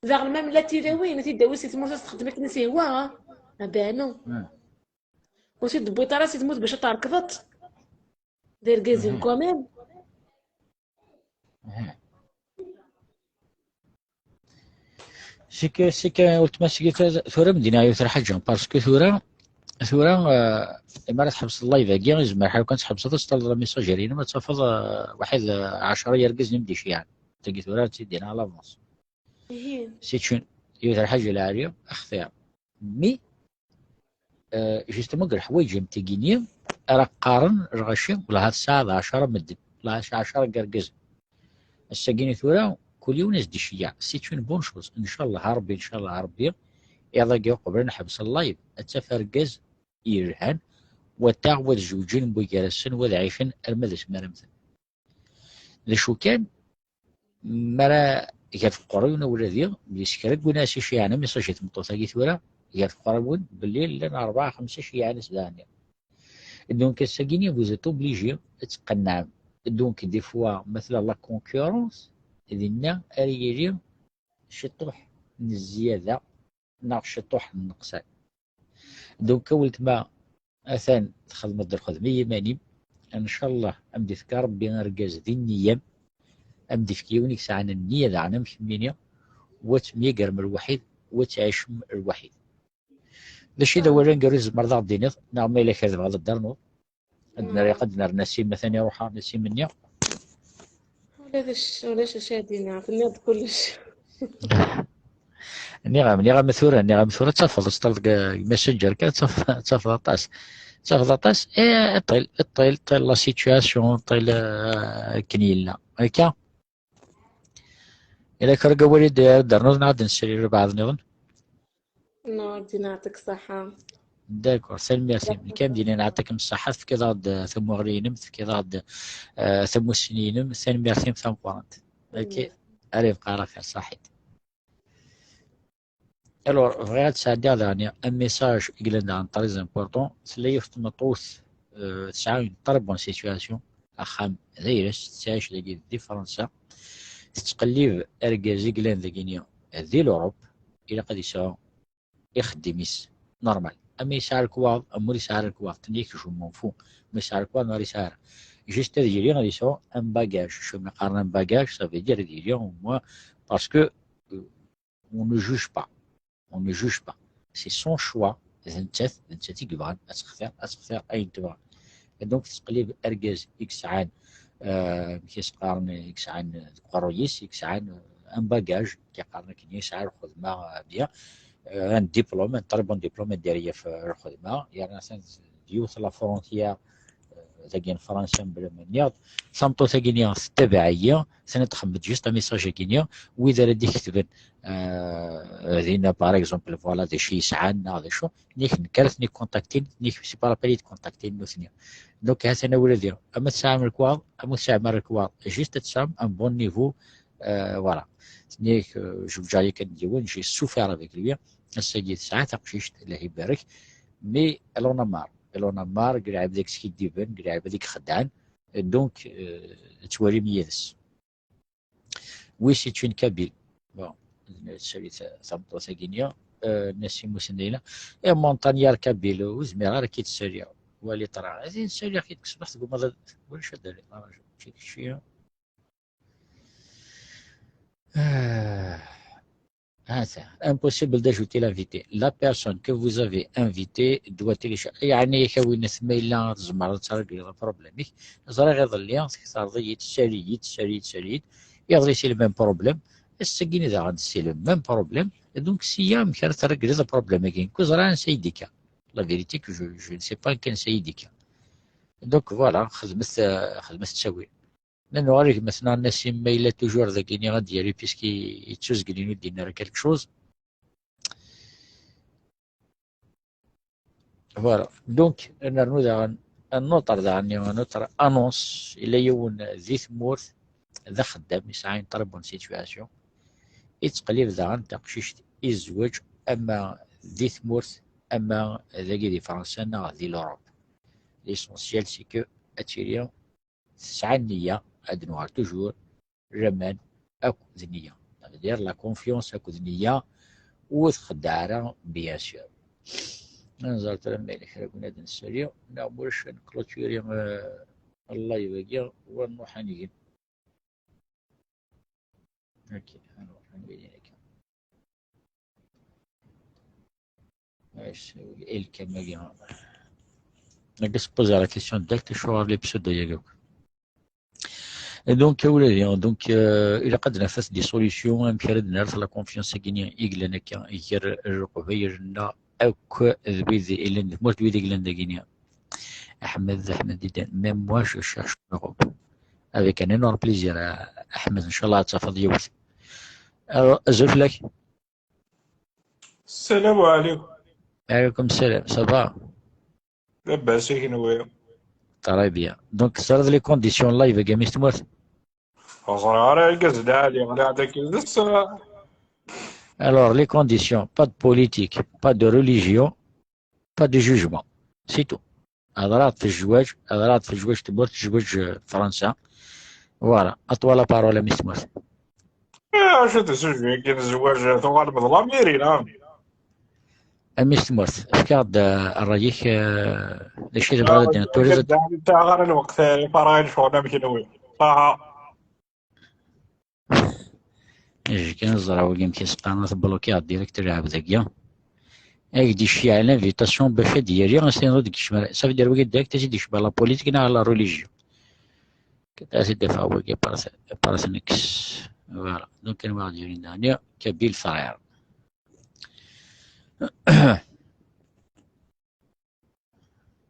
Daɣen ma mella tilawin, ad t-id-tawi si tmurt ad s-texdem akken i s-ihwa, ha? Ah ben non. Ur t-id-tewwiḍ ara si tmurt bac ad t-trekḍeḍ. D argaz-im quand même. C'est que, c'est que, weltma, c'est que tura, tura, medden-a yiwet lḥaǧa, parce que tura, tura, euh, imi ara tḥebseḍ live-agi, yezmer ḥal kan tḥebseḍ, ad teṭṭaleḍ la messagerie-inem, ad tafeḍ, euh, waḥed, euh, ɛecra yergazen i m-d-iceyɛen. Tagi tura, ad tt-id-iniɣ à l'avance. C'est une, yiwet lḥaǧa lɛali, axtir. Mais, euh, justement, deg leḥwayeǧ am tigini, ara qqaren lɣaci, wellah ad tesɛiḍ ɛecra medden, wellah ɛecra n yergazen. Ass-agi tura, kul yiwen ad s-d-iceyyeɛ. C'est une bonne chose. Ncallah a Rebbi, ncallah a Rebbi, iḍ-agi uqbel ad nḥebs live, ad taf argaz yelhan, wata wad zewǧen mbugar-asen, wad ɛicen arma d asmi ara mmten. D acu kan, mi ara gar tqerriwin a wladi, belli s kra n win ara s-iceyɛen amiṣaj i tmeṭṭut-agi tura, gar tqerriwin belli llan rebɛa xemsa iceyɛen-as daɣen. Donc ass-agi-nni, vous êtes obligé ad tqennɛem. Donc des fois, ma tella la concurrence, dinna ara yili ciṭuḥ n zzyada neɣ ciṭuḥ n nneqsan. Donc a weltma, atan txedmeḍ-d lxedma i yiman-im. Ncallah a m-d-ifk Rebbi argaz di nniya-m, a m-d-ifk yiwen i yesɛan nniya daɣen am kemmini, wa temyagrem lwaḥid, wa tɛicem lwaḥid. D acu i d awal aneggaru i tzemreḍ ad aɣ-d-tiniḍ, neɣ ma yella kra tebɣiḍ ad d-ternuḍ? Ad d-nerr, ad d-nerr Nassim, atan iruḥ Nassim-nni. Ulac, ulac acu ara d-iniɣ, tenniḍ-d kullec. Nniɣ-am, nniɣ-am tura, nniɣ-am tura, ad tafeḍ, ad teṭṭaleḍ deg Messenger kan, ad tafeḍ, ad tafeḍ aṭas. Ad tafeḍ aṭas, eh, ṭṭil, ṭṭil, ṭṭil la situation, ṭṭil, eh, akken yella. Akka? Yella kra n wawal i d-, ara d-ternuḍ neɣ ad d-nsali albaɛḍ nniḍen? Non, ad d-iniɣ yeɛṭik ṣṣeḥḥa. D'accord, tanemmirt-im. Nekk am d-iniɣ yeɛṭikem ṣṣeḥḥa, tefkiḍ-aɣ-d, eh, tamuɣli-inem, tefkiḍ-aɣ-d, eh, tamussni-inem, tanemmirt-im tameqqrant. Ok, ara yebqa ɛla xir, ṣaḥit. Alors, bɣiɣ ad sɛeddiɣ daɣen un message i yellan daɣen très important. Tella yiwet n tmeṭṭut, euh, tesɛa une très bonne situation, axxam d ayla-s, tettɛic dagi di Fransa, tettqellib argaz i yellan dagini di l'Europe, ilaq ad yesɛu ixeddim-is normal. Ama yesɛa lekwaɣeḍ, ama ur yesɛi ara lekwaɣeḍ, tenna-yak je m'en fous. Ma yesɛa lekwaɣeḍ, ma ur yesɛi ara. Juste ad yili ad yesɛu un bagage. Acu mi qqaren un bagage, ça veut dire ad yili au moins, parce que, euh, on ne juge pas. On ne juge pas. C'est son choix. D nettat, d nettat i yebɣan ad textir, ad textir ayen tebɣa. Et donc, tettqellib argaz i yesɛan, euh, amek i s-qqaren, i yesɛan deg uqerruy-is, i yesɛan, euh, un bagage, i qqaren akken, yesɛa lxedma, euh, bien, euh, un diplôme, un très bon diplôme, ad d-yerr ɣef lxedma, yerna atan d yiwet la frontière, euh, dagi n Fransa, mebla ma nniɣ-d, tameṭṭut-agi-nni tettabaɛ-iyi, tella txeddem-d juste amessage-agi-nni, wid ara d-iketben, euh, dinna, par exemple, voilà, d acu i yesɛan, neɣ d acu, nnig nekk ara ten-ikontaktin, nnig, c'est pas la peine ad kontaktin nutni. Donc, ha-t-an a wladi, ama tesɛam lekwaɣeḍ, ama ur tesɛam ara lekwaɣeḍ, juste ad tesɛam un bon niveau, euh, voilà. Nnig, euh, je vous dis, j'ai souffert avec lui, ass-agi tesɛa taqcict, Allah ibarek, mais elle en a marre, elle en a marre, deg lɛibad i yeskiddiben, deg lɛibad i ixeddɛen, donc, euh, ad twalim yid-s. Oui, c'est une kabyle. Bon, salut, ça, ça me pose à Guinée. Euh, Nassim Oussendayla. Et montagnard kabyle, وزمير على كي تسالي. ولي ترى. هذه نسالي كي تكسب واحد قوم هذا. ولا شد عليه. آه، شي، شي. آه. Ah, c'est impossible d'ajouter l'invité. La personne que vous avez invitée doit télécharger. يعني كوينة ما إلا تزمر ترقل problème. زرا غير ظلي تكثر ضيت سالي سالي سالي. يغضي سي le même problème. السكين إذا غنسي le même problème. Donc si y a مكان ترقل هذا problème كاين كو زرا سيديكا. La vérité que je, je ne sais pas كان سيديكا. Donc voilà خدمت، خدمت تسوي. Nnan uɣal gma-tneɣ Nassim ma yella toujours dagini ad d-yali puisque yettuzgel inu d-yenna ara quelque chose. Voilà. Donc, nernu daɣen un autre daɣen, une autre annonce, yella yiwen di tmurt d axeddam, yesɛa une très bonne situation, yettqellib daɣen taqcict i zzwaǧ, ama di tmurt, ama dagi di Fransa neɣ di l'Europe. L'essentiel, c'est que ad tili tesɛa nniya, ad nuɣal toujours laman akked nniya. C'est-à-dire la confiance akked nniya, ur txeddeɛ ara, bien sûr. Ad nẓer tura ma yella kra n win ad nsali, neɣ ma ulac ad nclôturi, euh, Live-agi, wa nruḥ ad ngen. Ok, ad nruḥ ad ngen akka. Acu, il kama-agi. Nagi se poser la question direct, acuɣer les pseudo-agi akk. Et donc, a wladi, donc, euh, ilaq ad naf des solutions, amek ara d-nerr la confiance-agi i yellan akka, gar Leqbayel-nneɣ akk d wid yellan di tmurt, d wid yellan dagini. Ahmed, Ahmed Didan, même moi, je cherche l'Europe. Avec un énorme plaisir, euh, Ahmed, inchallah, ad tafeḍ yiwet. Alors, azul fell-ak. Salam alaikum. Alaikum salam, ça va? Labas, i kenwi? Très bien. Donc, teẓriḍ les conditions live-agi, a mmi-s n tmurt? Ur ẓriɣ ara, argaz lɛali, ɣliɣ dagi d s-, Alors, les conditions, pas de politique, pas de religion, pas de jugement. C'est tout. Hedreɣ-d f zzwaǧ, hedreɣ-d f zzwaǧ n tmurt, zzwaǧ, euh, Fransa. Voilà. À toi la parole, a mmi-s n tmurt. Eh, acu d zzwaǧ-agi n zzwaǧ, tuɣalem d lamiri, neɣ? A mmi-s n tmurt, efk-aɣ-d, euh, ṛṛay-ik, euh, d acu i tebɣiḍ ad d-tiniḍ, turiḍ ad... Ur sɛiɣ ara lweqt, eh, iferɣ i lecɣel am kenwi. Aha. Acu kan, ẓriɣ wagi amek i s-qqaren, ad t-blokiɣ direct lɛebd-agi. Ad ak-d-iceyyeɛ l'invitation bac ad d-yali, ad s-tiniḍ ur d-keččem ara. Ça veut dire wagi direct ad s-id-icebbeḥ la politique neɣ la religion. Ad t-id-afeɣ wagi par, par nex. Voilà. Donc, anwa i ɣ-d-yulin daɣen? Kabyle frère.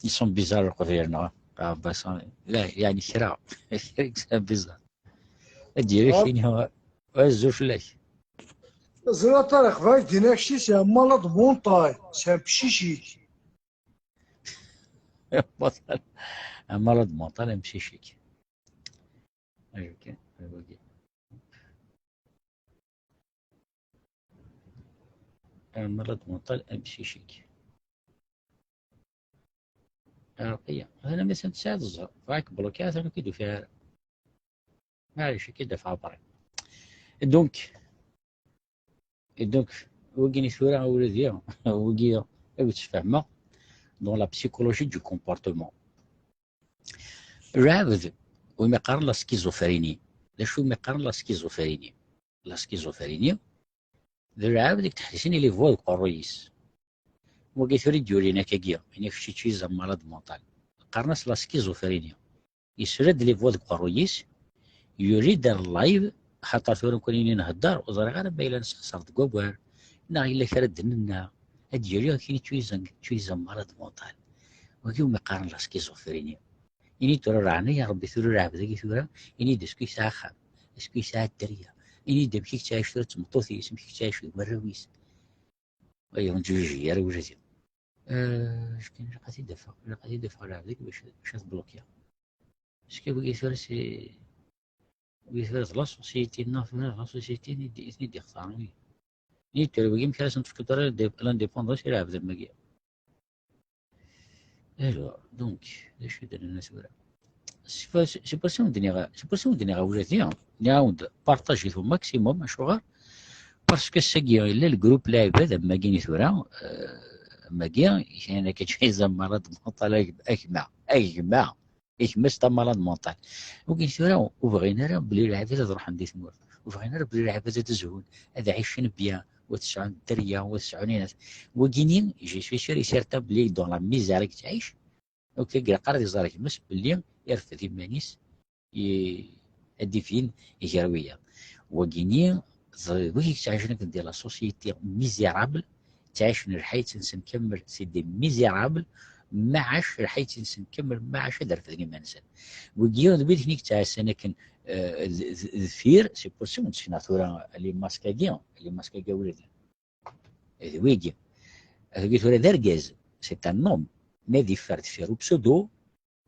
Ils sont bizarres, Leqbayel, neɣ? Ah, bah, ça, là, il y a une kra. C'est bizarre. Ad d-yali kini, azul fell-ak. Ẓriɣ Ṭariq, bɣiɣ ad d-iniɣ kečč, c'est un malade mental, c'est un psychique. Un malade mental, un psychique. Ok, ok. Un malade mental, un psychique. Alors, هي. هنا مثلًا تسعة الزهر. راك بلوكي، هذا ما كيدو فيها. معليش، كي دفع بري. Donc, et donc, وقيني ثورة ولدي، وقيا، أو تفهمه، dans la psychologie du comportement. Lɛebd, win mi qqaren la schizophrénie. D acu mi qqaren la schizophrénie? La schizophrénie, d lɛebd i yettḥessisen i les voix deg uqerruy-is. Wagi tura i d-yulin akkagi, ini kečč tu es un malade mental. Qqaren-as la schizophrénie. Yesla-d les voix deg uqerruy-is, yuli-d ar live, xaṭer tura nekkni i nhedder, ur ẓriɣ ara ma yella nessexṣer deg wawal, neɣ yella kra d-nenna, ad d-yuli akken tu es un, tu es un malade mental. Wagi umi qqaren la schizophrénie. Ini-d tura, leɛnaya Rebbi, tura lɛebd-agi tura, ini-d est-ce que yesɛa axxam, est-ce que yesɛa dderya, ini-d amek i yettɛic tura d tmeṭṭut-is, amek i yettɛic d warraw-is. Aya ur nettjuji ara ula d yiwen. Eh, acu kan, ilaq ad t-id-afeɣ, ilaq ad t-id-afeɣ lɛebd-agi bac, bac ad t-blokkiɣ. Parce que wigi tura c'est, wigi tura d la société-nneɣ tura, d la société-nni i d-, i ten-id-ixtaren wigi. Ini-d tura wigi amek ara sen-tefkeḍ tura l'indé-, l'indépendance i lɛebd am wagi. Alors, donc, d acu i d-nenna tura? C'est pour, c'est pour ça wen-d-nniɣ, c'est pour ça wen-d-nniɣ a wladi, nniɣ-awen-d, partagez-it au maximum, acuɣer? Parce que ass-agi, yella le groupe lɛibad, am wagi-nni tura, euh, am wagi, kra akka, tu es un malade mental, a gma, a gma, a gma, c'est un malade mental. Wigi tura, ur bɣin ara belli lɛibad ad ruḥen di tmurt. Ur bɣin ara belli lɛibad ad zhun, ad ɛicen bien, u ad sɛun dderya, u ad sɛun inat. Wagi-nni, je suis sûr et certain belli dans la misère i yettɛic, ok, ilaq ara ad iẓer gma-s belli irfed iman-is, i, ad d-ifin gar wiyaḍ. Wagi-nni, d, d wigi yettɛicen akken di la société misérable, ttɛicen lḥayt-nsen kamel, c'est des misérables, maɛac lḥayt-nsen kamel, maɛac ad refden iman-nsen. Wigi d wid i yettɛassan akken, eh, d, d, deffir, c'est pour ça ur nessekna tura les masques-agi, les masques-agi a wladi. D wigi. Ad wigi tura d argaz, c'est un homme. Ma ad iffer deffir u pseudo,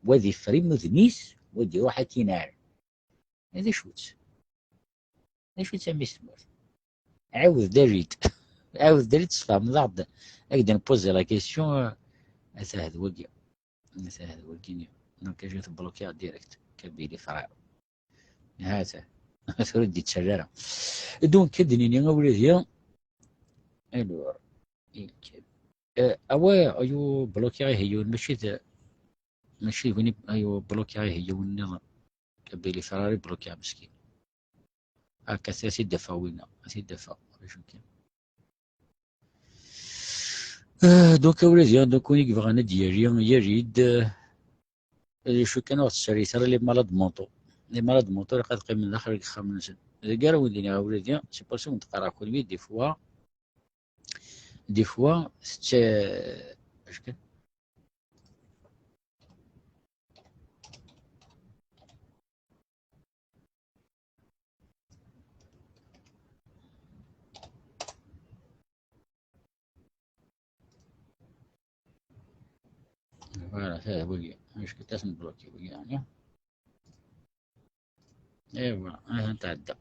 wa ad iffer imudden-is, wa ad iruḥ akkin ar. D acu-tt? D acu-tt a mmi-s n tmurt? Ɛawed-d ali-d. Ɛawed-d ali-d, tesfehmeḍ-aɣ-d. Ad k-d-npozi la question, atah d wagi. Atah d wagi-nni. Donc, acu tblokiɣ direct. Kabili frère. Ha-t-a. Tura ur d-yettali ara. Donc, ad d-nini a wladi. Alors, il-, euh, ah ouais, ayu blokiɣ ihi yiwen, mačči d, Mačči d win i, aywa, blokiɣ ihi yiwen nniḍen. Kabili Ferrari blokiɣ meskin. Akka, a t-id-afeɣ winna, a t-id-afeɣ, ulac akken. Ah, donc, a wladi, donc, win i yebɣan ad d-yali, yali-d, ah, d acu kan, ur ɣ-tesserrit ara les malades mentaux. Les malades mentaux, ilaq ad qqimen daxel deg yexxamen-nsen. Deg ara wen-d-iniɣ, a wladi, c'est pour ça wen-d-qqareɣ kunwi, des fois, des fois, tett-, acu kan? Voilà, ça, oui. Je peux tester bloqué, oui, hein. Et voilà, hein, t'as dedans.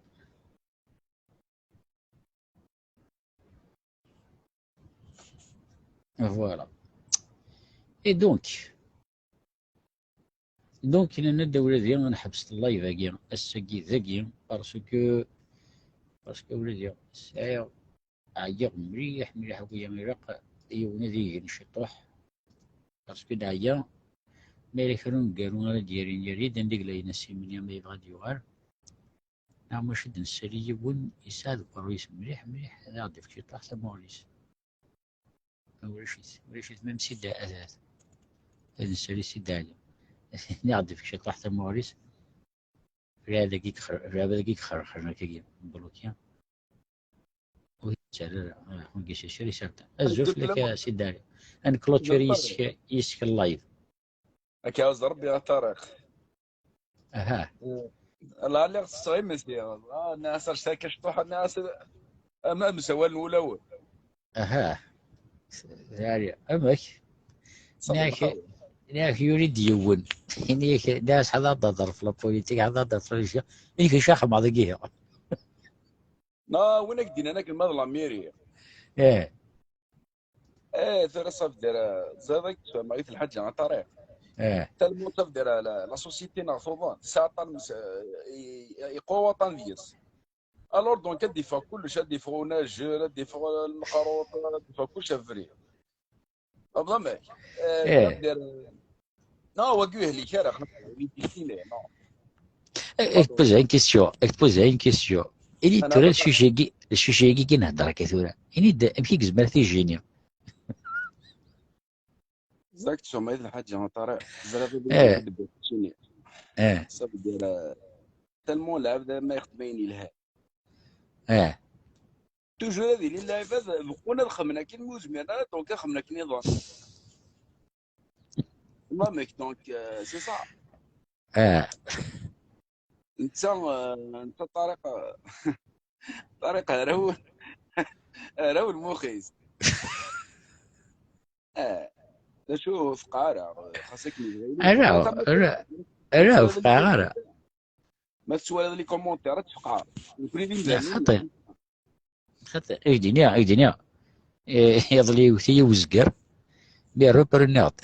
Voilà. Et donc, donc, il y a des gens qui ont fait le live, hein, à ce qui est, parce que, parce que, je veux dire, c'est, ɛyiɣ mliḥ, mliḥ, akk-ya ilaq yiwen ad igen ciṭuḥ, parce que neɛya. Ma yella kra n uneggaru ara d-yerin, yali-d anda i yella Nna Simini, ma yebɣa ad d-yuɣal. Neɣ maca ad d-nessali yiwen yesɛa deg uqerruy-is mliḥ, mliḥ, ad aɣ-d-yefk ciṭuḥ tamuɣli-s. Ulac-it, ulac-it, même Sidi Ɛli. Ad nessali Sidi Ɛli. Ad aɣ-d-yefk ciṭuḥ tamuɣli-s. Lɛibad-agi yexr-, lɛibad-agi yexrxren akkagi, bloqué. Ur yettara ara, ah, ur yettara ara. Azul fell-ak, a Sidi Ɛli. Ad nclôture yis-k, yis-k live. Akka ɛawez Rebbi a Ṭariq. Aha. Eh, la lliɣ tesɣimet ya. Ah, nniɣ-as ar saka cṭuḥ, nniɣ-as am, am sawal n wulawen. Aha. Yeɛni, amek? Nniɣ-ak, nniɣ-ak yuli-d yiwen. Nniɣ-ak, nniɣ-as ḥader ad d-tehder ɣef la politique, ḥader ad d-tehder ɣef la politique. Nniɣ-ak acu xedmeɣ dagi ihi? Non, win ak-d-yennan akken ma d la mairie. Eh. Eh, tura ça veut dire, euh, ẓriɣ ad k-d-fehmeɣ yiwet n lḥaǧa a Ṭariq. Eh. Tellement ça veut dire, euh, la, la société neɣ tuḍen, tesɛa aṭan n s-, euh, i, i, yeqwa waṭan deg-s. Alors donc, ad d-iffeɣ kullec, ad d-iffeɣ unajel, ad d-iffeɣ lmeqruṭ, ad d-iffeɣ kullec abrid. Abḍamek. Eh, eh. Non, wagi ur yehlik ara, xaṭer, ur yehlik ara, non. Eh, eh, poser une question, eh, poser une question. Ini-d tura le sujet-agi, le sujet-agi i nhedder akka tura. Ini-d amek i yezmer ad t-ijini. Exactement, ma yella lḥaǧa, a Ṭariq. Ẓriɣ eh. Ijini. Eh. Ça veut dire, euh, tellement lɛebd ma yexdem ayen yelhan. Eh. Toujours ad ilin lɛibad beqqun ad xedmen akken, ma ur zmiren ara, donc ad xedmen akken iḍan. Mamek, donc, euh, c'est ça. Eh. Netta, euh, netta Ṭariq, euh, Ṭariq hraw, hraw lmux-is. Eh. D acu ur tfeqqeɛ ara, xas akken yebɣa yili. Ara, ara, ara ur feqqɛeɣ ara. Ma tettwaliḍ les commentaires, ad tfeqɛeḍ. Nekkni d imdanen. Xaṭi. Xaṭi, ak-d-iniɣ, ak-d-iniɣ. Eh, iḍelli yewwet-iyi uzger, mi repreniɣ-d.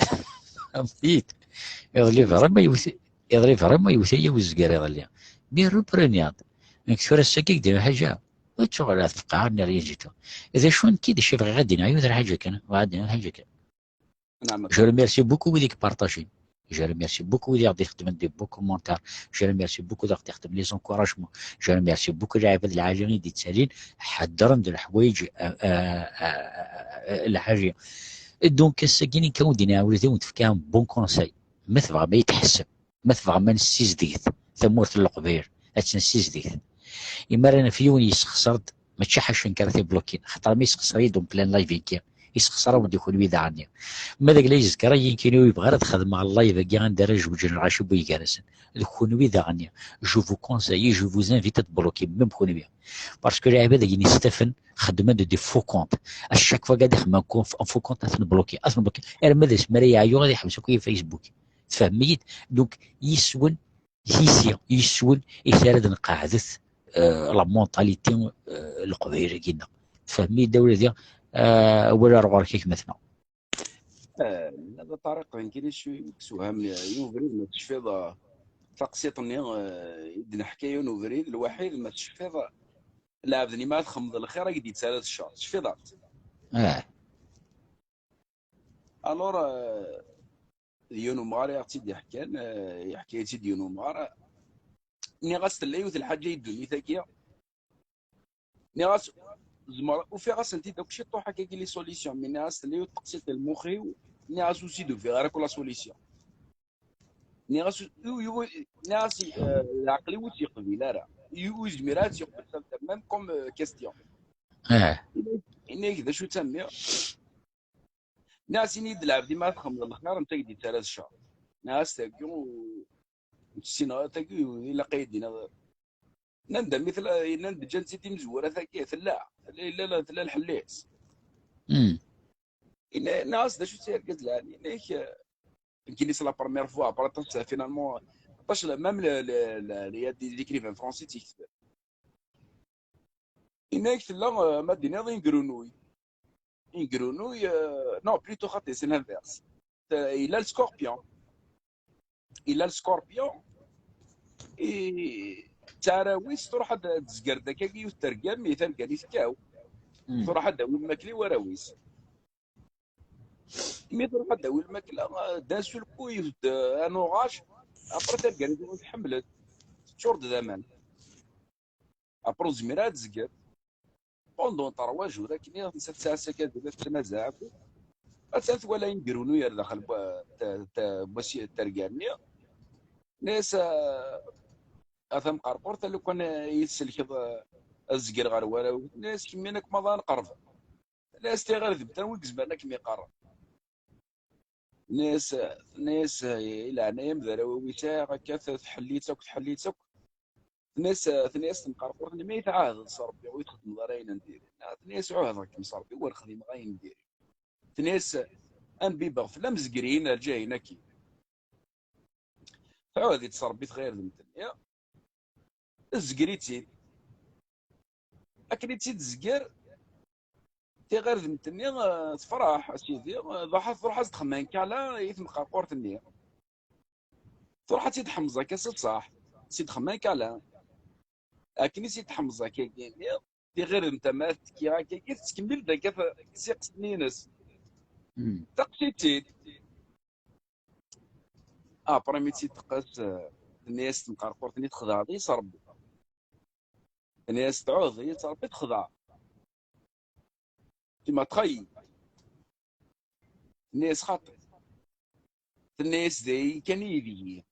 Iḍelli vraiment yewwet, iḍelli vraiment yewwet-iyi uzger iḍelli. Mi repreniɣ-d. Nekk tura ass-agi ak-d-iniɣ ḥaǧa. Ur ttuɣal ad tfeqɛeḍ, nniɣ rien du tout. D acu nekki, d acu i bɣiɣ ad d-iniɣ, yiwet n lḥaǧa kan, bɣiɣ ad d-iniɣ lḥaǧa kan. Je remercie beaucoup wid i ipartajin. Je remercie beaucoup wid i ɣ-d-ixeddmen des beaux commentaires. Je remercie beaucoup wid i ɣ-d-ixeddmen les encouragements. Je remercie beaucoup lɛibad lɛali i d-ittalin, ḥeddren-d leḥwayeǧ, euh, euh, euh, euh, lɛali. Donc, ass-agi nekk ad wen-d-iniɣ, a wladi, ad wen-d-fkeɣ un bon conseil. Ma tebɣam ad yi-tḥessem, ma tebɣam ad nessizdeget tamurt n Leqbayel, ad tt-nessizdeget. Imi ara naf yiwen yessexṣer-d, mačči ḥaca nekk ara t-iblukin, xaṭer ma yessexṣer-iyi-d en plein live-agi, yessexṣer-awen-d i kunwi daɣen. Ma d agla yezkar, ayen kan ur yebɣi ara ad xedmeɣ live-agi anda ara jewǧen lɣaci n waygar-nsen. D kunwi daɣen. Je vous conseille, je vous invite ad tblukim, même kunwi. Parce que lɛibad-agi yestafen xeddmen-d des faux comptes. À chaque fois, ad ixdem un faux compte, ad ten-bloquer, ad ten-bloquer. Arma d asmi ara yeɛyu, ad iḥbes akk i Facebook. Tfehmem-iyi-d? Donc, yis-wen, yis-i, yis-wen, i ara d-nqeɛdet, euh, la mentalité, euh, n Leqbayel-agi-nneɣ. Tfehmem-iyi-d, a wladi? Euh, awal ar ɣur-k, a gma-tneɣ. Eh, nniɣ-d a Ṭariq, nekkini s-, ssewham yiwen ubrid, ma tecfiḍ, eh, taqsiṭ-nni, eh, i d-neḥka yiwen ubrid, lwaḥid, ma tecfiḍ, lɛebd-nni ma txemmeḍ lxir, ad k-d-yettarra d ccer. Tecfiḍ-aɣ-tt? Eh. Alors, eh, d yiwen umɣar i aɣ-tt-id-iḥkan, eh, yeḥka-yi-tt-id yiwen umɣar. Nniɣ-as tella yiwet lḥaǧa i ddunit-agi. Nniɣ-as, zemreɣ, ufiɣ-asent-id akk ciṭuḥ akkagi les solutions, mais nniɣ-as tella yiwet teqsiṭ di lmux-iw, nniɣ-as ur s-id-ufiɣ ara akk la solution. Nniɣ-as, ur, ur, nniɣ-as, eh, leɛqel-iw ur tt-yeqbil ara. Ur yezmir ara ad tt-yeqbel, même comme, euh, question. Ah. Yenna-ak d acu-tt a mmi? Nniɣ-as, ini-yi-d lɛebd-im ma txedmeḍ lxir, netta i d-yettarra d ccer. Nniɣ-as tagi ur, ur tt-ssineɣ ara, tagi ilaq ad yi-d-tiniḍ. Nnan-d a mmi tella, nnan-d ǧǧan-tt-id imezwura tagi, tella, tella, tella, tella lḥell-is. Hmm. Yenna-as d acu-tt argaz lɛali, yenna-ak, eh, nekkini c'est la première fois, après aṭas, finalement, aṭas, même le, le, le, il y a des écrivains français tt-yektben. Yenna-ak tella, euh, ma d-tiniḍ ingrunuy. Ingrunuy, euh, non, plutôt xaṭi, c'est l'inverse. Euh, il a le scorpion. Il a le scorpion. Et d tarawis, truḥ ad d-tezger-d akkagi yiwet tergam, i terga-nni tekkaw. Hmm. Truḥ ad d-tawi lmakla i warraw-is. Mi truḥ ad d-tawi lmakla, d'un seul coup, yiwet-d, euh, un orage, après terga-nni tḥemmel-d, teččur-d d aman. Après ur tezmir ara ad tezger. Pendant trois jours akken, nettat tesɛa sakad la tettnazaɛ akk. Attan twala ingrunu yer daxel n wa-, ta-, ta-, n wasi-, terga-nni. Nna-yas, a, a tamqerqurt, a lukan i yi-tselkeḍ, a, ad zegreɣ ɣer warraw. Nna-yas kemmini akk maḍi ad nqerreb. Nna-yas tiɣirdemt, anwa i izemren ad kem-iqerreb? Nna-yas, nna-yas, i leɛnaya-m d arraw-iw i sɛiɣ, akka t-, tḥelli-tt akk, tḥelli-tt akk. Tenna-yas, tenna-yas temqerqurt-nni, ma i tɛahdeḍ s Ṛebbi ur yi-txeddmeḍ ara ayen n diri. Tenna-yas ɛuhdeɣ-kem s Ṛebbi ur nxdim ara ayen n diri. Tenna-yas, a nbibeɣ fell-am, zegr-iyi, nerǧa-yin akkin. Tɛuhed-itt s Ṛebbi tɣirdemt-nni, tezger-itt-id. Akken i tt-id-tezger, tiɣirdemt-nni, eh, tefreḥ, a sidi, eh, truḥ, truḥ ad s-d-xemmen kala i temqerqurt-nni. Truḥ ad tt-id-tḥemmeẓ akka s ṣṣeḥ, ad tt-id-xemmen kala. Akken i tt-id-tḥemmeẓ akka-nni, tiɣirdemt ama tekki akka-nni, tettkemmil-d akka t-, tisiqest-nni-ines. Hmm. Teqqes-itt-id. Après mi tt-id-teqqes, eh, tenna-yas temqerqurt-nni, txedɛeḍ-iyi s Ṛebbi. Tenna-yas tɛuhdeḍ-iyi s Ṛebbi, txedɛeḍ. Tu m'as trahi. Tenna-yas xaṭi. Tenna-yas d ayen kan i yid-i.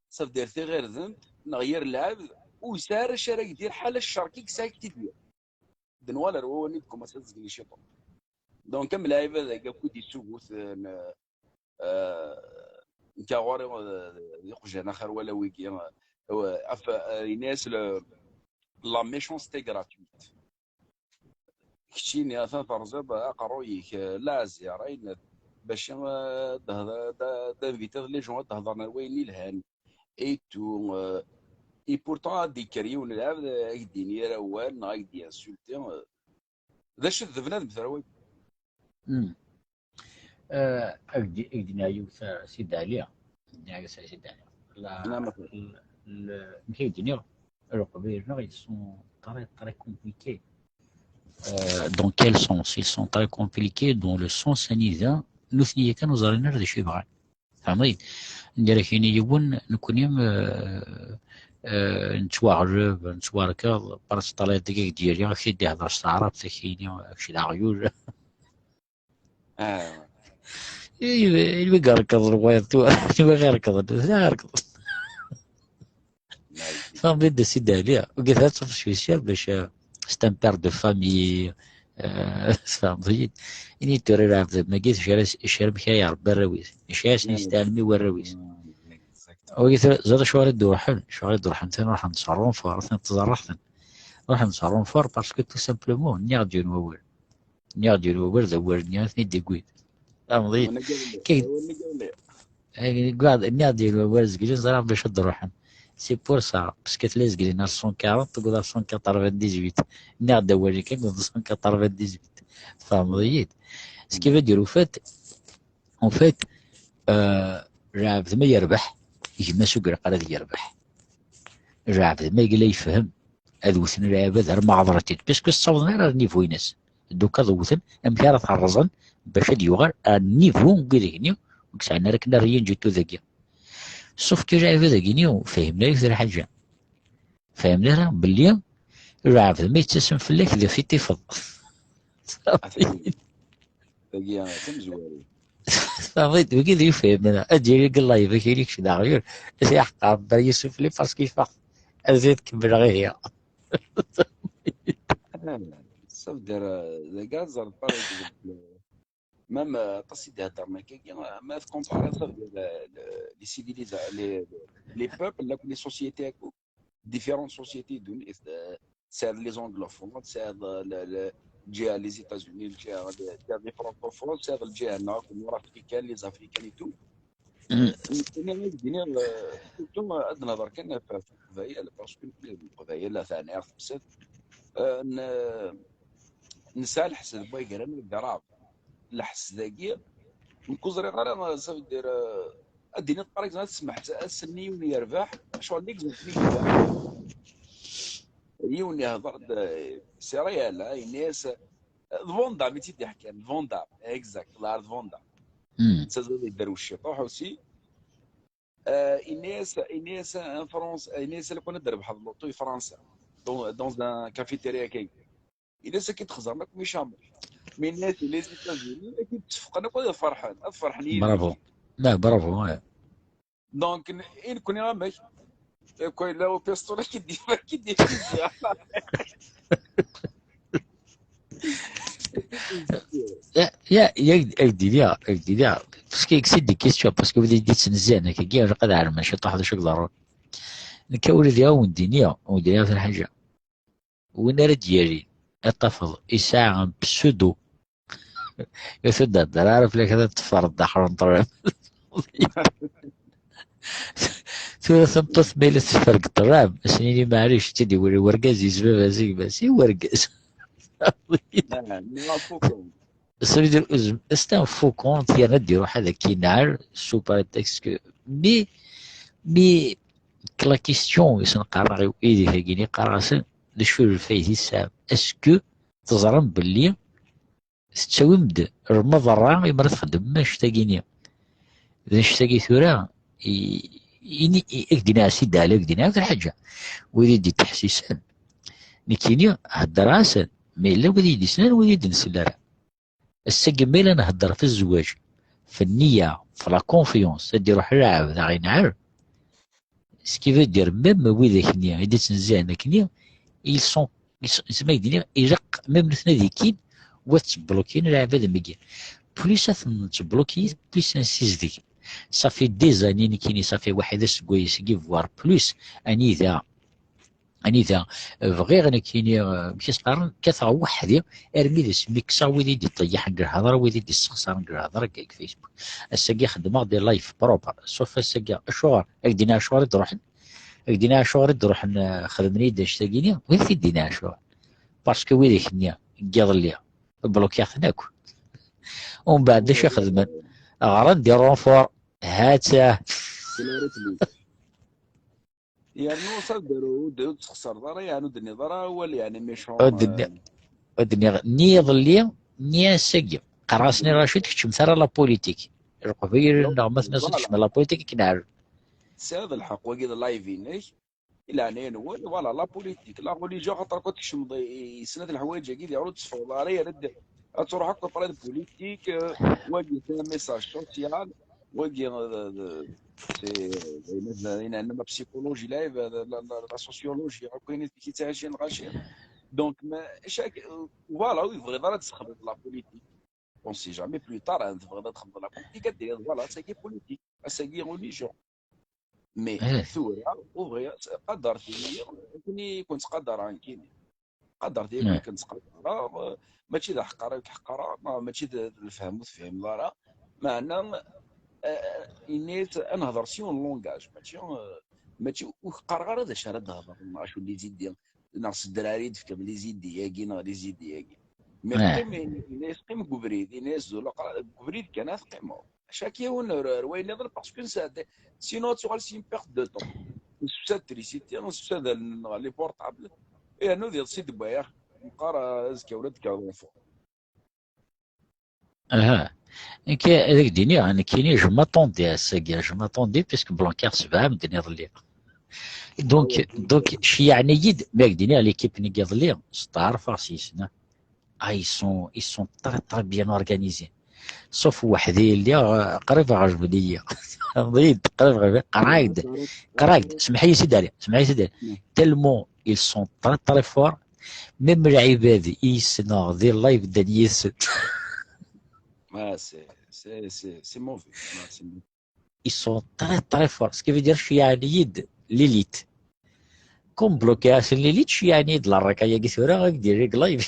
Ça veut dire tiɣirdemt neɣ yir lɛebd ur yesɛi ara acu ara ydir ḥala ccerk i yesɛa k-t-id-yerr. D nwal ar wawal-nni d-kumaṣa ad zeglen ciṭuḥ. Donc am lɛibad-agi akk i d-yessuguten, eh, nekk ɣur-i, eh, d iqjan axir wala wigi, eh, af-, eh, yenna-yas le, la méchanceté gratuite. Keččini atan terẓiḍ aqerruy-ik, eh, la ziyaṛ, ayen bac, eh, ad d-, ad d-invitiḍ les gens ad d-hedṛen ar wayen ilhan. Et tout, eh, et pourtant ad d-ikker yiwen lɛebd, eh, ad k-d-yini ara awal neɣ ad k-d-yinsulti, eh, d acu d bnadem tura wagi? Hmm. Eh, ad k-d-, ad k-d-iniɣ yiwet, eh, Sidi Ɛli. Ad k-d-iniɣ yiwet, eh, Sidi Ɛli. La, la, la, amek ay d-iniɣ, Leqbayel-nneɣ, ils sont très, très compliqués. Euh, dans quel sens? Ils sont très compliqués dans le sens anida nutni yakan ur ẓrin ara d acu i bɣan. Tfehmeḍ-iyi-d? Nniɣ-ak ini yiwen, nekkni, euh, euh, nettwaɣleb, nettwarkeḍ, par tṭalayeḍ deg ak d-yali, ak-t-id-ihder s taɛrabt, ak-yini, ak-t d aɣyul. Ah. Ilwi irekḍen wayeḍ tura, ilwi ɣir rekḍen, ɣir rekḍen. Tfehmeḍ-iyi-d a Sidi Ɛli, wigi ad tafeḍ spécial bac, euh, c'est un père de famille, euh, tfehmeḍ-iyi-d. Ini tura lɛebd-agi, acu ara s-, acu ara, amek ara iṛebbi arraw-is, acu ara sen-yesteɛlem i warraw-is. Wigi tura, ẓriɣ acuɣer i d-ruḥen, acuɣer i d-ruḥen, atan ruḥen-d s renfort, atan ttẓerreɣ-ten. Ruḥen-d s renfort parce que tout simplement, nniɣ-d yiwen wawal. Nniɣ-d yiwen wawal d awal-nni i ten-id-iwwin. Tfehmeḍ-iyi-d? Nniɣ-d yiwen wawal zeglen, ẓriɣ bac ad d-ruḥen. C'est pour ça, parce que tella zeglen ar cent quarante, tewweḍ ar cent quatre-vingt-dix-huit. Nniɣ-d awal-nni kan, tewweḍ cent quatre-vingt-dix-huit. Tfehmeḍ-iyi-d? Ce qui veut dire, au fait, en fait, euh, lɛebd ma yerbeḥ, gma-s ur ilaq ara ad yerbeḥ. Lɛebd ma yella yefhem, ad wten lɛibad ar ma ɛeḍren-t-id, parce que ur ssawḍen ara ar niveau-ines. Duka ad wten, amek ara t-rẓen bac ad yuɣal ar niveau n wid-nni Ur k-sɛan ara akken rien du tout dagi. Sauf que lɛibad-agi-ni ur fhimen ara yiwet lḥaǧa. Fhimen ara belli lɛebd ma yettasem fell-ak d ixef i tifeḍ. Tagi d tamezwarut. Tfehmeḍ? Wigi d yufhimen ara. Ad d-yili deg live akili kečč d aɣyul. Ad t-iḥqer Dda Yusef li parce que yeffeɣ. Ad tkemmleɣ ihi. Ça veut dire, dagi ad ẓren par exemple, même aṭas i d-heddren akkagi, ma tkompariḍ, ça veut dire, les civilisations, les peuples, les sociétés, différentes sociétés, tesɛiḍ les anglophones, tesɛiḍ lǧiha les États-Unis, lǧiha les francophones, tesɛiḍ lǧiha-nneɣ, les nord-africains, les africains et tout. Nekkini ad d-iniɣ, surtout ad nehḍer kan ɣef Leqbayel, parce que nekkni d Leqbayel, a teɛni ɣer temsalt, nesɛa lḥesd n wayegran d ddreɛ. Lḥesd-agi, nekk ur ẓriɣ ara, ça veut dire, ad d-iniḍ, par exemple, ad tsemmeḥ ass-nni yiwen yerbeḥ, acuɣer d exemple i yella. Yiwen ihḍer-d, c'est réel, ini-as, d Van Damme i tt-id-iḥkan, d Van Damme, exact, lɛar d Van Damme. Netta d yedder uciṭuḥ aussi. Ini-as, ini-as, en France, ini-as, lukan ad d-rebḥeḍ loto i Fransa, dans un cafétéria kagi. Ini-as, ad k-id-xeẓren akk méchants. Mais nitni, les États-Unis, ad k-id-ttefqen akk, ad ferḥen, ad ferḥen yid-k. Bravo. Ah, bravo, ouais. Donc, i nekkni amek? Quoi, là, au pistolet qui dit, qui dit, Ya, ya, ya, ak-d-iniɣ, ak-d-iniɣ. Parce que c'est des questions, parce que vous dites c'est une zen, que gars, je regarde, mais je t'en, je suis là. Nekk ur d-yaw wen-d-iniɣ, ur d-iniɣ fi lḥaǧa. Win ara d-yalin, ad tafeḍ, yesɛa un pseudo. Ur d-hedder ara fell-ak, ad teffreḍ daxel n ṭṭrad. Tura tameṭṭut ma yella teffer deg ṭṭrad, ad s-nini maɛlic, tt-id-iwali wergaz, yezbab azegmas i wergaz. Ça veut dire, c'est un faux compte, yerna ad d-iruḥ ad ak-inɛel, sous prétexte que, mais, mais, la question, i sen-qqareɣ i wid-agi-ni, qqareɣ-asen, d acu n lfayda i tesɛam? Est-ce que teẓram belli tettawim-d lmaḍerra imi ara txeddmem annect-agi-ni? D annect-agi tura, i, i, i, ak-d-iniɣ, si Dali, ak-d-iniɣ lḥaǧa. Wid i d-ittḥessisen, nekkini heddreɣ-asen, ma yella wid i d-yeslan, wid i d-nesla ara. Ass-agi, ma yella nhedder f zzwaǧ, f nniya, f la confiance, ad d-iruḥ lɛebd, ad ɣ-inɛel. Ce qui veut dire, même widak-nni i d-ittnezzihen akkenni, ils sont, ils sont, c'est-à-dire, ilaq, même nutni ad ikkin, wa ttblokin lɛibad am wigi. Plus ad ten-nettbloki, plus ad nsizdeg. Ça fait des années nekkini, ça fait waḥed aseggas-agi, voire plus, anida, anida, bɣiɣ nekkini, eh, amek i s-qqaren, kkateɣ weḥd-i, armi d asmi kkseɣ wid i d-iṭeyyḥen deg lhedra, wid i d-issexṣaren deg lhedra deg, deg Facebook. Ass-agi xeddmeɣ des lives propres, sauf ass-agi, acuɣer? Ak-d-iniɣ acuɣer i d-ruḥen. Ak-d-iniɣ acuɣer i d-ruḥen, eh, xedmen-iyi-d annect-agi-ni, wid i d-iniɣ acuɣer. Parce que widak-nni n yiḍelli, blokkiɣ-ten akk. Umbeɛd d acu i xedmen? Ɣran di renfort, ha-tt-ah. Yernu s-, ur d-, ur d-, ur d-txeṣreḍ ara, yeɛni ur d-tenniḍ ara awal, yeɛni méchant. Ur d-nni-, ur d-nniɣ ni iḍelli, ni ass-agi. Qqareɣ-asen i Racid, keččmet ara la politique. Leqbayel-nneɣ, ma tenniḍ-asen keččmen la politique, ad k-nɛel. Tesɛiḍ lḥeqq, wagi d live-inek. I leɛnaya-nwen, voilà, la politique, la religion, xaṭer akk ad tkecmeḍ i, i, i snat leḥwayeǧ-agi, diɣen ur d-teffɣeḍ ara, yerra-d ad truḥ akk après de politique, euh, wagi c'est un message social, wagi, euh, de, de, c'est, euh, la psychologie, la, la, la, la sociologie, akk ayen i ttɛicin lɣaci. Donc, ma, chaque, euh, voilà, ur tebɣiḍ ara ad txedmeḍ la politique. On sait jamais, plus tard, ad tebɣiḍ ad txedmeḍ la politique, ad d-tiniḍ, voilà, ass-agi politique, ass-agi religion. Mais tura, ur bɣiɣ, qadret-iyi akken i ken-ttqadareɣ nekkini. Qadret-iyi akken i ken-ttqadareɣ, eh, mačči d aḥeqqar i k-ḥeqqareɣ, neɣ mačči d, d lefhem ur tefhimeḍ ara. Meɛna, eh, ini-as ad nehder s yiwen n langage, mačči, eh, mačči ur k-qqareɣ ara d acu ara d-hedreḍ, neɣ acu n les idées, neɣ s ddrar i d-tefkam les idées-agi, neɣ les idées-agi. Mais qqim, ini-as qqim deg ubrid, ini-as zul, deg ubrid kan ad teqqimeḍ. Chaque yiwen ar, ar wayen nniḍen, parce que nesɛedda, sinon ad tuɣal s une perte de temps. Nessefsad trisiti, nessefsad allen-nneɣ, les portables, yernu d iḍes i d-wwiɣ, neqqar, ah, azekka ula d-kkreɣ d unfur. Aha. Nekk, ad ak-d-iniɣ, nekkini, je m'attendais à ça, je m'attendais, puisque Blanquer sebɛa medden iḍelli. Donc, donc, ceyɛen-iyi-d, mi ak-d-iniɣ, l'équipe-nni n yiḍelli, steɛṛfeɣ s yisem. Ah, ils sont, ils sont très, très bien organisés. Sauf weḥd-i i lliɣ, euh, qrib ɛejben-iyi. Tfehmeḍ-iyi-d, qrib ɛejben, qrib, qrib, semḥ-iyi Sidi Ɛli, semḥ-iyi Sidi Ɛli. Tellement ils sont très, très forts, même lɛibad i yessneɣ di live ddan yid-sen. Ah, c'est, c'est, c'est, c'est mauvais. Ah, c'est mauvais. Ils sont très, très forts. Ce qui veut dire, ceyɛen-iyi-d l'élite. Comme Blanquer asen l'élite, ceyɛen-iyi-d la raka-yagi tura, ad k-d-ireg live.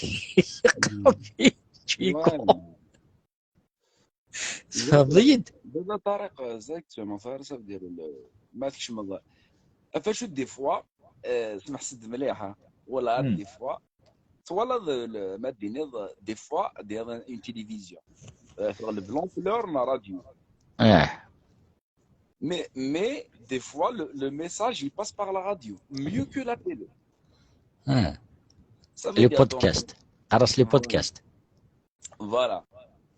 Tfehmeḍ-iyi-d? Baba Tariq, exactement, ça veut dire le, ma tkecmeḍ. Ɣef acu des fois, euh, smeḥ-d mliḥ, ha. Wala des fois, twalaḍ, le, ma d-tiniḍ, des fois, des, une télévision. Euh, tɣelb l'ampleur n la radio. Ah. Mais, mais des fois, le, le message, il passe par la radio, mieux que la télé. Ah. Ça veut dire, donc, les podcasts. Alors, les podcasts. Voilà.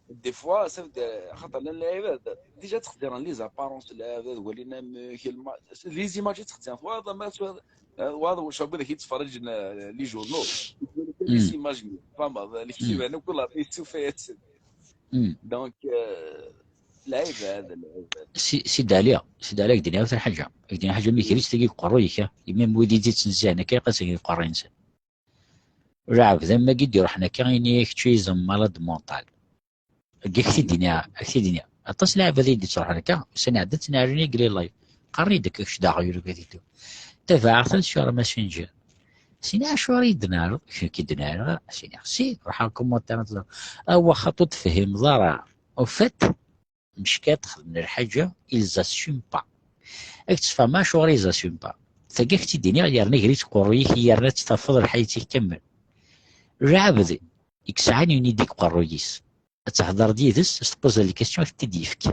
Des fois, ça veut dire, خاطر les, déjà, تقدر les apparences, les, les images, تقدر, هذا ما، هذا واش هو ذاك يتفرج les journaux. يقول لك هذه images، فاهم؟ هذا اللي كتب أنا كل راه يسوف يتسد. Donc, euh, العيب هذا، العيب هذا. Si, Sidi Ɛli, Sidi Ɛli, ak-d-iniɣ yiwet n lḥaǧa. Ak-d-iniɣ ḥaǧa, mi kris tagi deg uqerruy-ik, imi wid i d-ittnezzɛen akka, iqas deg uqerruy-nsen. Lɛebd am wagi d-iruḥen akka, ini-ak kečč izem malade mental. Ak-t-id-iniɣ, ak-t-id-iniɣ. Aṭas n lɛebd i d-ittruḥen akka, ussan iɛeddan ttnaɛlen i yelli live. Qqaren-iyi-d akka kečč d aɣyul, ak-t-id-iniɣ. Tabaɛeɣ-t sur Messenger. Sini acuɣer i d-neɛreḍ, kečč i d-neɛreḍ, sini si, ruḥ ar commentaire, awa xaṭu tefhimeḍ ara. Au fait, meckat xedmen lḥaǧa, ils assument pas. Ad k-ttfehmeɣ acuɣer ils assument pas. Tagi ad k-tt-id-iniɣ, yerna gri tqurri-k, yerna ad tt-tafeḍ lḥayat-ik kamel. Lɛebd i yesɛan une idée deg uqerruy-is. Ad tehder d yid-s, ad s-tpozeḍ les questions, ad k-t-id-yefk.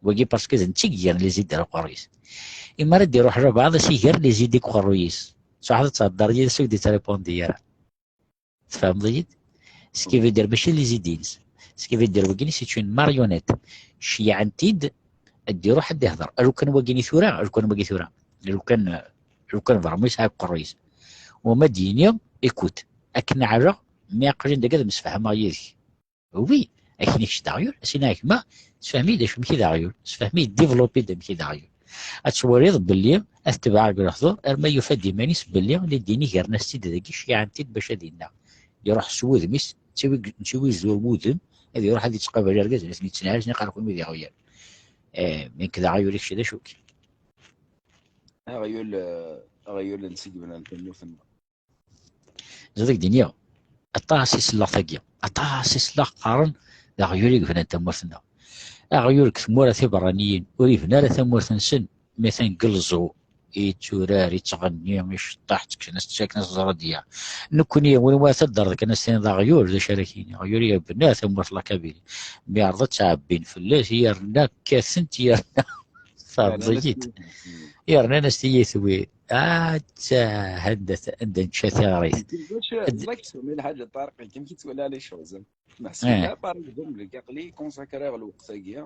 Wagi parce que d netta i yegren les idées ar uqerruy-is. Imi ara d-iruḥ lbaɛḍ, ad s-iger les idées deg uqerruy-is. Tṛuḥeḍ ad tehder d yid-s, ur k-d-ittripundi ara. Tfehmeḍ-iyi-d? Ce qui veut dire, mačči les idées-ines. Ce qui veut dire, wagini, c'est une marionnette. Ceyyɛen-t-id, ad d-iruḥ ad d-ihder. Alukan wagini tura, alukan wagi tura. Alukan, alukan vraiment yesɛa deg uqerruy-is. Wama d-yini, écoute, akken ɛerreɣ, mi aql-in dagi ad msefhameɣ yid-k. Oui, akken i kečč d aɣyul, a s-iniɣ a gma, sefhem-iyi-d acu amek i d aɣyul, sefhem-iyi-d, développe-d amek i d aɣyul. Ad twaliḍ belli ad t-tebɛeɣ deg lehdur arma yufa-d iman-is belli lidin-nni gren-as-tt-id dagi, ceyyɛen-t-id bac ad yenna. Iruḥ s wudem-is, netta i wi-, netta i wi-izurem wudem, ad iruḥ ad yettqabal argaz, ad ten-yettnɛal, ad ten-iqqar kunwi d iɣyal. Eh, nekk d aɣyul, i kečč d acu-k? Aɣyul, eh, aɣyul n seg bnan tamurt-nneɣ. Ziɣ ad k-d-iniɣ, aṭas i selleɣ tagi, aṭas i selleɣ qqaren d aɣyul i yebnan tamurt-nneɣ. Aɣyul deg tmura tiberraniyin ur yebni ara tamurt-nsen, mi atan deg lẓu, yetturar, yettɣenni, iceṭṭeḥ, ttaken-as, ttaken-as ẓradya. Nekkni, win ma taddart kan ad s-tiniḍ aɣyul, d acu ara k-yini? Aɣyul yebna tamurt n la Kabylie. Mi ɛreḍ ad ttɛebbin fell-as, yerna kkaten-t, yerna Tfehmeḍ-iyi-d? Yernan-as tiyitwin. Atta, anda, anda nečča tiɣrit. Ad- Nek sumi lḥaǧa Ṭariq, amek i ttwaliɣ les choses. Meḥsub, par exemple, aql-i consacré lweqt-agi,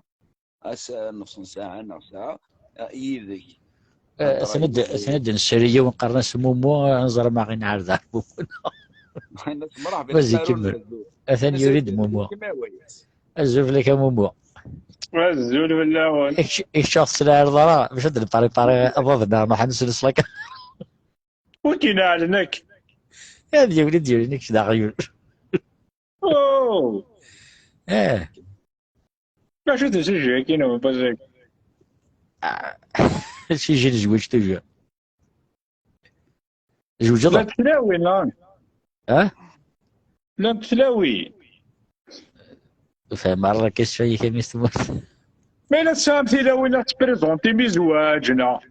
ass-a, nus n ssaɛa neɣ ssaɛa, yid-k. Atan ad, atan ad nsali yiwen qqaren-as Mumu, ad nẓer ma ɣin ɛerḍeɣ Mumu. Mazal ikemmel. Atan yuli-d Mumu. Azul fell-ak a Mumu. Azul fell-awen. Ikc-, ikcef s lɛirḍ ara, bac ad d-nparipari aḍad-nneɣ, nruḥ ad nsel s laka. Ur k-ineɛl nekk. Ad yawli d yawli nekk d aɣyul. Oh! Eh. Acu d usujji-agi n ubaẓig? Ah, sujji n zzwaǧ toujours. Zewǧeḍ? Llant tlawin, ah? Ah? Llant tlawin. Ur fehmeɣ ara la question-ik a mmi-s n tmurt. Ma yella tesɛam tilawin ad tettprizontim i zzwaǧ, neɣ?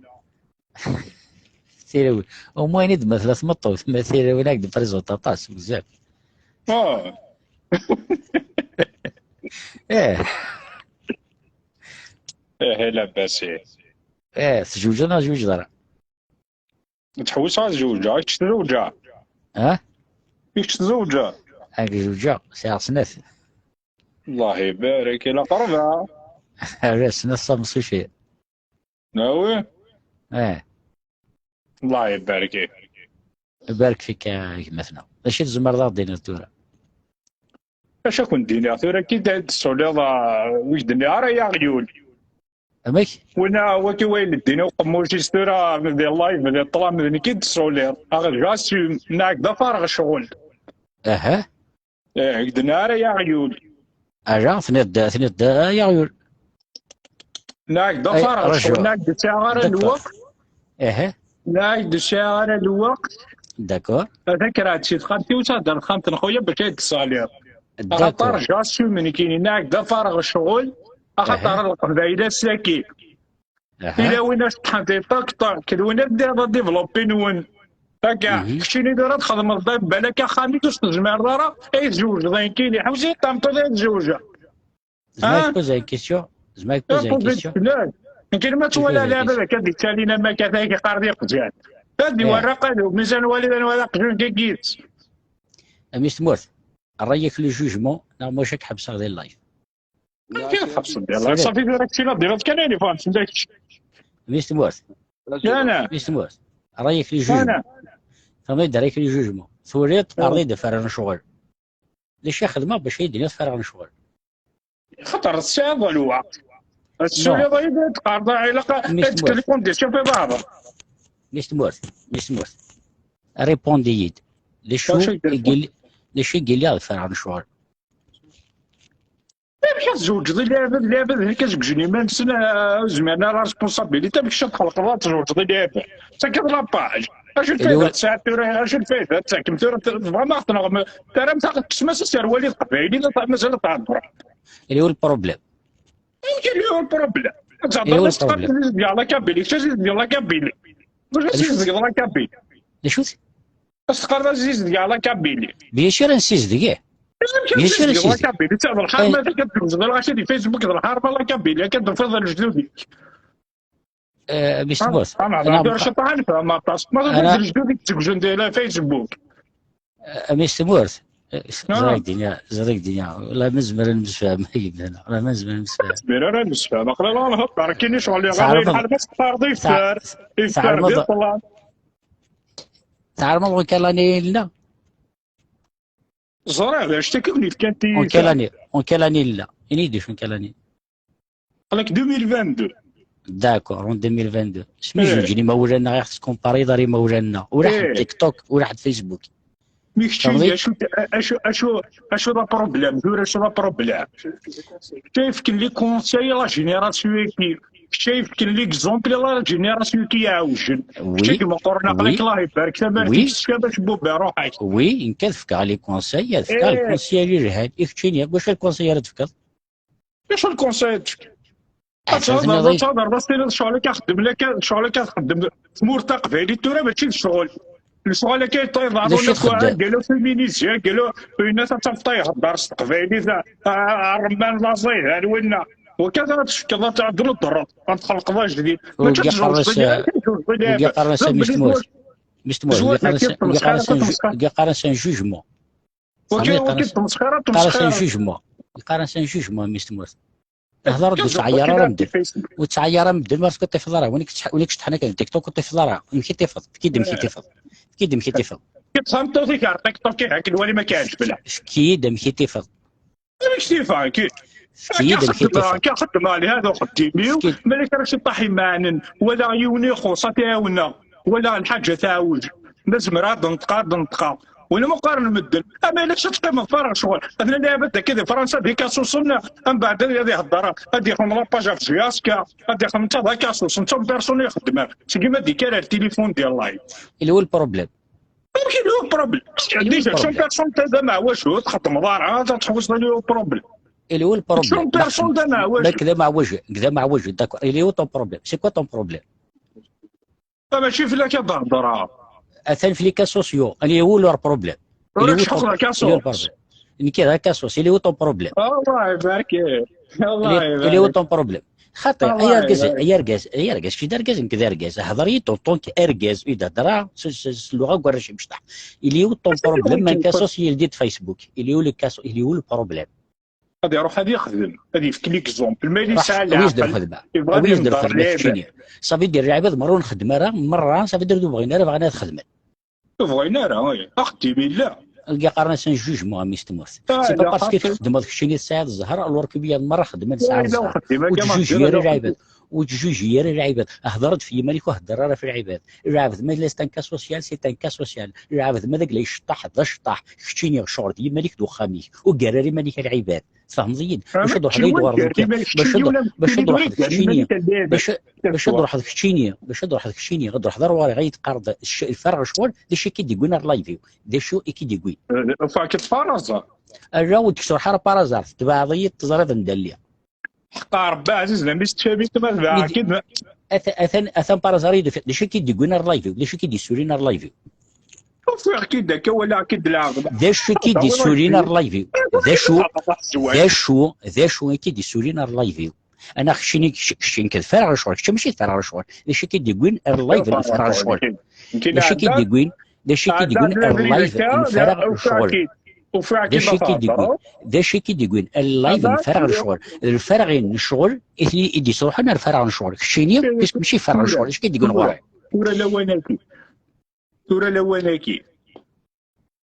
Tilawin. Au moins ini-d ma tella tmeṭṭut, ma tilawin ad k-d-prizont aṭas, bezzaf. Ah. Eh. Eh, labas, eh. Eh, tezewǧeḍ neɣ ur tezewǧeḍ ara? Ttḥewwiseɣ ad zewǧeɣ. I kečč tzewǧeḍ? Ha? I kečč tzewǧeḍ? Nekk zewǧeɣ, sɛiɣ snat. الله يبارك، إلى قربها. Ar ass-n ass-a mṣici. Nawi? Eh. الله يبارك. Ibarek fik a gma-tneɣ. D acu i tzemreḍ ad aɣ-d-tiniḍ tura? Acu ad kent-d-iniɣ tura, ki d-tessuliḍ, ah, wi k-d-nniɣ ara yaɣ yul. Amek? Wina waki wayen ddin uqemmuc-is tura di live, di ṭṭlam, d nekk i d-tessuliḍ. Aɣ d j'assume, nniɣ-ak d afareɣ ccɣel. Aha. Eh, wi k-d-nniɣ ara yaɣ yul. Ara, tniḍ-d, tniḍ-d, ah, yaɣ yul. Nniɣ-ak d afareɣ ccɣel, nniɣ-ak d sɛiɣ ara lweqt. Aha. Nniɣ-ak d sɛiɣ ara lweqt. D'accord. Ad ak-rɛed si texxamt-iw s ad ar texxamt n xuya bac ad d-tesseɣliḍ. D'accord. Axaṭer j'assume nekkini, nniɣ-ak d afareɣ ccɣel, axaṭer leqbayel ass-agi. Aha. Tilawin ad ceṭṭḥent di ṭṭakṭa, ked win ad d-, ad développer nwen. Akka, keččini tura txedmeḍ da, balak axxam-ik ur s-tezmireḍ ara, ay tzewǧeḍ ayen kini. Ḥewsi tameṭṭut ay tzewǧeɣ. Zemreɣ ad k-poser une question? Zemreɣ ad k-poser une question? Nekkini ma ttwaliɣ lɛibad akka d-ittalin am akka, tagi qqaren d iqjan. Ad d-iwerreq ad mizan wali d anwa d aqjun deg yid-s. A mmi-s tmurt, rray-ak le jugement, neɣ maca ad k-ḥebseɣ di live? Amek ara tḥebseḍ di live? Safi tura keččini ad d-tiniḍ kan ayen yeffɣen send-ak. A mmi-s tmurt. Ana. A mmi-s tmurt, rray-ak le jugement. Tenniḍ-d rray-ak le jugement. Turiḍ, teqqareḍ-iyi-d afareɣ n ccɣel. D acu i xedmeɣ bac ad yi-d-tiniḍ afareɣ n ccɣel? Xaṭer tesɛiḍ lweqt. Ad tessuliḍ ayen ad teqqareḍ, ilaq ad tekk les conditions fi beɛḍ. Mmi-s tmurt, mmi-s tmurt. Répondez-iyi-d. D acu i yili, d acu i yili d afareɣ n ccɣel? Amek ad tzewǧeḍ i lɛibad, lɛibad d nekk ad zewǧen iman-nsen, ah, ur zmiren ara responsabilité, amek ad txelqeḍ ad tzewǧeḍ i lɛibad? Takiḍ la page. Acu lfayda tesɛiḍ tura, acu lfayda ad takem tura, tebɣam ad ɣ-tenɣem, taramt ad tekksemt-as aserwal i teqbaylit, mazal ad theddreḍ. Il est où le problème? Amek il est où le problème? Ad theddreḍ, ad teqqareḍ azizdeɣ la Kabylie, kečč azizdeɣ la Kabylie. Maca azizdeɣ la Kabylie. D acu-t? Ad teqqareḍ azizdeɣ la Kabylie. Bien sûr ad nessizdig, ih. Bien sûr ad nessizdig. Amek azizdeɣ la Kabylie? Ttɛebd lḥerma, ad k-id-tewzeḍ lɣaci di Facebook d lḥerma la Kabylie, ad k-id-tufiḍ lejdud-ik. Eh, a mmi-s tmurt. Tura ciṭaḥ ad nefhem aṭas. Ma tewwiḍ lejdud-ik ttewzen di la Facebook. Eh, a mmi-s tmurt. Eh, ẓriɣ-k dinna, ẓriɣ-k dinna. Wala ma nezmer ad nemsefham, a gma-tneɣ. Wala ma nezmer ad nemsefham. Nezmer ara nemsefham. Aql-aɣ la nhedder, kini ccɣel iɣaḍ lḥal, ma teqqareḍ iffer. Iffer di ṭṭlam. Tɛelmeḍ ɣur quelle année i nella? Ẓriɣ, d anect-agi i wen-yefkan tiyita. En quelle année? En quelle année i nella? Ini-d, en quelle année? Aql-ak deux mille vingt-deux. D'accord, en deux mille vingt-deux. Asmi zewǧen imawlan-nneɣ, i ɣ-teskumpariḍ ar imawlan-nneɣ. Ur aḥed TikTok, ur aḥed Facebook. Mi keččini, acu, acu, acu, acu d aproblem? Tura acu d aproblem? Kečč ay yefken les conseils i la génération-agi. Kečč ay yefken l'exemple i la génération-agi iɛewjen. Kečč i imeqqren, aql-ak Allah ibarek, tamart-ik teskam acebbub iruḥ-ak. Oui, nekk ad fkeɣ les conseils, ad fkeɣ les conseils yelhan. I keččini, wacu les conseils ara d-tefkeḍ? Acu lkunṣay ad d-tefk? Ad tɛawdeḍ, ad tɛawdeḍ ad s-tiniḍ ccɣel-ik ad xeddmen akka, ccɣel-ik ad xeddem tmurt taqbaylit tura mačči d ccɣel. Lecɣal akka iḍerrun akk, galo féminisé, galo, winna ad tafeḍ ihedder s teqbaylit, a, a, a, remman laẓay, ar winna. Wakka ara tfekkeḍ ad tɛedleḍ, ad txelqeḍ ajdid. Mačči ad tjewwqeḍ, ad tjewwqeḍ. Wigi qqaren-as a mmi-s tmurt. Mmi-s tmurt, wigi qqaren-as, wigi qqaren-as un ju-, wigi qqaren-as un jugement. Wagi, wagi d tmesxira, qqaren-as un jugement. Qqaren-as un jugement, a mmi-s tmurt. Hḍer-d, ur ttɛeyyiṛ ara medden. Ur ttɛeyyiṛ ara medden, ur tifeḍ ara. Win i k-, win i k-iceṭṭḥen akka di TikTok ur tifeḍ ara. Amek i tifeḍ? Efk-iyi-d amek i tifeḍ. Efk-iyi-d amek i tifeḍ. Kif txedmeḍ i ar TikTok-ihi akken wali ma k-iɛǧeb la. Efk-iyi-d amek i tifeḍ. Amek tifeḍ, kif? Efk-iyi-d amek i tifeḍ. Akka xeddmeɣ, lihada uxeddim-iw, malak ara ciṭṭaḥ imaɛnen, walaɣ yiwen ixuṣ, ad t-ɛiwneɣ. Wala lḥaǧa teɛwej. Ma zemreɣ ad neṭqeɣ, ad neṭqeɣ. Wala ma qqaren medden, ama yella kečč ad teqqimeḍ fareɣ ccɣel. Atan lɛibad akka di Fransa d ikasusen, mbeɛd ad, ad ihedder, ad yexdem la page ɣef J S K, ad yexdem netta d akasus, netta ur personne ixeddem ara. Seg ma d-ikkar ar tilifun di live. Il est où le problème? Amek il est où le problème? Déjà, cent personnes d ameɛwaj, ur txeddmeḍ ara, ad tḥewwseḍ il est où le problème? Il est où le problème? Cent personnes d ameɛwaj. Nekk d ameɛwaj, nekk d ameɛwaj, d'accord. Il est où ton problème? C'est quoi ton problème? Ah, mačči fell-ak ad d-heddreɣ. Atan f les cas sociaux. Il est où leur problème? Ur ak-cḥuṣ d akasus. Nekk d akasus. Il est où ton problème? Allah ibarek. Allah ibarek. Il est où ton problème? Xaṭi, ay argaz, ay argaz, ay argaz, kečč d argaz, nekk d argaz. Hḍer-iyi-d en tant que argaz, i d-heddreɣ s, s, s lluɣa n warrac imecṭaḥ. Il est où ton problème? Ma kasus yeldi-d Facebook. Il est où le cas, il est où le problème? Ad iruḥ ad yexdem, ad yefk l'exemple. Ma yella Rax yesɛa awi-as-d leɛqel, lxedma, yebɣa ad awi-as-d yenḍer lxedma lɛibad. Keččini. Ça veut dire lɛibad merra ur nxeddem ara, merra ça veut dire ur bɣin ara, bɣan ad xedmen. Ur bɣin ara, ih. Axeddim yella. Lqi qqaren-as un jugement a mmi-s tmurt. Ah, C'est pas la parce que xaṭer. Txeddmeḍ keččini tesɛiḍ zzher alors que wiyaḍ merra xeddmen La, sɛan la, zzher. uxeddim Ur akka ma ttjuji tgiḍ ara ad lɛibad. Ur ttjuji ara lɛibad. Hder-d f yiman-ik, ur hedder ara f lɛibad. Lɛebd ma yella c'est un cas social, c'est un cas social. Lɛebd ma d agla iceṭṭaḥ, d aceṭṭaḥ. Keččini ccɣel d yiman-ik d uxxam-ik. Ur ggar ara iman-ik a lɛibad. Tfehmeḍ-iyi-d? Bac ad ruḥeḍ ad d-ɣreḍ nekkini. Bac ad ruḥeḍ keččini. Bac ad ruḥeḍ keččini. Bac ad ruḥeḍ keččini. Ad d-ruḥeḍ ar ɣur-i ad yi-d-qqareḍ lferɣ ccɣel, d acu i k-id-iwwin ar live-iw? D acu i k-id-iwwin? Ufak-d par hasard. Ala, ur d-ktruḥ ara par hasard, tebɛeḍ-iyi, teẓriḍ anda lliɣ. Ḥeqqa Rebbi ɛzizen, a mmi-s Ttcabi, ma tebɛeḍ-k-id. Atan, atan par hasard i d-ufiɣ. D acu i k-id-iwwin ar live-iw? D acu i k-id-issulin ar live-iw? Ufiɣ-k-id akka, walaɣ-k-id leɛḍem. D acu i k-id-issulin ar live-iw? D acu, d acu, d acu i k-id-issulin ar live-iw? Anaɣ keččini, keččini d ferɣ ccɣel, kečč mačči d ferɣ ccɣel. D acu i k-id-iwwin ar live n ferɣ ccɣel? D acu i k-id-iwwin? D acu i k-id-iwwin ar live n ferɣ ccɣel? D acu i k-id-iwwin? D acu i k-id-iwwin ar live n ferɣ n ccɣel? D lferɣ-in n ccɣel i ten-i d-isruḥen ar ferɣ n ccɣel. Keččini, puisque mačči ferɣ n ccɣel, d acu i k-id-iwwin ɣur-i? Tura lawan-agi. Tura lawan-agi.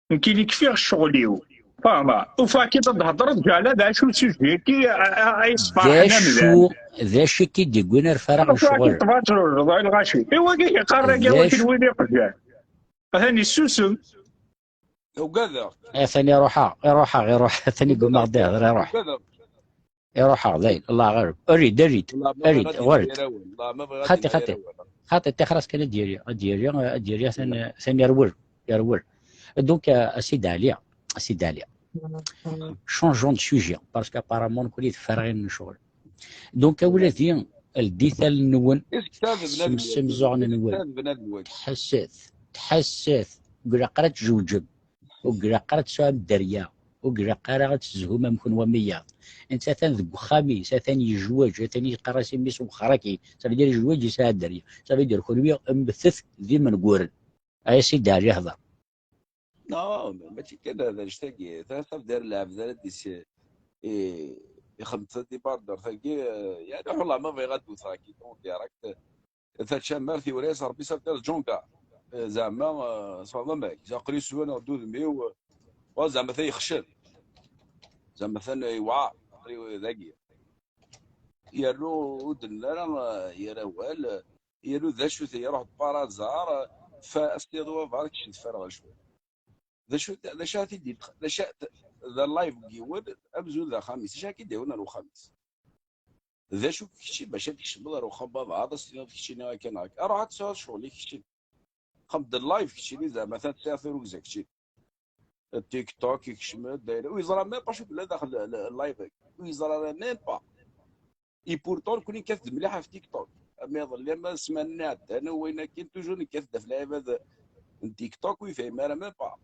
Nekkini kfiɣ ccɣel-iw. Fahma. Ufak-id ad d-hedreḍ, ǧala d acu sujet-agi ay ṣferḥen amdan. D acu i k-id-iwwin ar ferɣ n ccɣel? Ufak-id tbaǧrujeḍ ay lɣaci. I wagi iqqar-agi awakken win iqjan. Atan yessusem. Ugadeɣ. Atan iruḥ-aɣ, iruḥ-aɣ, iruḥ. Atan igumma ɣ-d-ihder, iruḥ. Ugadeɣ. Iruḥ-aɣ dayen, Allah ɣerb. Err-id, err-id. Err-id, ɣer-d. Xaṭi, xaṭi. Xaṭi, ṭixer-as kan ad d-yerri, ad d-yerri, ad d-yerri, atan, atan yerwel, yerwel. Donc, euh, a Sidi Ɛli, a Sidi Ɛli. Changeons de sujet, parce qu'apparemment nekkni d ferɣin n ccɣel. Donc, a wladi, ldit allen-nwen, semẓuɣen-nwen. Tḥesset, tḥesset. Ur ilaq ara ad tjewǧem. Ur ilaq ara ad tesɛum dderya. Ur ilaq ara ad tezhum am kenwa am wiyaḍ. Netta atan deg uxxam-is, atan yejwaǧ, atan yeqqar-as i mmi-s wexxer-agi. Ça veut dire yejwaǧ yesɛa dderya. Ça veut dire kenwi mmtet d imenguren. Ay a Sidi Ɛli, hder. Non, mačči kan d annect-agi. Taf der lɛebd ara d-is ixemt tadibardert-agi, yani, wallah ma bɣiɣ ad d-wteɣ agi en direct. Tacamart iwra-yas Rebbi, ça veut dire Djonga. Zeɛma, tfehmeḍ amek? Aql-i swan ɣer udem-iw, wa zeɛma ta yexcel. Zeɛma ta yewɛer, aql-i dagi. Yernu ur d-nenni ara, yerra awal, yernu d acu-t, iruḥ-d par hasard, fa as-t-yaḍ wabar, kečč d ferɣ cwiṭ. D acu, d acu ara t-id-, d acu, d live n yiwen, amzun d axxam-is, acu ara k-id-yawin ar uxxam-is? D acu kečči bac ad tkecmeḍ ar uxxam n baba, ad as-tiniḍ keččini akka neɣ akka? Aruḥ ad tesɛuḍ ccɣel-ik keččini. Xdem-d live keččini, zeɛma atan tesɛiḍ tirrugza keččini. TikTok ikcem-d, ur yeẓra même pas acu yella daxel live-agi. Ur yeẓra ara même pas. Et pourtant, nekkni nekkat-d mliḥ ɣef TikTok. Am iḍelli, am ssmana iɛeddan, wayen akken, toujours nekkat-d ɣef lɛibad n TikTok, ur yefhim ara même pas.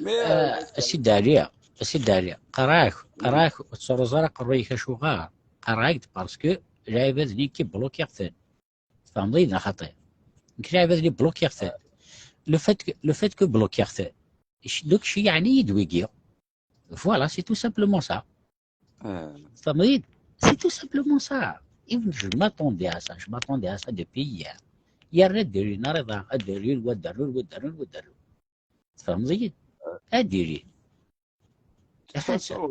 Mais, Ah, a Sidi Ɛli, a Sidi Ɛli, qqareɣ-ak, qqareɣ-ak, ur tettruẓ ara aqerruy-ik acuɣer? Qqareɣ-ak-d parce que lɛibad-nni nekki blokiɣ-ten. Tfehmeḍ-iyi neɣ xaṭi? Nekk lɛibad-nni blokiɣ-ten. Le fait que, le fait que blokiɣ-ten, donc, yeɛni-yi-d wigi. Voilà, c'est tout simplement ça. Tfehmeḍ-iyi-d? C'est tout simplement ça. Even je m'attendais à ça, je m'attendais à ça depuis hier. Yerna ad d-irin ar iḍ-a, ad d-irin wa, ad d-rrun wa, ad d-rrun wa, ad d-rrun. Tfehmeḍ-iyi-d? Ad d-irin. De toute façon,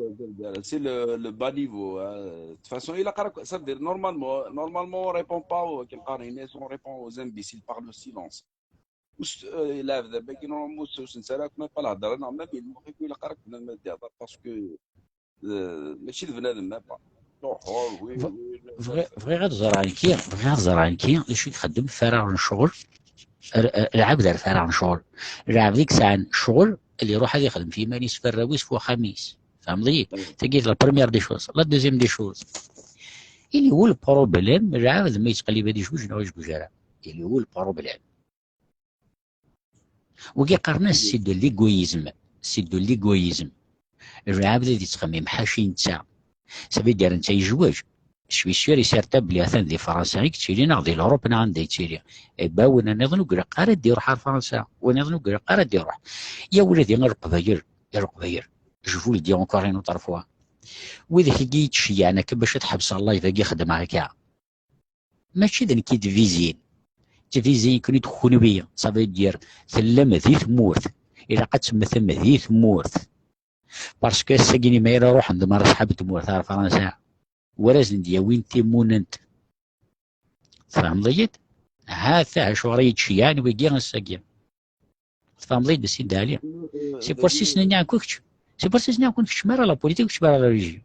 c'est le, le bas niveau, hein. De toute façon, il a, ça veut dire, normalement, normalement, on répond pas aux, on répond aux imbéciles par le silence. Lɛebd-agi, normalement, ur ssensen ara akk, même pas lhedra, neɣ même ilmuḥ-ik, ur ilaq ara akk bnadem ad d-ihder, parce que, euh, mačči d bnadem, même pas. Bɣiɣ ad ẓreɣ nekki, bɣiɣ ad ẓreɣ nekki d acu i ixeddem farraɣ n ccɣel, lɛebd ar farraɣ n ccɣel. Lɛebd i yesɛan ccɣel, ad iruḥ ad ixdem f yiman-is, f warraw-is, f uxxam-is. Tfehmeḍ-iyi? Tagi d la première des choses. La deuxième des choses, il est où le problème, lɛebd ma yettqellib ad ijguj neɣ ijguj ara? Il est où le problème? Wigi qqaren-as c'est de l'égoïsme. C'est de l'égoïsme. Lɛebd ad yettxemmim ḥaci netta. Ça veut dire netta yejweǧ. Je suis sûr et certain belli atan di Fransa i yettili neɣ di l'Europe neɣ anda yettili. Eh ben, win nniḍen ur ilaq ara ad iruḥ ar Fransa. Win nniḍen ur ilaq ara ad iruḥ. Ya wladi, a Leqbayel, a Leqbayel. Je vous le dis encore une autre fois. Widak i yi-ttceyyiɛen akka bac ad ḥebseɣ live-agi xeddmeɣ akka. Mačči d nekk i d-vizin. Ttviziyen-ken-id kunwi, ça veut dire tellam di tmurt. Ilaq ad temmtem di tmurt. Parce que ass-agi-nni ma ara ruḥen d maraṣḥab n tmurt ar Fransa, ur asen-d-yawin timunent. Tfehmeḍ-iyi-d? Ha-t-a acuɣer i yi-ttceyyiɛen wigi ass-agi. Tfehmeḍ-iyi-d a Sidi Ɛli? C'est pour ça i s-nniɣ akk kečč. C'est pour ça i s-nniɣ akk kečč mi ara la politique, kečč mi ara la religion.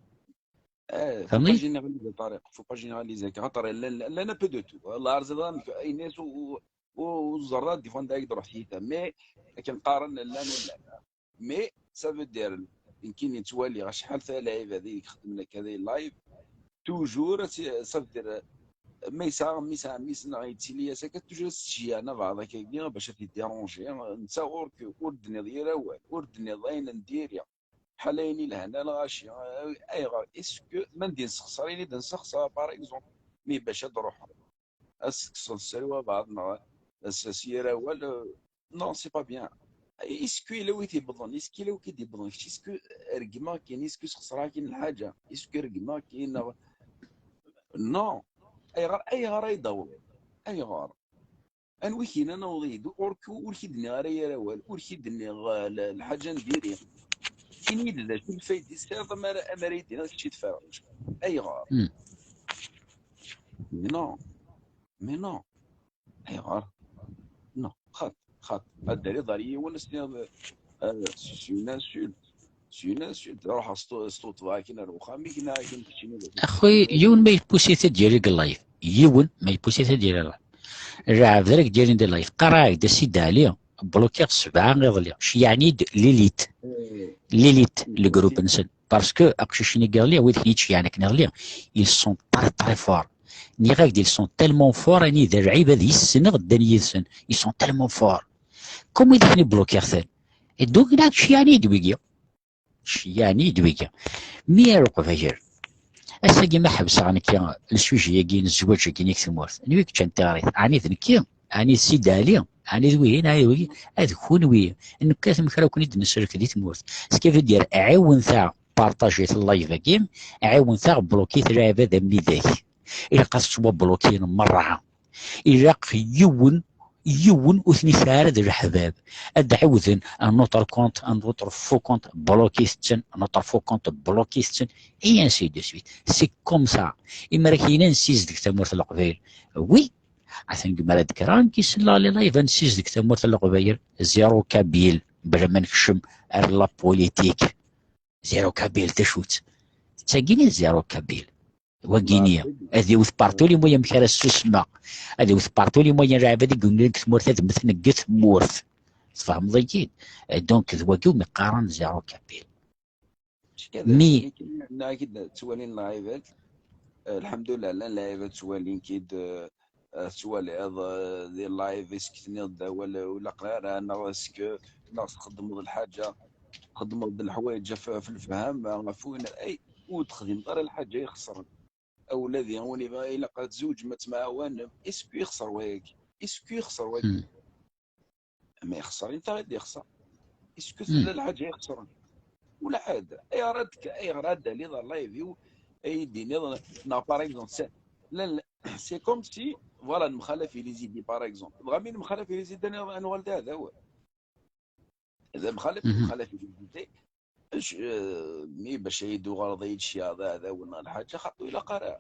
Eh, faut pas généraliser, Tariq. Faut pas généraliser. Xaṭer llan, llan un peu de tout. Wallah, arziḍ amek, ayen-is u, u, u ẓerra, des fois, anda i d-ruḥ tiyita. Mais, akken qqaren, llan u llan. Mais, ça veut dire, nekkini ttwaliɣ acḥal ta lɛibad i xeddmen akka di live, toujours, ça veut dire, ma yesɛa mmi-s ɛemmi-s neɣ yettili-as akka, toujours ad s-ttjeyyiɛen abeɛḍ akkagi bac ad t-idéranger. Netta ɣur-k ur d-tenniḍ yir awal, ur d-tenniḍ ayen n diri. Ḥala ayen ilhan a lɣaci, ayɣer? Est-ce que ma d-nessexṣer, ini-d nessexṣer, par exemple, mi bac ad d-ruḥeḍ, ad s-tekkseḍ sser i wabeɛḍ, neɣ ad s-, s yir awal, euh, non, c'est pas bien. Est-ce que yella wi t-iwwḍen? Est-ce que yella wi k-id-iwwḍen kečč? Est-ce que regmeɣ-k-in? Est-ce que sxeṣreɣ-k-in lḥaǧa? Est-ce que regmeɣ-k-in, neɣ? Non. Ayɣer, ayɣer ay d-awḍeḍ? Ayɣer? Anwi k-yennan awḍ-iyi-d? Ur k-, ur k-id-nniɣ ara yir awal, ur k-id-nniɣ, uh, l-, lḥaǧa n diri. Ini-yi-d d acu lfayda i tesɛiḍ amar, amar iyi-d-tiniḍ kečč i tferreǧ. Ayɣer? Hmm. Mais non. Mais non. Ayɣer? Non. Xaṭ, xaṭ. Ad d-taliḍ ar yiwen, ad s-tiniḍ, uh, c'est une insulte. C'est une insulte. Ruḥ sṭu-, sṭuṭbeɣ akin ar uxxam-ik, neɣ akin keččini d acu. Axi, yiwen ma yeppusi-t ad d-yali deg live. Yiwen ma yeppusi-t ad d-yali live. Lɛebd ara k-d-yalin di live. Qqareɣ-ak-d a Sidi Ɛli, blokiɣ sebɛa iḍelli. Ceyyeɛen-iyi-d l'élite. L'élite, le groupe-nsen. Parce que aqcic-nni n yiḍelli, wid i yi-d-ceyyeɛen akken iḍelli, ils sont très, très forts. Nniɣ-ak-d, ils sont tellement forts, anida lɛibad i ssneɣ ddan yid-sen. Ils sont tellement forts. Comment i d-ten-blokiɣ-ten? Et donc, la ceyyeɛen-iyi-d wigi. Ceyyeɛen-iyi-d wigi. Mi ara Leqbayel. Ass-agi ma ḥebseɣ nekki le sujet-agi n zzwaǧ-agi-nni deg tmurt. Anwi i yeččan tiɣrit? Ɛni d nekki? Ɛni d Sidi Ɛli? Ɛni d wihin? Ɛni d wigi? Ad kunwi. Nekkat amek ara ken-id-nsellek di tmurt. Ce qui veut dire, ɛiwnet-aɣ, partajit live-agi, ɛiwnet-aɣ, blokit lɛibad am widak. Ilaq ad ttwablokiyen merra. Ilaq yiwen, yiwen ur ten-yesɛi ara d leḥbab. Ad d-ɛiwden un autre compte, un autre faux compte, blokit-ten, un autre faux compte, blokit-ten, et ainsi de suite. C'est comme ça. Imi ara k-yinin nessizdig tamurt n Leqbayel. Oui, atan deg mi ara d-kkreɣ, nekk i selleɣ les lives, ad nessizdig tamurt n Leqbayel. Zéro kabyle, bla ma nekcem ar la politique. Zéro kabyle, d acu-tt? D tagini, zéro kabyle. Wagini, ad iwet partout les moyens amek ara ssusmeɣ. Ad iwet partout les moyens lɛibad i yumnen deg tmurt, ad mmten deg tmurt. Tfehmeḍ-iyi-d? Donc, d wagi umi qqaren zéro kabyle. Mi nna-k-id ttwalin lɛibad, eh, lḥemdullah, llan lɛibad ttwalin-k-id, eh, eh, tettwaliḍ, eh, di live, est-ce que tenniḍ-d awal ur ilaq ara, neɣ est-ce que, neɣ txeddmeḍ lḥaǧa, txeddmeḍ-d leḥwayeǧ ɣef, ɣef lefhama, ɣef win, ay, ur texdimeḍ ara lḥaǧa ixeṣren. Awladi, win ibɣa, ilaq ad tzewǧem, ad temɛawanem. Est-ce que ixeṣer wayagi? Est-ce que ixeṣer wagi? Hmm. Ma ixeṣer, inta ad ixeṣer. Est-ce que tella lḥaǧa ixeṣren? Ula ɛad. Ayɣer ad k-, ayɣer ad d-taliḍ ɣer live-iw, ay d-tiniḍ, neɣ par exemple, c'est, la, la, c'est comme si, voilà, nemxalaf i les idées, par exemple. Dɣa mi nemxalaf i les idées, ad nuɣal d aɛdawen. D amxalaf, Mhm. Mxalaf i les idées. Ec-, eh, mi bac ay d-uɣaleḍ ay d-tceyyeɛeḍ aɛdawen neɣ lḥaǧa, xaṭi, ilaq ara,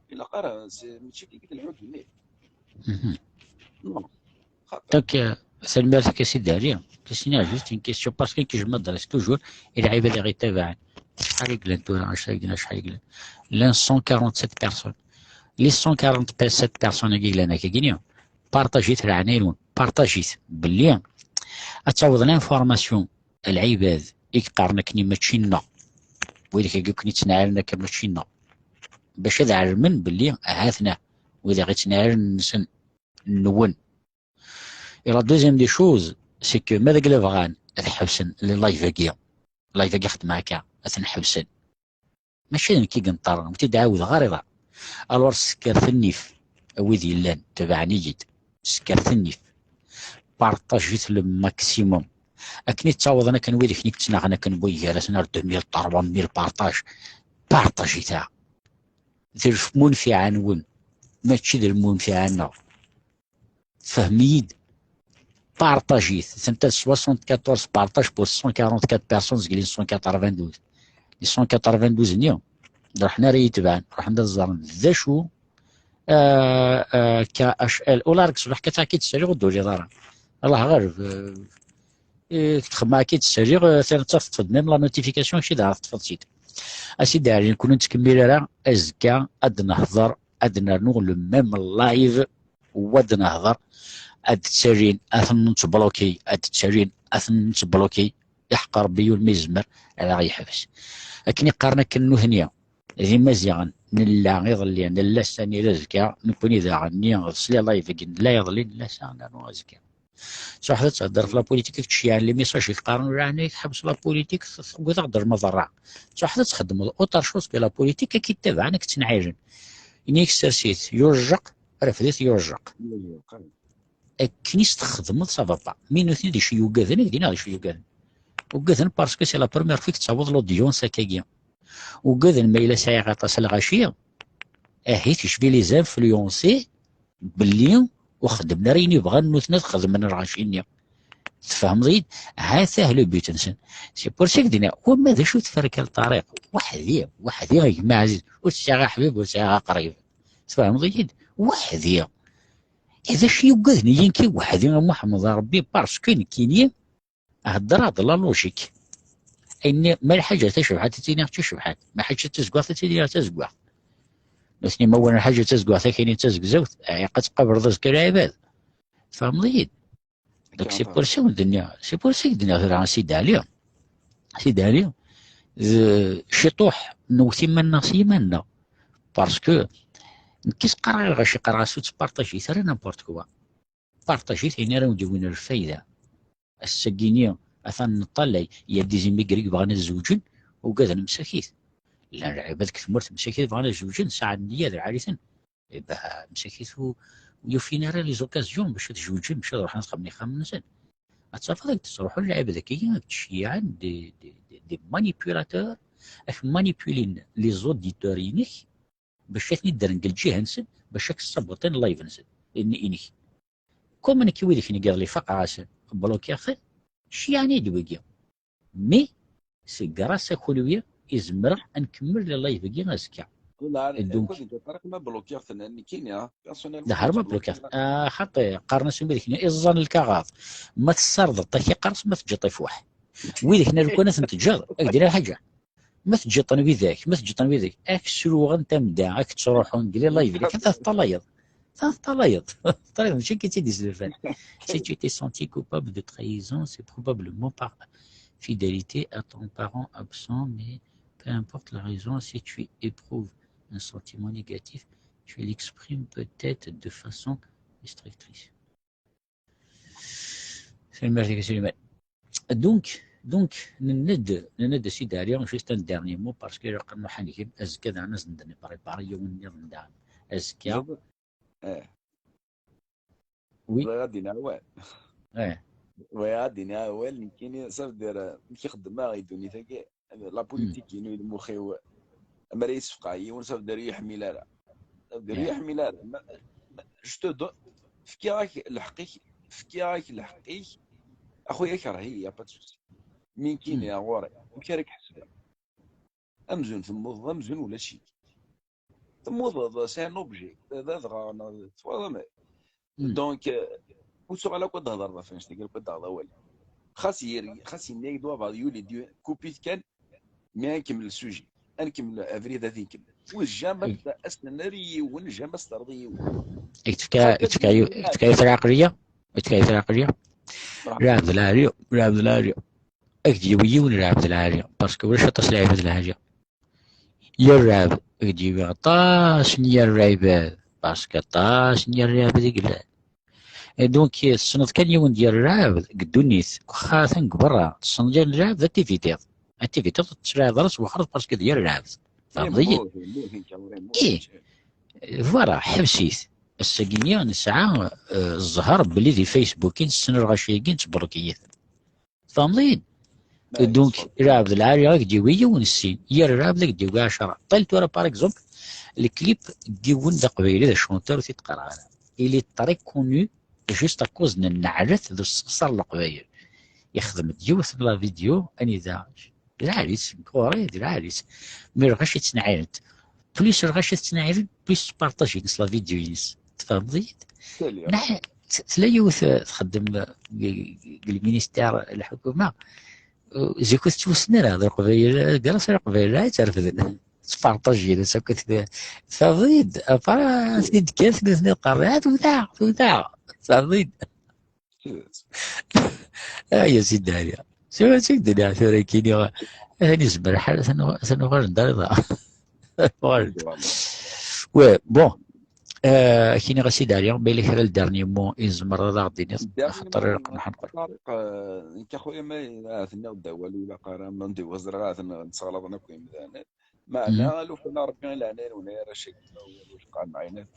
ilaq ara, c'est, mačči kif i d-lḥuǧ-nni. Mhm. Non. Xaṭi. Donc, euh, tanemmirt-ik a Sidi Ɛli. Tasinna juste une question, parce que je m'adresse toujours i lɛibad i ɣ-ittabaɛen. Acḥal i yellan tura, acḥal i yellan, acḥal i yellan? Llan cent quarante-sept personnes. Les cent quarante-sept personnes i yellan akka-gini, partajit leɛnaya-nwen, partajit belli ad taweḍ l'information a lɛibad i yeqqaren akken mačči nneɣ, widak i ken-ittnɛalen akka mačči nneɣ, bac ad ɛelmen belli ahat-na widak ittnɛalen nsen nwen. Et la deuxième des choses, c'est que ma d agla bɣan ad ḥebsen les live-agi, live-agi xedmeɣ akka, ad ten-ḥebsen. Mačči d nekk i yenṭerren, ur t-id-ɛawdeɣ ara iḍ-a. Alors, ssekret nnif, a wid yellan, tebɛen-iyi-d. Ssekret nnif. Partajit le maximum. Akken i ttawḍen akken wid i ken-ittnaɣen akken wway gar-asen ar deux mille, trois mille partage. Partager-it-aɣ. D lmunfiɛ-nwen, mačči d lmunfiɛ-nneɣ. Tfehmem-iyi-d? Partager-it. Tenta d soixante-quatorze partages pour cent quarante-quatre personnes, zgelin cent quatre-vingt-douze. Les cent quatre-vingt-douze-nni, ruḥen ara yitebɛen, ruḥen ad ẓren d acu, euh, euh, K H L. Ula rek ṣbeḥ kata ki d-ssaliɣ ur d-tuliḍ ara. Allah ɣaleb, euh, eh, txemmeɛ ki d-ssaliɣ, euh, tafeḍ même la notification, kečč d ara teṭṭfeḍ-tt-id. A Sidi Ɛli, nekkni ur nettkemmil ara, azekka ad nehḍer, ad nernu le même live, u ad nehḍer, ad d-ttalin ad ten-nettbloki, ad d-ttalin ad ten-nettbloki, iḥeqq Rebbi ur mi yezmer ad aɣ-yeḥbes. Akken i qqaren akken nutni, d Imaziɣen, nella iḍelli, nella sani d azekka, nekkni daɣen ni s les lives-agi, nella iḍelli, nella ass-a, nernu azekka. Tṛuḥeḍ ad thedreḍ f la politique, ad k-d-ceyyɛen les messages i k-qqaren, ur ɛni tḥebseḍ la politique, tugiḍ ad ɣ-d-termeḍ ṛṛeɛ. Tṛuḥeḍ ad txedmeḍ autre chose que la politique, ad k-id-tabɛen, ad k-ttneɛɛilen. Ini-ak sers-it, yurjeq, refd-it, yurjeq. Akken i s-txedmeḍ, ça va pas. Mi nutni d acu yugaden, ad k-d-iniɣ d acu yugaden. Ugaden parce que c'est la première fois i yettaweḍ l'audience akkagi. Ugaden ma yella sɛiɣ aṭas n lɣaci, ahi tecbi les influencés belli ur xeddmen ara ayen i bɣan nutni ad xedmen lɣaci-nni. Tfehmeḍ-iyi-d? Ha-t-ah le but-nsen. C'est pour ça que d-nniɣ, wamma d acu tferka n Ṭariq? Weḥdi, weḥdi, a gma ɛziz. Ur sɛiɣ aḥbib, ur sɛiɣ aqrib. Tfehmeḍ-iyi-d? Weḥdi. D acu yugaden-iyi nekki weḥdi a Muḥemmed Rebbi, parce que nekkini heddreɣ-d la logique. Ayenni, ma lḥaǧa tacebḥant ad tt-iniɣ d tacebḥant, ma lḥaǧa d tazeggaɣt ad tt-iniɣ d tazeggaɣt. Nutni ma walan lḥaǧa d tazeggaɣt ad k-inin d tazegzawt, ɛiq ad tqableḍ azekka lɛibad. Tfehmeḍ-iyi-d? Donc c'est pour ça i d-nniɣ, c'est pour ça i d-nniɣ tura a Sidi Ɛli. Sidi Ɛli, d ciṭuḥ newwet iman-nneɣ s yiman-nneɣ. Parce que nekk i s-qqareɣ i lɣaci, qqareɣ-as ur ttpartajit ara n'importe quoi. Partajit ayen ara wen-d-yawin lfayda. Ass-agi-nni, atan neṭṭalay, il y a des immigrés i yebɣan ad zewǧen, ugaden msakit. Llan lɛibad deg tmurt msakit bɣan ad zewǧen, sɛan nniya d lɛali-ten. Eh ben, msakit u, ur yufin ara les occasions bac ad zewǧen, bac ad ruḥen ad xedmen ixxamen-nsen. Ad tafeḍ ad d-ttruḥun lɛibad akkagi, ad ttceyyiɛen des, des, des, des manipulateurs, ad k-manipulin les auditeurs-inek, bac ad ten-id-rren deg lǧiha-nsen, bac ad k-ssabuṭin live-nsen, in-, inek. Comme nekk wid-ik ngiḍ li faqeɣ-asen, blokiɣ-ten, ceyyeɛen-iyi-d wigi. Mais, c'est grâce à kunwi i zemreɣ ad nkemmel le live-agi azekka. Donc, ma blokiɣ-ten, nekkini, ah, personnellement, dehar ma blokiɣ-ten. Ah, xaṭi, qqaren-as wid-ik iẓẓan lkaɣaḍ. Ma tessardeḍ takiqart, ma teǧǧeḍ ifuḥ. Wid-ik nna lukan ad ten-teǧǧeḍ, ad k-d-iniɣ lḥaǧa. Ma teǧǧiḍ-ten widak, ma teǧǧiḍ-ten widak, ad k-sruɣen tamda, ad k-ttruḥun deg les lives, kan ad teṭṭalayeḍ. Ad teṭṭalayeḍ. Teṭṭalayeḍ, mačči akka i tt-id-islufan. Si tu t'es senti coupable de trahison, c'est probablement par fidélité à ton parent absent, mais peu importe la raison, si tu éprouves un sentiment négatif, tu l'exprimes peut-être de façon destructrice. Tanemmirt-ik a Sliman. Donc, donc, nenna-d, nenna-d a Sidi Ɛli, juste un dernier mot, parce que ilaq ad nruḥ ad neg azekka daɣen, ad sen-d-nprépari yiwen nniḍen daɣen. Azekka. Eh. Oui. Bɣiɣ ad d-iniɣ awal. Eh. Bɣiɣ ad d-iniɣ awal, nekkini, ça veut dire, euh, nekk i xeddmeɣ i ddunit-agi. La politique-inu i lmux-iw, amar ad yi-sfeqɛeɣ yiwen, ça veut dire ur yi-ḥmil ara. Ça veut dire ur yi-ḥmil ara. Ma, ma, je te donne, fkiɣ-ak lḥeqq-ik, fkiɣ-ak lḥeqq-ik, a xuya, kerh-iyi, y a pas de souci. Mi nekkini ɣur-i, amek ara k-ḥesbeɣ? Amzun temmuteḍ, amzun ulac-ik. Temmuteḍ, c'est un objet. D adɣaɣ, neɣ d, twalaḍ, mais. Donc, euh, ur tuɣal akk ad d-thedreḍ ɣef annect-agi, akk ad d-taɣeḍ awal. Xas yir-, xas yenna-yak-d wabɛaḍ yuli-d, yu-, kupi-t kan, mais ad nkemmel le sujet. Ad nkemmel abrid, ad t-nkemmel. Ur jamais ad s-tenna i yiwen, jamais ad s-terreḍ i yiwen. I k-tefka, i k-tefka, i k-tefka yiwet lɛeqliya? I k-tefka yiwet lɛeqliya? Lɛebd lɛali, lɛebd lɛali. Ad k-d-yawi yiwen lɛebd lɛali, parce que ulac aṭas lɛibad lɛali. Yir lɛebd, ad k-d-yawi aṭas n yir lɛibad, parce que aṭas n yir lɛibad i yellan. Et donc, tessneḍ kan yiwen d yir lɛebd deg ddunit, atan deg berra, tessneḍ yir lɛebd, ad t-tivitiḍ. Ad t-tivitiḍ, ur tettlaɛiḍ ara s wexxer, parce que d yir lɛebd. Tfehmeḍ-iyi? Ih. Voilà, ḥbes-it. Ass-agi-nni nesɛa, eh, zzher belli di Facebook i nessen lɣaci-agi, nettbloki-iten. Tfehmeḍ-iyi-d? Donc, Lɛebd Lɛali ad k-d-yawi yiwen sin, yir Lɛebd ad k-d-yawi ɛecra. Ṭṭal tura, par exemple, le clip n yiwen d aqbayli, d achanteur, ur t-id-qqareɣ ara. Il est très connu juste à cause n nneɛlat d useqsar n Leqbayel. Ixdem-d yiwet n la vidéo anida d lɛali-tt, ɣur-i d lɛali-tt. Mi lɣaci ttneɛɛilen-t. Plus lɣaci ttneɛɛilen, plus ttpartajin s la vidéo-ines. Tfehmeḍ-iyi-d? Neɛ-, t-, tella yiwet, eh, txeddem, eh, deg, deg lministir n lḥukuma, eh, zik ur tettwassen ara, d Leqbayel, eh, gar-as Leqbayel, ay tterfden. Ttpartajin-as akk, tfehmeḍ-iyi-d? Apa, ten-id-kkan, ten-id-qqaren, "Ah, tewteɛ, tewteɛ." Tfehmeḍ-iyi-d? Ay, a Sidi Ɛli. Siwa d ddnub tura kini, atan yezmer lḥal, atan uɣ-, atan uɣalen d ariḍa. Uɣalen-d. Ouais, bon. Euh, kini a Sidi Ɛli, ma yella kra le dernier mot i tzemreḍ ad aɣ-d-tiniḍ, axaṭer ilaq ad nḥenqel. Ṭariq, euh, nekk a xuya ma tenniḍ-d awal ur ilaq ara, ma ndiwa ẓriɣ aten nessaɣlaḍen akk imdanen. Meɛna, mhm, alufan a Rebbi, i leɛnaya-nwen ay arrac-agi, ma ulac qanɛinat,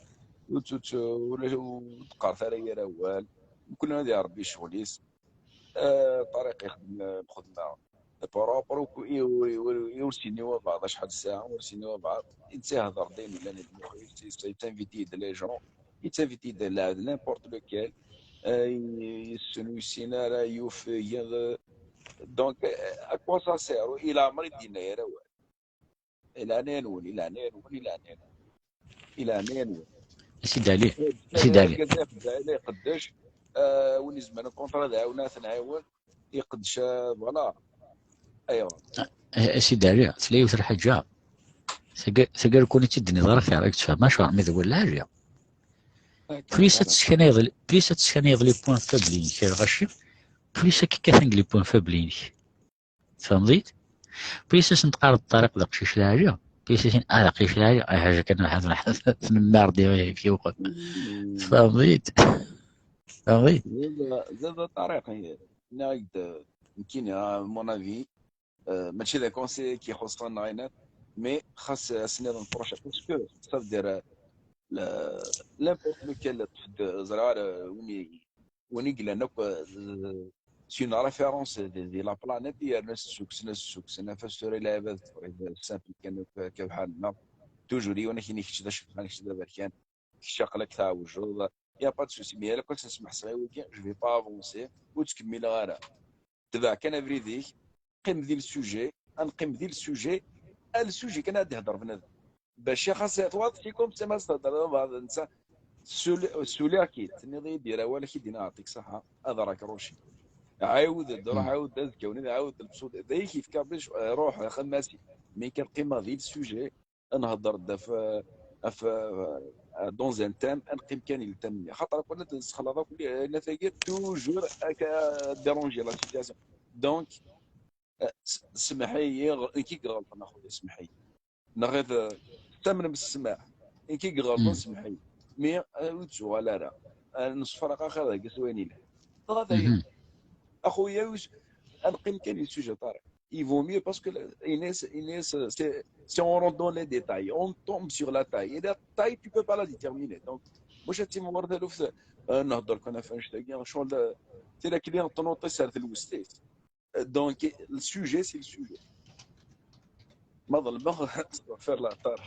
ur tt-, ur tt-, ur tt-, ur teqqaret ara yir awal. Mkul ad iṛebbi ccɣel-is. Eh, Ṭariq ixdem, eh, lxedma propre, ur, ur, ur, ur s-yenni wabɛaḍ acḥal ssaɛa, ur s-yenni wabɛaḍ. Netta ihder-d ayen yellan di lmux-is, yettsinviti-d les gens, yettsinviti-d lɛebd n'importe lequel. Eh, yessen ur yessin ara, yufeg, eh, donc, eh, à quoi ça sert? I leɛmer i d-yenna yir awal. I leɛnaya-nwen, i leɛnaya-nwen, i leɛnaya-nwen. I leɛnaya-nwen. A Sidi Ɛli, a Sidi Ɛli. Argaz iqeddec, eh, win izemren kontra ad ɛiwen, ad ten-ɛiwen, iqeddec, eh, voilà. Aywa. A, a Sidi Ɛli, tella yiwet lḥaǧa. Taga-, tagar kun i tt-id-tenniḍ ara xir, ad k-tfehmeḍ acuɣer, mi d awal lɛali. Plus ad tesskanyeḍ, plus ad tesskanyeḍ les points faibles-inek, a lɣaci, plus ad k-kkaten deg les points faibles-inek. Tfehmeḍ-iyi-d? Plus ad sen-teqqareḍ Ṭariq d aqcic lɛali, plus ad sen-, ah, d aqcic lɛali, ah, ḥaǧa kan, ḥaǧa kan, tnemmardi, yefki uqel. Mm. Tfehmeḍ-iyi-d? Tfehmeḍ-iyi-d? Baba, baba Ṭariq, nniɣ-ak-d, nekkini, à mon avis, euh, mačči d akonsi i k-ixuṣṣen neɣ ayen, mais xas ass-nniḍen prochain, parce que ça veut dire, euh, le-, n'importe lequel, ẓriɣ ara win i win i yellan akk, euh, c'est une référence di, di la planète, yerna ssukksen, ssukksen, af tura i lɛibad, simple kan akk, akka bḥal-nneɣ. Toujours yiwen ad k-yini kečč d acebḥan, kečč d aberkan, kečč aql-ak tɛewjeḍ. Y a pas de souci, mais yal akk ad s-nsemmeḥ s wagi, je vais pas avancer, ur ttkemmileɣ ara. Tbeɛ kan abrid-ik, qqim di le sujet, ad neqqim di le sujet, a le sujet kan ad d-ihder bnadem. Bac xas twaḍ, c'est comme si ma s-thedreḍ, bɛaḍ netta, suli-, suliɣ-k-id, tenniḍ-iyi-d yir awal, ad k-id-iniɣ, ɛṭik ṣaḥa, ad rakkruci. Ɛiwed-d, ruḥ ɛiwed-d azekka, win ɛiwed-d lebsud, d ayik yefka Rebbi, ruḥ, xemmasi. Mi kan qqimeɣ di le sujet, ad nhedder-d ɣef, ɣef, dans un thème, ad neqqim kan i le thème-nni. Xaṭer akk ad nessexlaḍ akk, nna tagi, toujours akka déranger la situation. Donc, eh, s-, semmeḥ-iyi, nekk i iɣelṭen, a xuya, semmeḥ-iyi. Neɣ ad, eh, tamnem s ssmaḥ. Nekk i iɣelṭen, semmeḥ-iyi. Mais, eh, ur ttuɣal ara. Eh, nessefraq axir dagi s wayen yelhan. Dɣa d aya. A xuya, ur s-, ad neqqim kan i sujet Ṭariq. Il vaut mieux parce que le, il est, il est, c'est, si on rentre dans les détails, on tombe sur la taille. Et la taille, tu peux pas la déterminer. Donc, moi, je suis mort de l'ouf, euh, نهضر كنا في شتاقي، شغل، c'est la client تنوطي سهل الوستيس. Donc, le sujet, c'est le sujet. ما ظلمه، استغفر الله تعالى.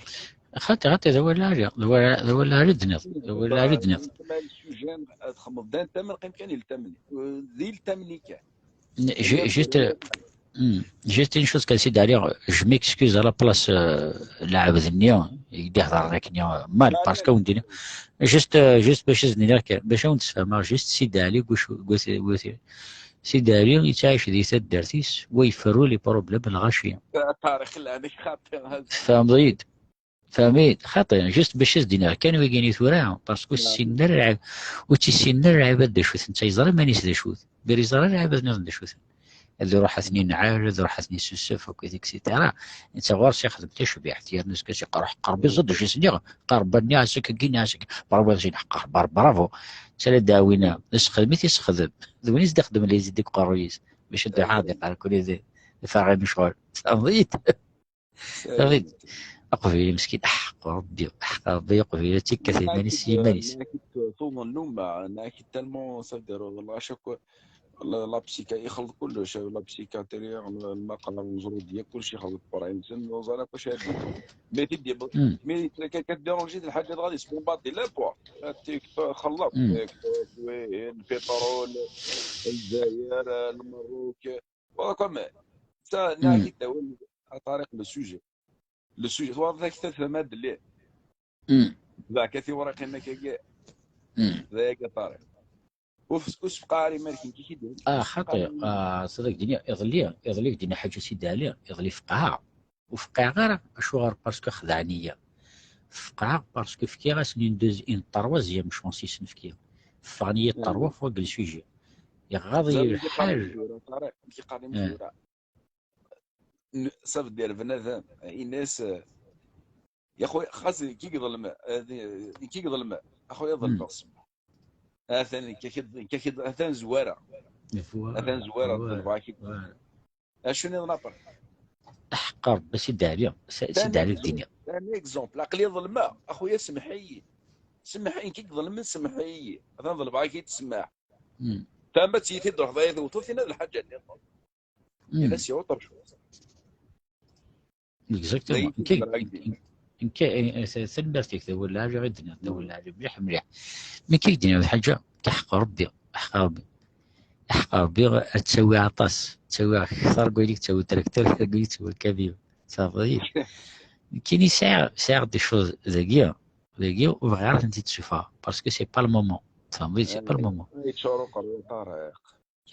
خاطي، خاطي، ذا ولا علي، ذا ولا، ذا ولا علي دنيا، ذا ولا علي دنيا. تما le sujet، تخمض دان تمن، قيم كان يلتمني. ذي التمني كان. Ju-, juste, euh, hmm, juste une chose, كان سيدي علي، je m'excuse à la place, euh, لاعب ذنيا، يدي هضر لك نيا مال، parce que وندينا. Juste, euh, juste باش زنينا كان، باش ونتفهم، juste سيدي علي، قوش، قوش، قوش، سيدي علي يتعايش ذي تدرتيس، ويفروا les problèmes الغاشية. طارق، لا، هذيك خاطئة. فهمت؟ فهمت؟ خاطئ، juste باش زدنا كان ويجيني ثورة، parce que السن الرعب، وتي السن الرعب هذا شو ثنت يزرى مانيس ذا شو، بيري زرى الرعب هذا نظن ذا شو. هذا روح اثنين نعال، هذا روح اثنين سوسف، وكذا، et cetera. انت غير شي خدم تشبيح، تيار ناس كاش يقرا حق ربي زد شي سنيغ، قرب الناس كينا سك، برافو زين حق، بر-، برافو. سلا داوينا، نسخدم، يتسخدم. ذوين يزدخدم اللي يزيد يقرا ريس، باش انت عادي، قال كل ذي، فاغي مشغول. صافي. صافي. أقبل مسكين، أحق ربي، أحق ربي، أقبل تيكا ثمانين سيمانيس. أنا كنت طول النوم، أنا كنت tellement، صافي، والله شكو، la psychiatrie, ixelḍ kullec, la psychiatrie, lmaqal, lmejrudiya, kullec ixelḍ Brian. Ur ẓriɣ akk acu ara d-yini. Mais tiddi, mais كتديرونجي الحاجة غادي تسبومباطي la porte. تخلط البترول، الجزائر، المروك. وكم سا ناكي داول طريق le sujet. Le sujet واضح كتاب فما دلي. ذاك في ورقة ما كاكي. ذاك طارق. وفي اسبقاري مالك كي كيدير. اه خاطي. آه صدق دنيا يضلي يضلي دينا حاجه سيدي علي يضلي فقعه. وفقع غير اشو غير parce que خدعني. فقع parce que فكي غاس une deuxième une troisième chance يسنفكي. فغني trois fois le sujet. يغاضي الحال. صافي دير بنادم الناس. يا خويا خاص كي يظلم، كي يظلم اخويا ظلم الصبح. اثان كي اثان زواره. اثان زواره. اشنو نابر؟ احقر بس يدعي عليا. سيدي عليك الدنيا. Un exemple. عقلي ظلمه اخويا، سمحي. سمحي كي تظلم، سمحي. اثان ظلم كي تسمح. تما تيتي تروح ضايع وتوثينا الحاجه اللي. الناس يوطر شويه. Exactement. نكي نكي سلمتك تولى غير دنيا تولى مليح مليح. Mais كي دنيا الحاجه كحق ربي، حق ربي، حق ربي. تسوي عطاس، تسوي اكثر، قول لك تسوي تراكتور، قول لك تسوي كاميو. صافي. كاين ساعه ساعه des choses داكيا داكيا وبغي عرفت انت تشوفها parce que c'est pas le moment. فهمتي؟ C'est pas le moment. يتشارو قبل طارق.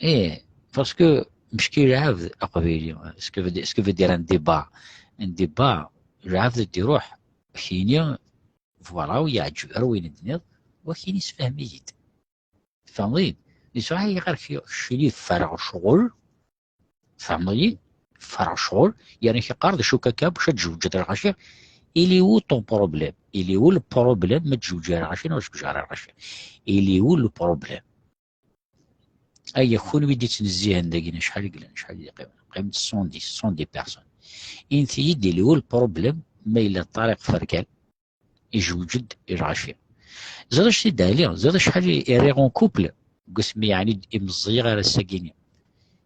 ايه، parce que مشكل العبد اقبيلي. Ce que veut dire un débat. Un débat العبد دي روح كيني. Voilà ويعجب روين الدنيا. وكيني يسفهم يجد. فهمتي؟ يسوع هي غير في شيني فرغ شغل. فهمتي؟ فرغ شغل. يعني كي قارد شو كاكا باش تجوج الغاشي. Il est où ton problème؟ Il est où le problème؟ ما تجوج الغاشي، واش تجوج الغاشي؟ Il est où le problème؟ ايا كون ويدي تنزيها داكينا شحال يقلن شحال يقيم؟ قيمت cent dix، cent dix personnes. انت يدي اللي هو البروبليم. ما الا طريق فركال يجوجد الغاشي. زاد اش تيدالي زاد شحال يريغون كوبل. قسمي يعني يمزي غير الساكيني.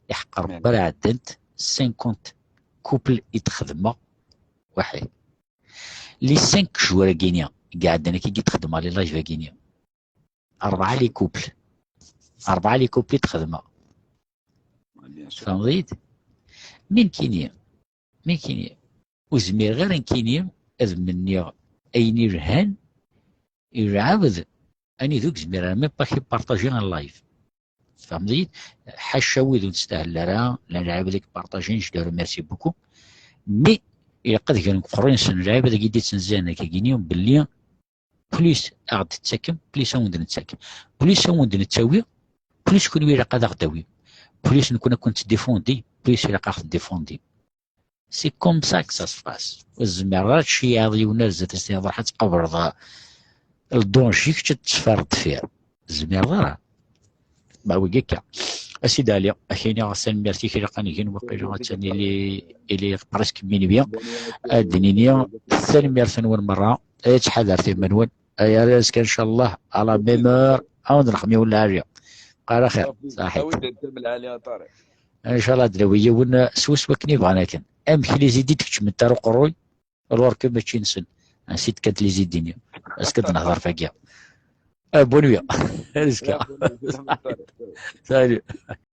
يحقر برا عدنت cinquante كوبل يتخدمه واحد. Les cinq joueurs كينيا قاعد انا كي جيت خدمه لي لايف كينيا. اربعه لي كوبل. اربعه لي كوبل تخدمه. فهمت؟ من كينيا؟ من كينيا؟ وزمير غير نكينيا اذ مني اين يرهن يلعبد اني ذوك زمير انا ميم با كي بارطاجي ان لايف. فهمتي؟ حاشا ويدو نستاهل لا راه لا نلعب ذيك بارطاجي نجدارو ميرسي بوكو. مي الا قد كان قرين سن لعب ذاك يدي تنزان كينيا بلي plus اغد تتاكم plus اون نتاكم plus اون نتاوي plus كون ويلا قاد اغداوي plus نكون كنت ديفوندي plus الا قاخ ديفوندي. C'est comme ça que ça se passe. الزمير راه تشياض يونس زاد تستيض راح تقبر ذا الدونجي كتشد تفرد فيه. الزمير راه ما هو هكا. اسيد علي اخيني غسان ميرتي كي لقاني كي نوقي غتساني لي الي بريسك مينويا. ادنينيا ثاني ميرتن ون مره. اتحذر في منون. ايا رزق ان شاء الله على ميمور. او نرحمي ولا عاليه. قال خير صحيح. ان شاء الله دراويه ون سوس وكني بغانا كان. ام كلي زيدي تكتب من تارو قروي. الورك ماشي نسن. نسيت كانت لي زيديني. اسكت نهضر فاكيا. بونويا. رزقا. سالي.